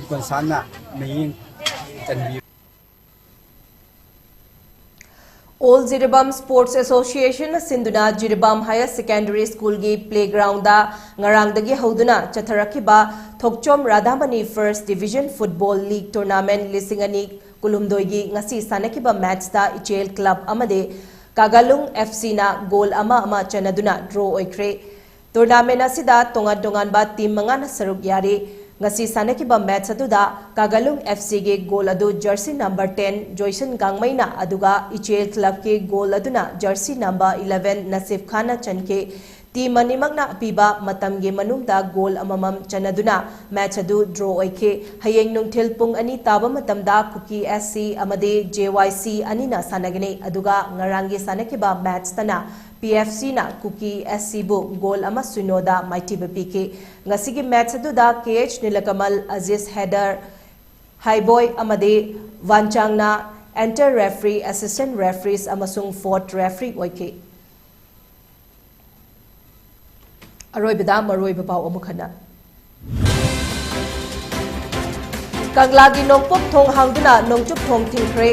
ꯈꯨꯟꯁꯥꯟꯅ ꯃꯤꯠꯌꯦꯡ ꯆꯪꯕꯤꯌꯨ꯫ All Jiribam Sports Association ꯅ ꯁꯤꯟꯗꯨꯅ Jiribam Higher Secondary School ꯒꯤ playground ꯗ ꯉꯔꯥꯡꯗꯒꯤ ꯍꯧꯗꯨꯅ ꯆꯠꯊꯔꯛꯈꯤꯕ ꯊꯣꯛꯆꯣꯝ ꯔꯥꯙꯥꯃꯅꯤ First Division Football League Tournament ꯂꯤꯁꯤꯡ ꯑꯅꯤ ꯀꯨꯟꯍꯨꯝꯗꯣꯏꯒꯤ ꯉꯁꯤ ꯁꯥꯟꯅꯈꯤꯕ match ꯇ ꯏꯆꯦꯜ club ꯑꯃꯗꯤ ꯀꯥꯒꯥꯂꯨꯡ F C ꯅ goal ꯑꯃ ꯑꯃ ꯆꯟꯅꯗꯨꯅ draw ꯑꯣꯏꯈ꯭ꯔꯦ꯫ Tournament ꯑꯁꯤꯗ ꯇꯣꯉꯥꯟ ꯇꯣꯉꯥꯟꯕ team ꯃꯉꯥꯅ ꯁꯔꯨꯛ ꯌꯥꯔꯤ꯫ ꯉꯁꯤ ꯁꯥꯟꯅꯈꯤꯕ match ꯑꯗꯨꯗ ꯀꯥꯒꯥꯂꯨꯡ F C ꯒꯤ goal ꯑꯗꯨ jersey number ten ꯖꯣꯏꯁꯟ ꯒꯥꯡꯃꯩꯅ, ꯑꯗꯨꯒ ꯏꯆꯦꯜ club ꯀꯤ goal ꯑꯗꯨꯅ jersey number eleven ꯅꯁꯤꯐ ꯈꯥꯟꯅ ꯆꯟꯈꯤ꯫ Team ꯑꯅꯤꯃꯛꯅ ꯑꯄꯤꯕ ꯃꯇꯝꯒꯤ ꯃꯅꯨꯡꯗ goal ꯑꯃꯃꯝ ꯆꯟꯅꯗꯨꯅ match ꯑꯗꯨ draw ꯑꯣꯏꯈꯤ꯫ ꯍꯌꯦꯡ ꯅꯨꯡꯊꯤꯜ ꯄꯨꯡ ꯑꯅꯤ ꯇꯥꯕ ꯃꯇꯝꯗ ꯀꯨꯀꯤ S C ꯑꯃꯗꯤ J Y C ꯑꯅꯤꯅ ꯁꯥꯟꯅꯒꯅꯤ, ꯑꯗꯨꯒ ꯉꯔꯥꯡꯒꯤ ꯁꯥꯟꯅꯈꯤꯕ match ꯇꯅ P F C ꯅ ꯀꯨꯀꯤ S C ꯕꯨ goal ꯑꯃ ꯁꯤꯅꯣꯗ ꯃꯥꯏꯊꯤꯕ ꯄꯤꯈꯤ꯫ ꯉꯁꯤꯒꯤ match ꯑꯗꯨꯗ K H ꯅꯤꯂꯀꯃꯜ, ꯑꯖꯤꯖ ꯍꯦꯗꯔ, ꯍꯥꯏꯕꯣꯏ ꯑꯃꯗꯤ ꯋꯥꯟꯆꯥꯡꯅ enter referee, assistant referees ꯑꯃꯁꯨꯡ fourth referee ꯑꯣꯏꯈꯤ꯫ ꯑꯔꯣꯏꯕꯗ ꯃꯔꯨꯑꯣꯏꯕ ꯄꯥꯎ ꯑꯃꯨꯛ ꯍꯟꯅ꯫ ꯀꯪꯂꯥꯒꯤ ꯅꯣꯡꯄꯣꯛ ꯊꯣꯡ ꯍꯥꯡꯗꯨꯅ ꯅꯣꯡꯆꯨꯞ ꯊꯣꯡ ꯊꯤꯡꯈ꯭ꯔꯦ꯫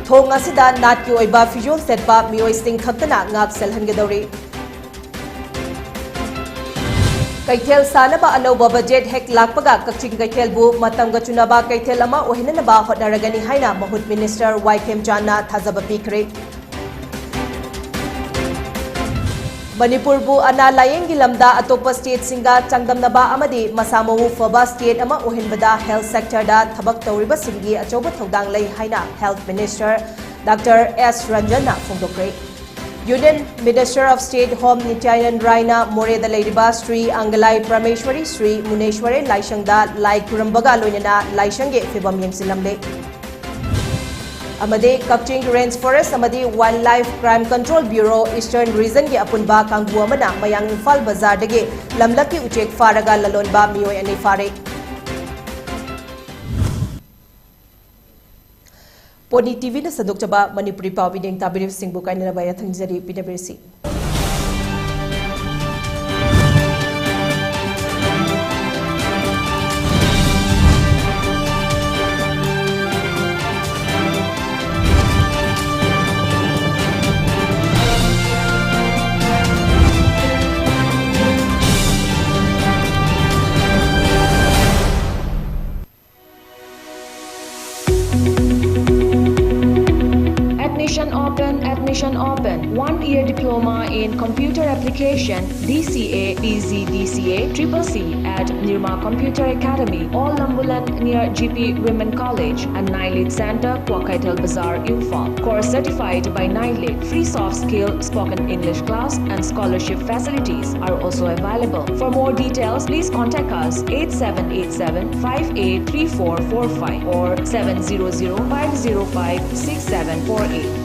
ꯊꯣꯡ ꯑꯁꯤꯗ ꯅꯥꯠꯀꯤ ꯑꯣꯏꯕ ꯐꯤꯖꯣꯜ ꯁꯦꯠꯄ ꯃꯤꯑꯣꯏꯁꯤꯡ ꯈꯛꯇꯅ ꯉꯥꯛ ꯁꯦꯜꯍꯟꯒꯗꯧꯔꯤ꯫ ꯀꯩꯊꯦꯜ ꯁꯥꯅꯕ ꯑꯅꯧꯕ budget ꯍꯦꯛ ꯂꯥꯛꯄꯒ ꯀꯛꯆꯤꯡ ꯀꯩꯊꯦꯜꯕꯨ ꯃꯇꯝꯒ ꯆꯨꯅꯕ ꯀꯩꯊꯦꯜ ꯑꯃ ꯑꯣꯏꯍꯟꯅꯅꯕ ꯍꯣꯠꯅꯔꯒꯅꯤ ꯍꯥꯏꯅ ꯃꯍꯨꯠ minister ꯋꯥꯏ ꯈꯦꯝꯆꯥꯟꯅ ꯊꯥꯖꯕ ꯄꯤꯈ꯭ꯔꯦ꯫ ꯃꯅꯤꯄꯨꯔꯕꯨ ꯑꯅꯥ ꯂꯥꯌꯦꯡꯒꯤ ꯂꯝꯗ ꯑꯇꯣꯞꯄ stateꯁꯤꯡꯒ ꯆꯥꯡꯗꯝꯅꯕ ꯑꯃꯗꯤ ꯃꯁꯥ ꯃꯎ ꯐꯕ state ꯑꯃ ꯑꯣꯏꯍꯟꯕꯗ health sectorꯗ ꯊꯕꯛ ꯇꯧꯔꯤꯕꯁꯤꯡꯒꯤ ꯑꯆꯧꯕ ꯊꯧꯗꯥꯡ ꯂꯩ ꯍꯥꯏꯅ health minister Doctor S ꯔꯟꯖꯟꯅ ꯐꯣꯡꯗꯣꯛꯈ꯭ꯔꯦ꯫ Union Minister of State Home ꯅꯤꯇ꯭ꯌꯥꯅꯟ ꯔꯥꯏꯅ ꯃꯣꯔꯦꯗ ꯂꯩꯔꯤꯕ ꯁ꯭ꯔꯤ ꯑꯪꯒꯂꯥꯏ ꯄ꯭ꯔꯃꯦꯁ꯭ꯋꯔꯤ ꯁ꯭ꯔꯤ ꯃꯨꯅꯦꯁ꯭ꯋꯔꯤ ꯂꯥꯏꯁꯪꯗ ꯂꯥꯏ ꯈꯨꯔꯨꯝꯕꯒ ꯂꯣꯏꯅꯅ ꯂꯥꯏꯁꯪꯒꯤ ꯐꯤꯕꯝ ꯌꯦꯡꯁꯤꯜꯂꯝꯂꯦ꯫ ꯑꯃꯗꯤ ꯀꯛꯆꯤꯡ Range Forest ꯑꯃꯗꯤ Wildlife Crime Control Bureau Eastern Regionꯒꯤ ꯑꯄꯨꯟꯕ ꯀꯥꯡꯕꯨ ꯑꯃꯅ ꯃꯌꯥꯡ ꯏꯝꯐꯥꯜ ꯕꯖꯥꯔꯗꯒꯤ ꯂꯝꯂꯛꯀꯤ ꯎꯆꯦꯛ ꯐꯥꯔꯒ ꯂꯂꯣꯟꯕ ꯃꯤꯑꯣꯏ ꯑꯅꯤ ꯐꯥꯔꯦ꯫ ꯄꯣꯅꯤ TVꯅ ꯁꯟꯗꯣꯛꯆꯕ ꯃꯅꯤꯄꯨꯔꯤ ꯄꯥꯎ ꯃꯤꯠꯌꯦꯡ ꯇꯥꯕꯤꯔꯤꯕꯁꯤꯡꯕꯨ ꯀꯥꯏꯅꯅꯕ ꯌꯥꯊꯪ ꯅꯤꯖꯔꯤ꯫ ꯄꯤꯗꯕꯤꯔꯁꯤ꯫ Admission open, admission open. One year diploma in computer application, D C A, P G D C A, triple C at Nirma Computer Academy, Old Lambulan near G P Women College and Nailit Center, Kwanthai Imphal. Course certified by Nailit. Free soft skill, spoken English class and scholarship facilities are also available. For more details, please contact us eight seven eight seven five eight three four four five or seven zero zero five zero five six seven four eight.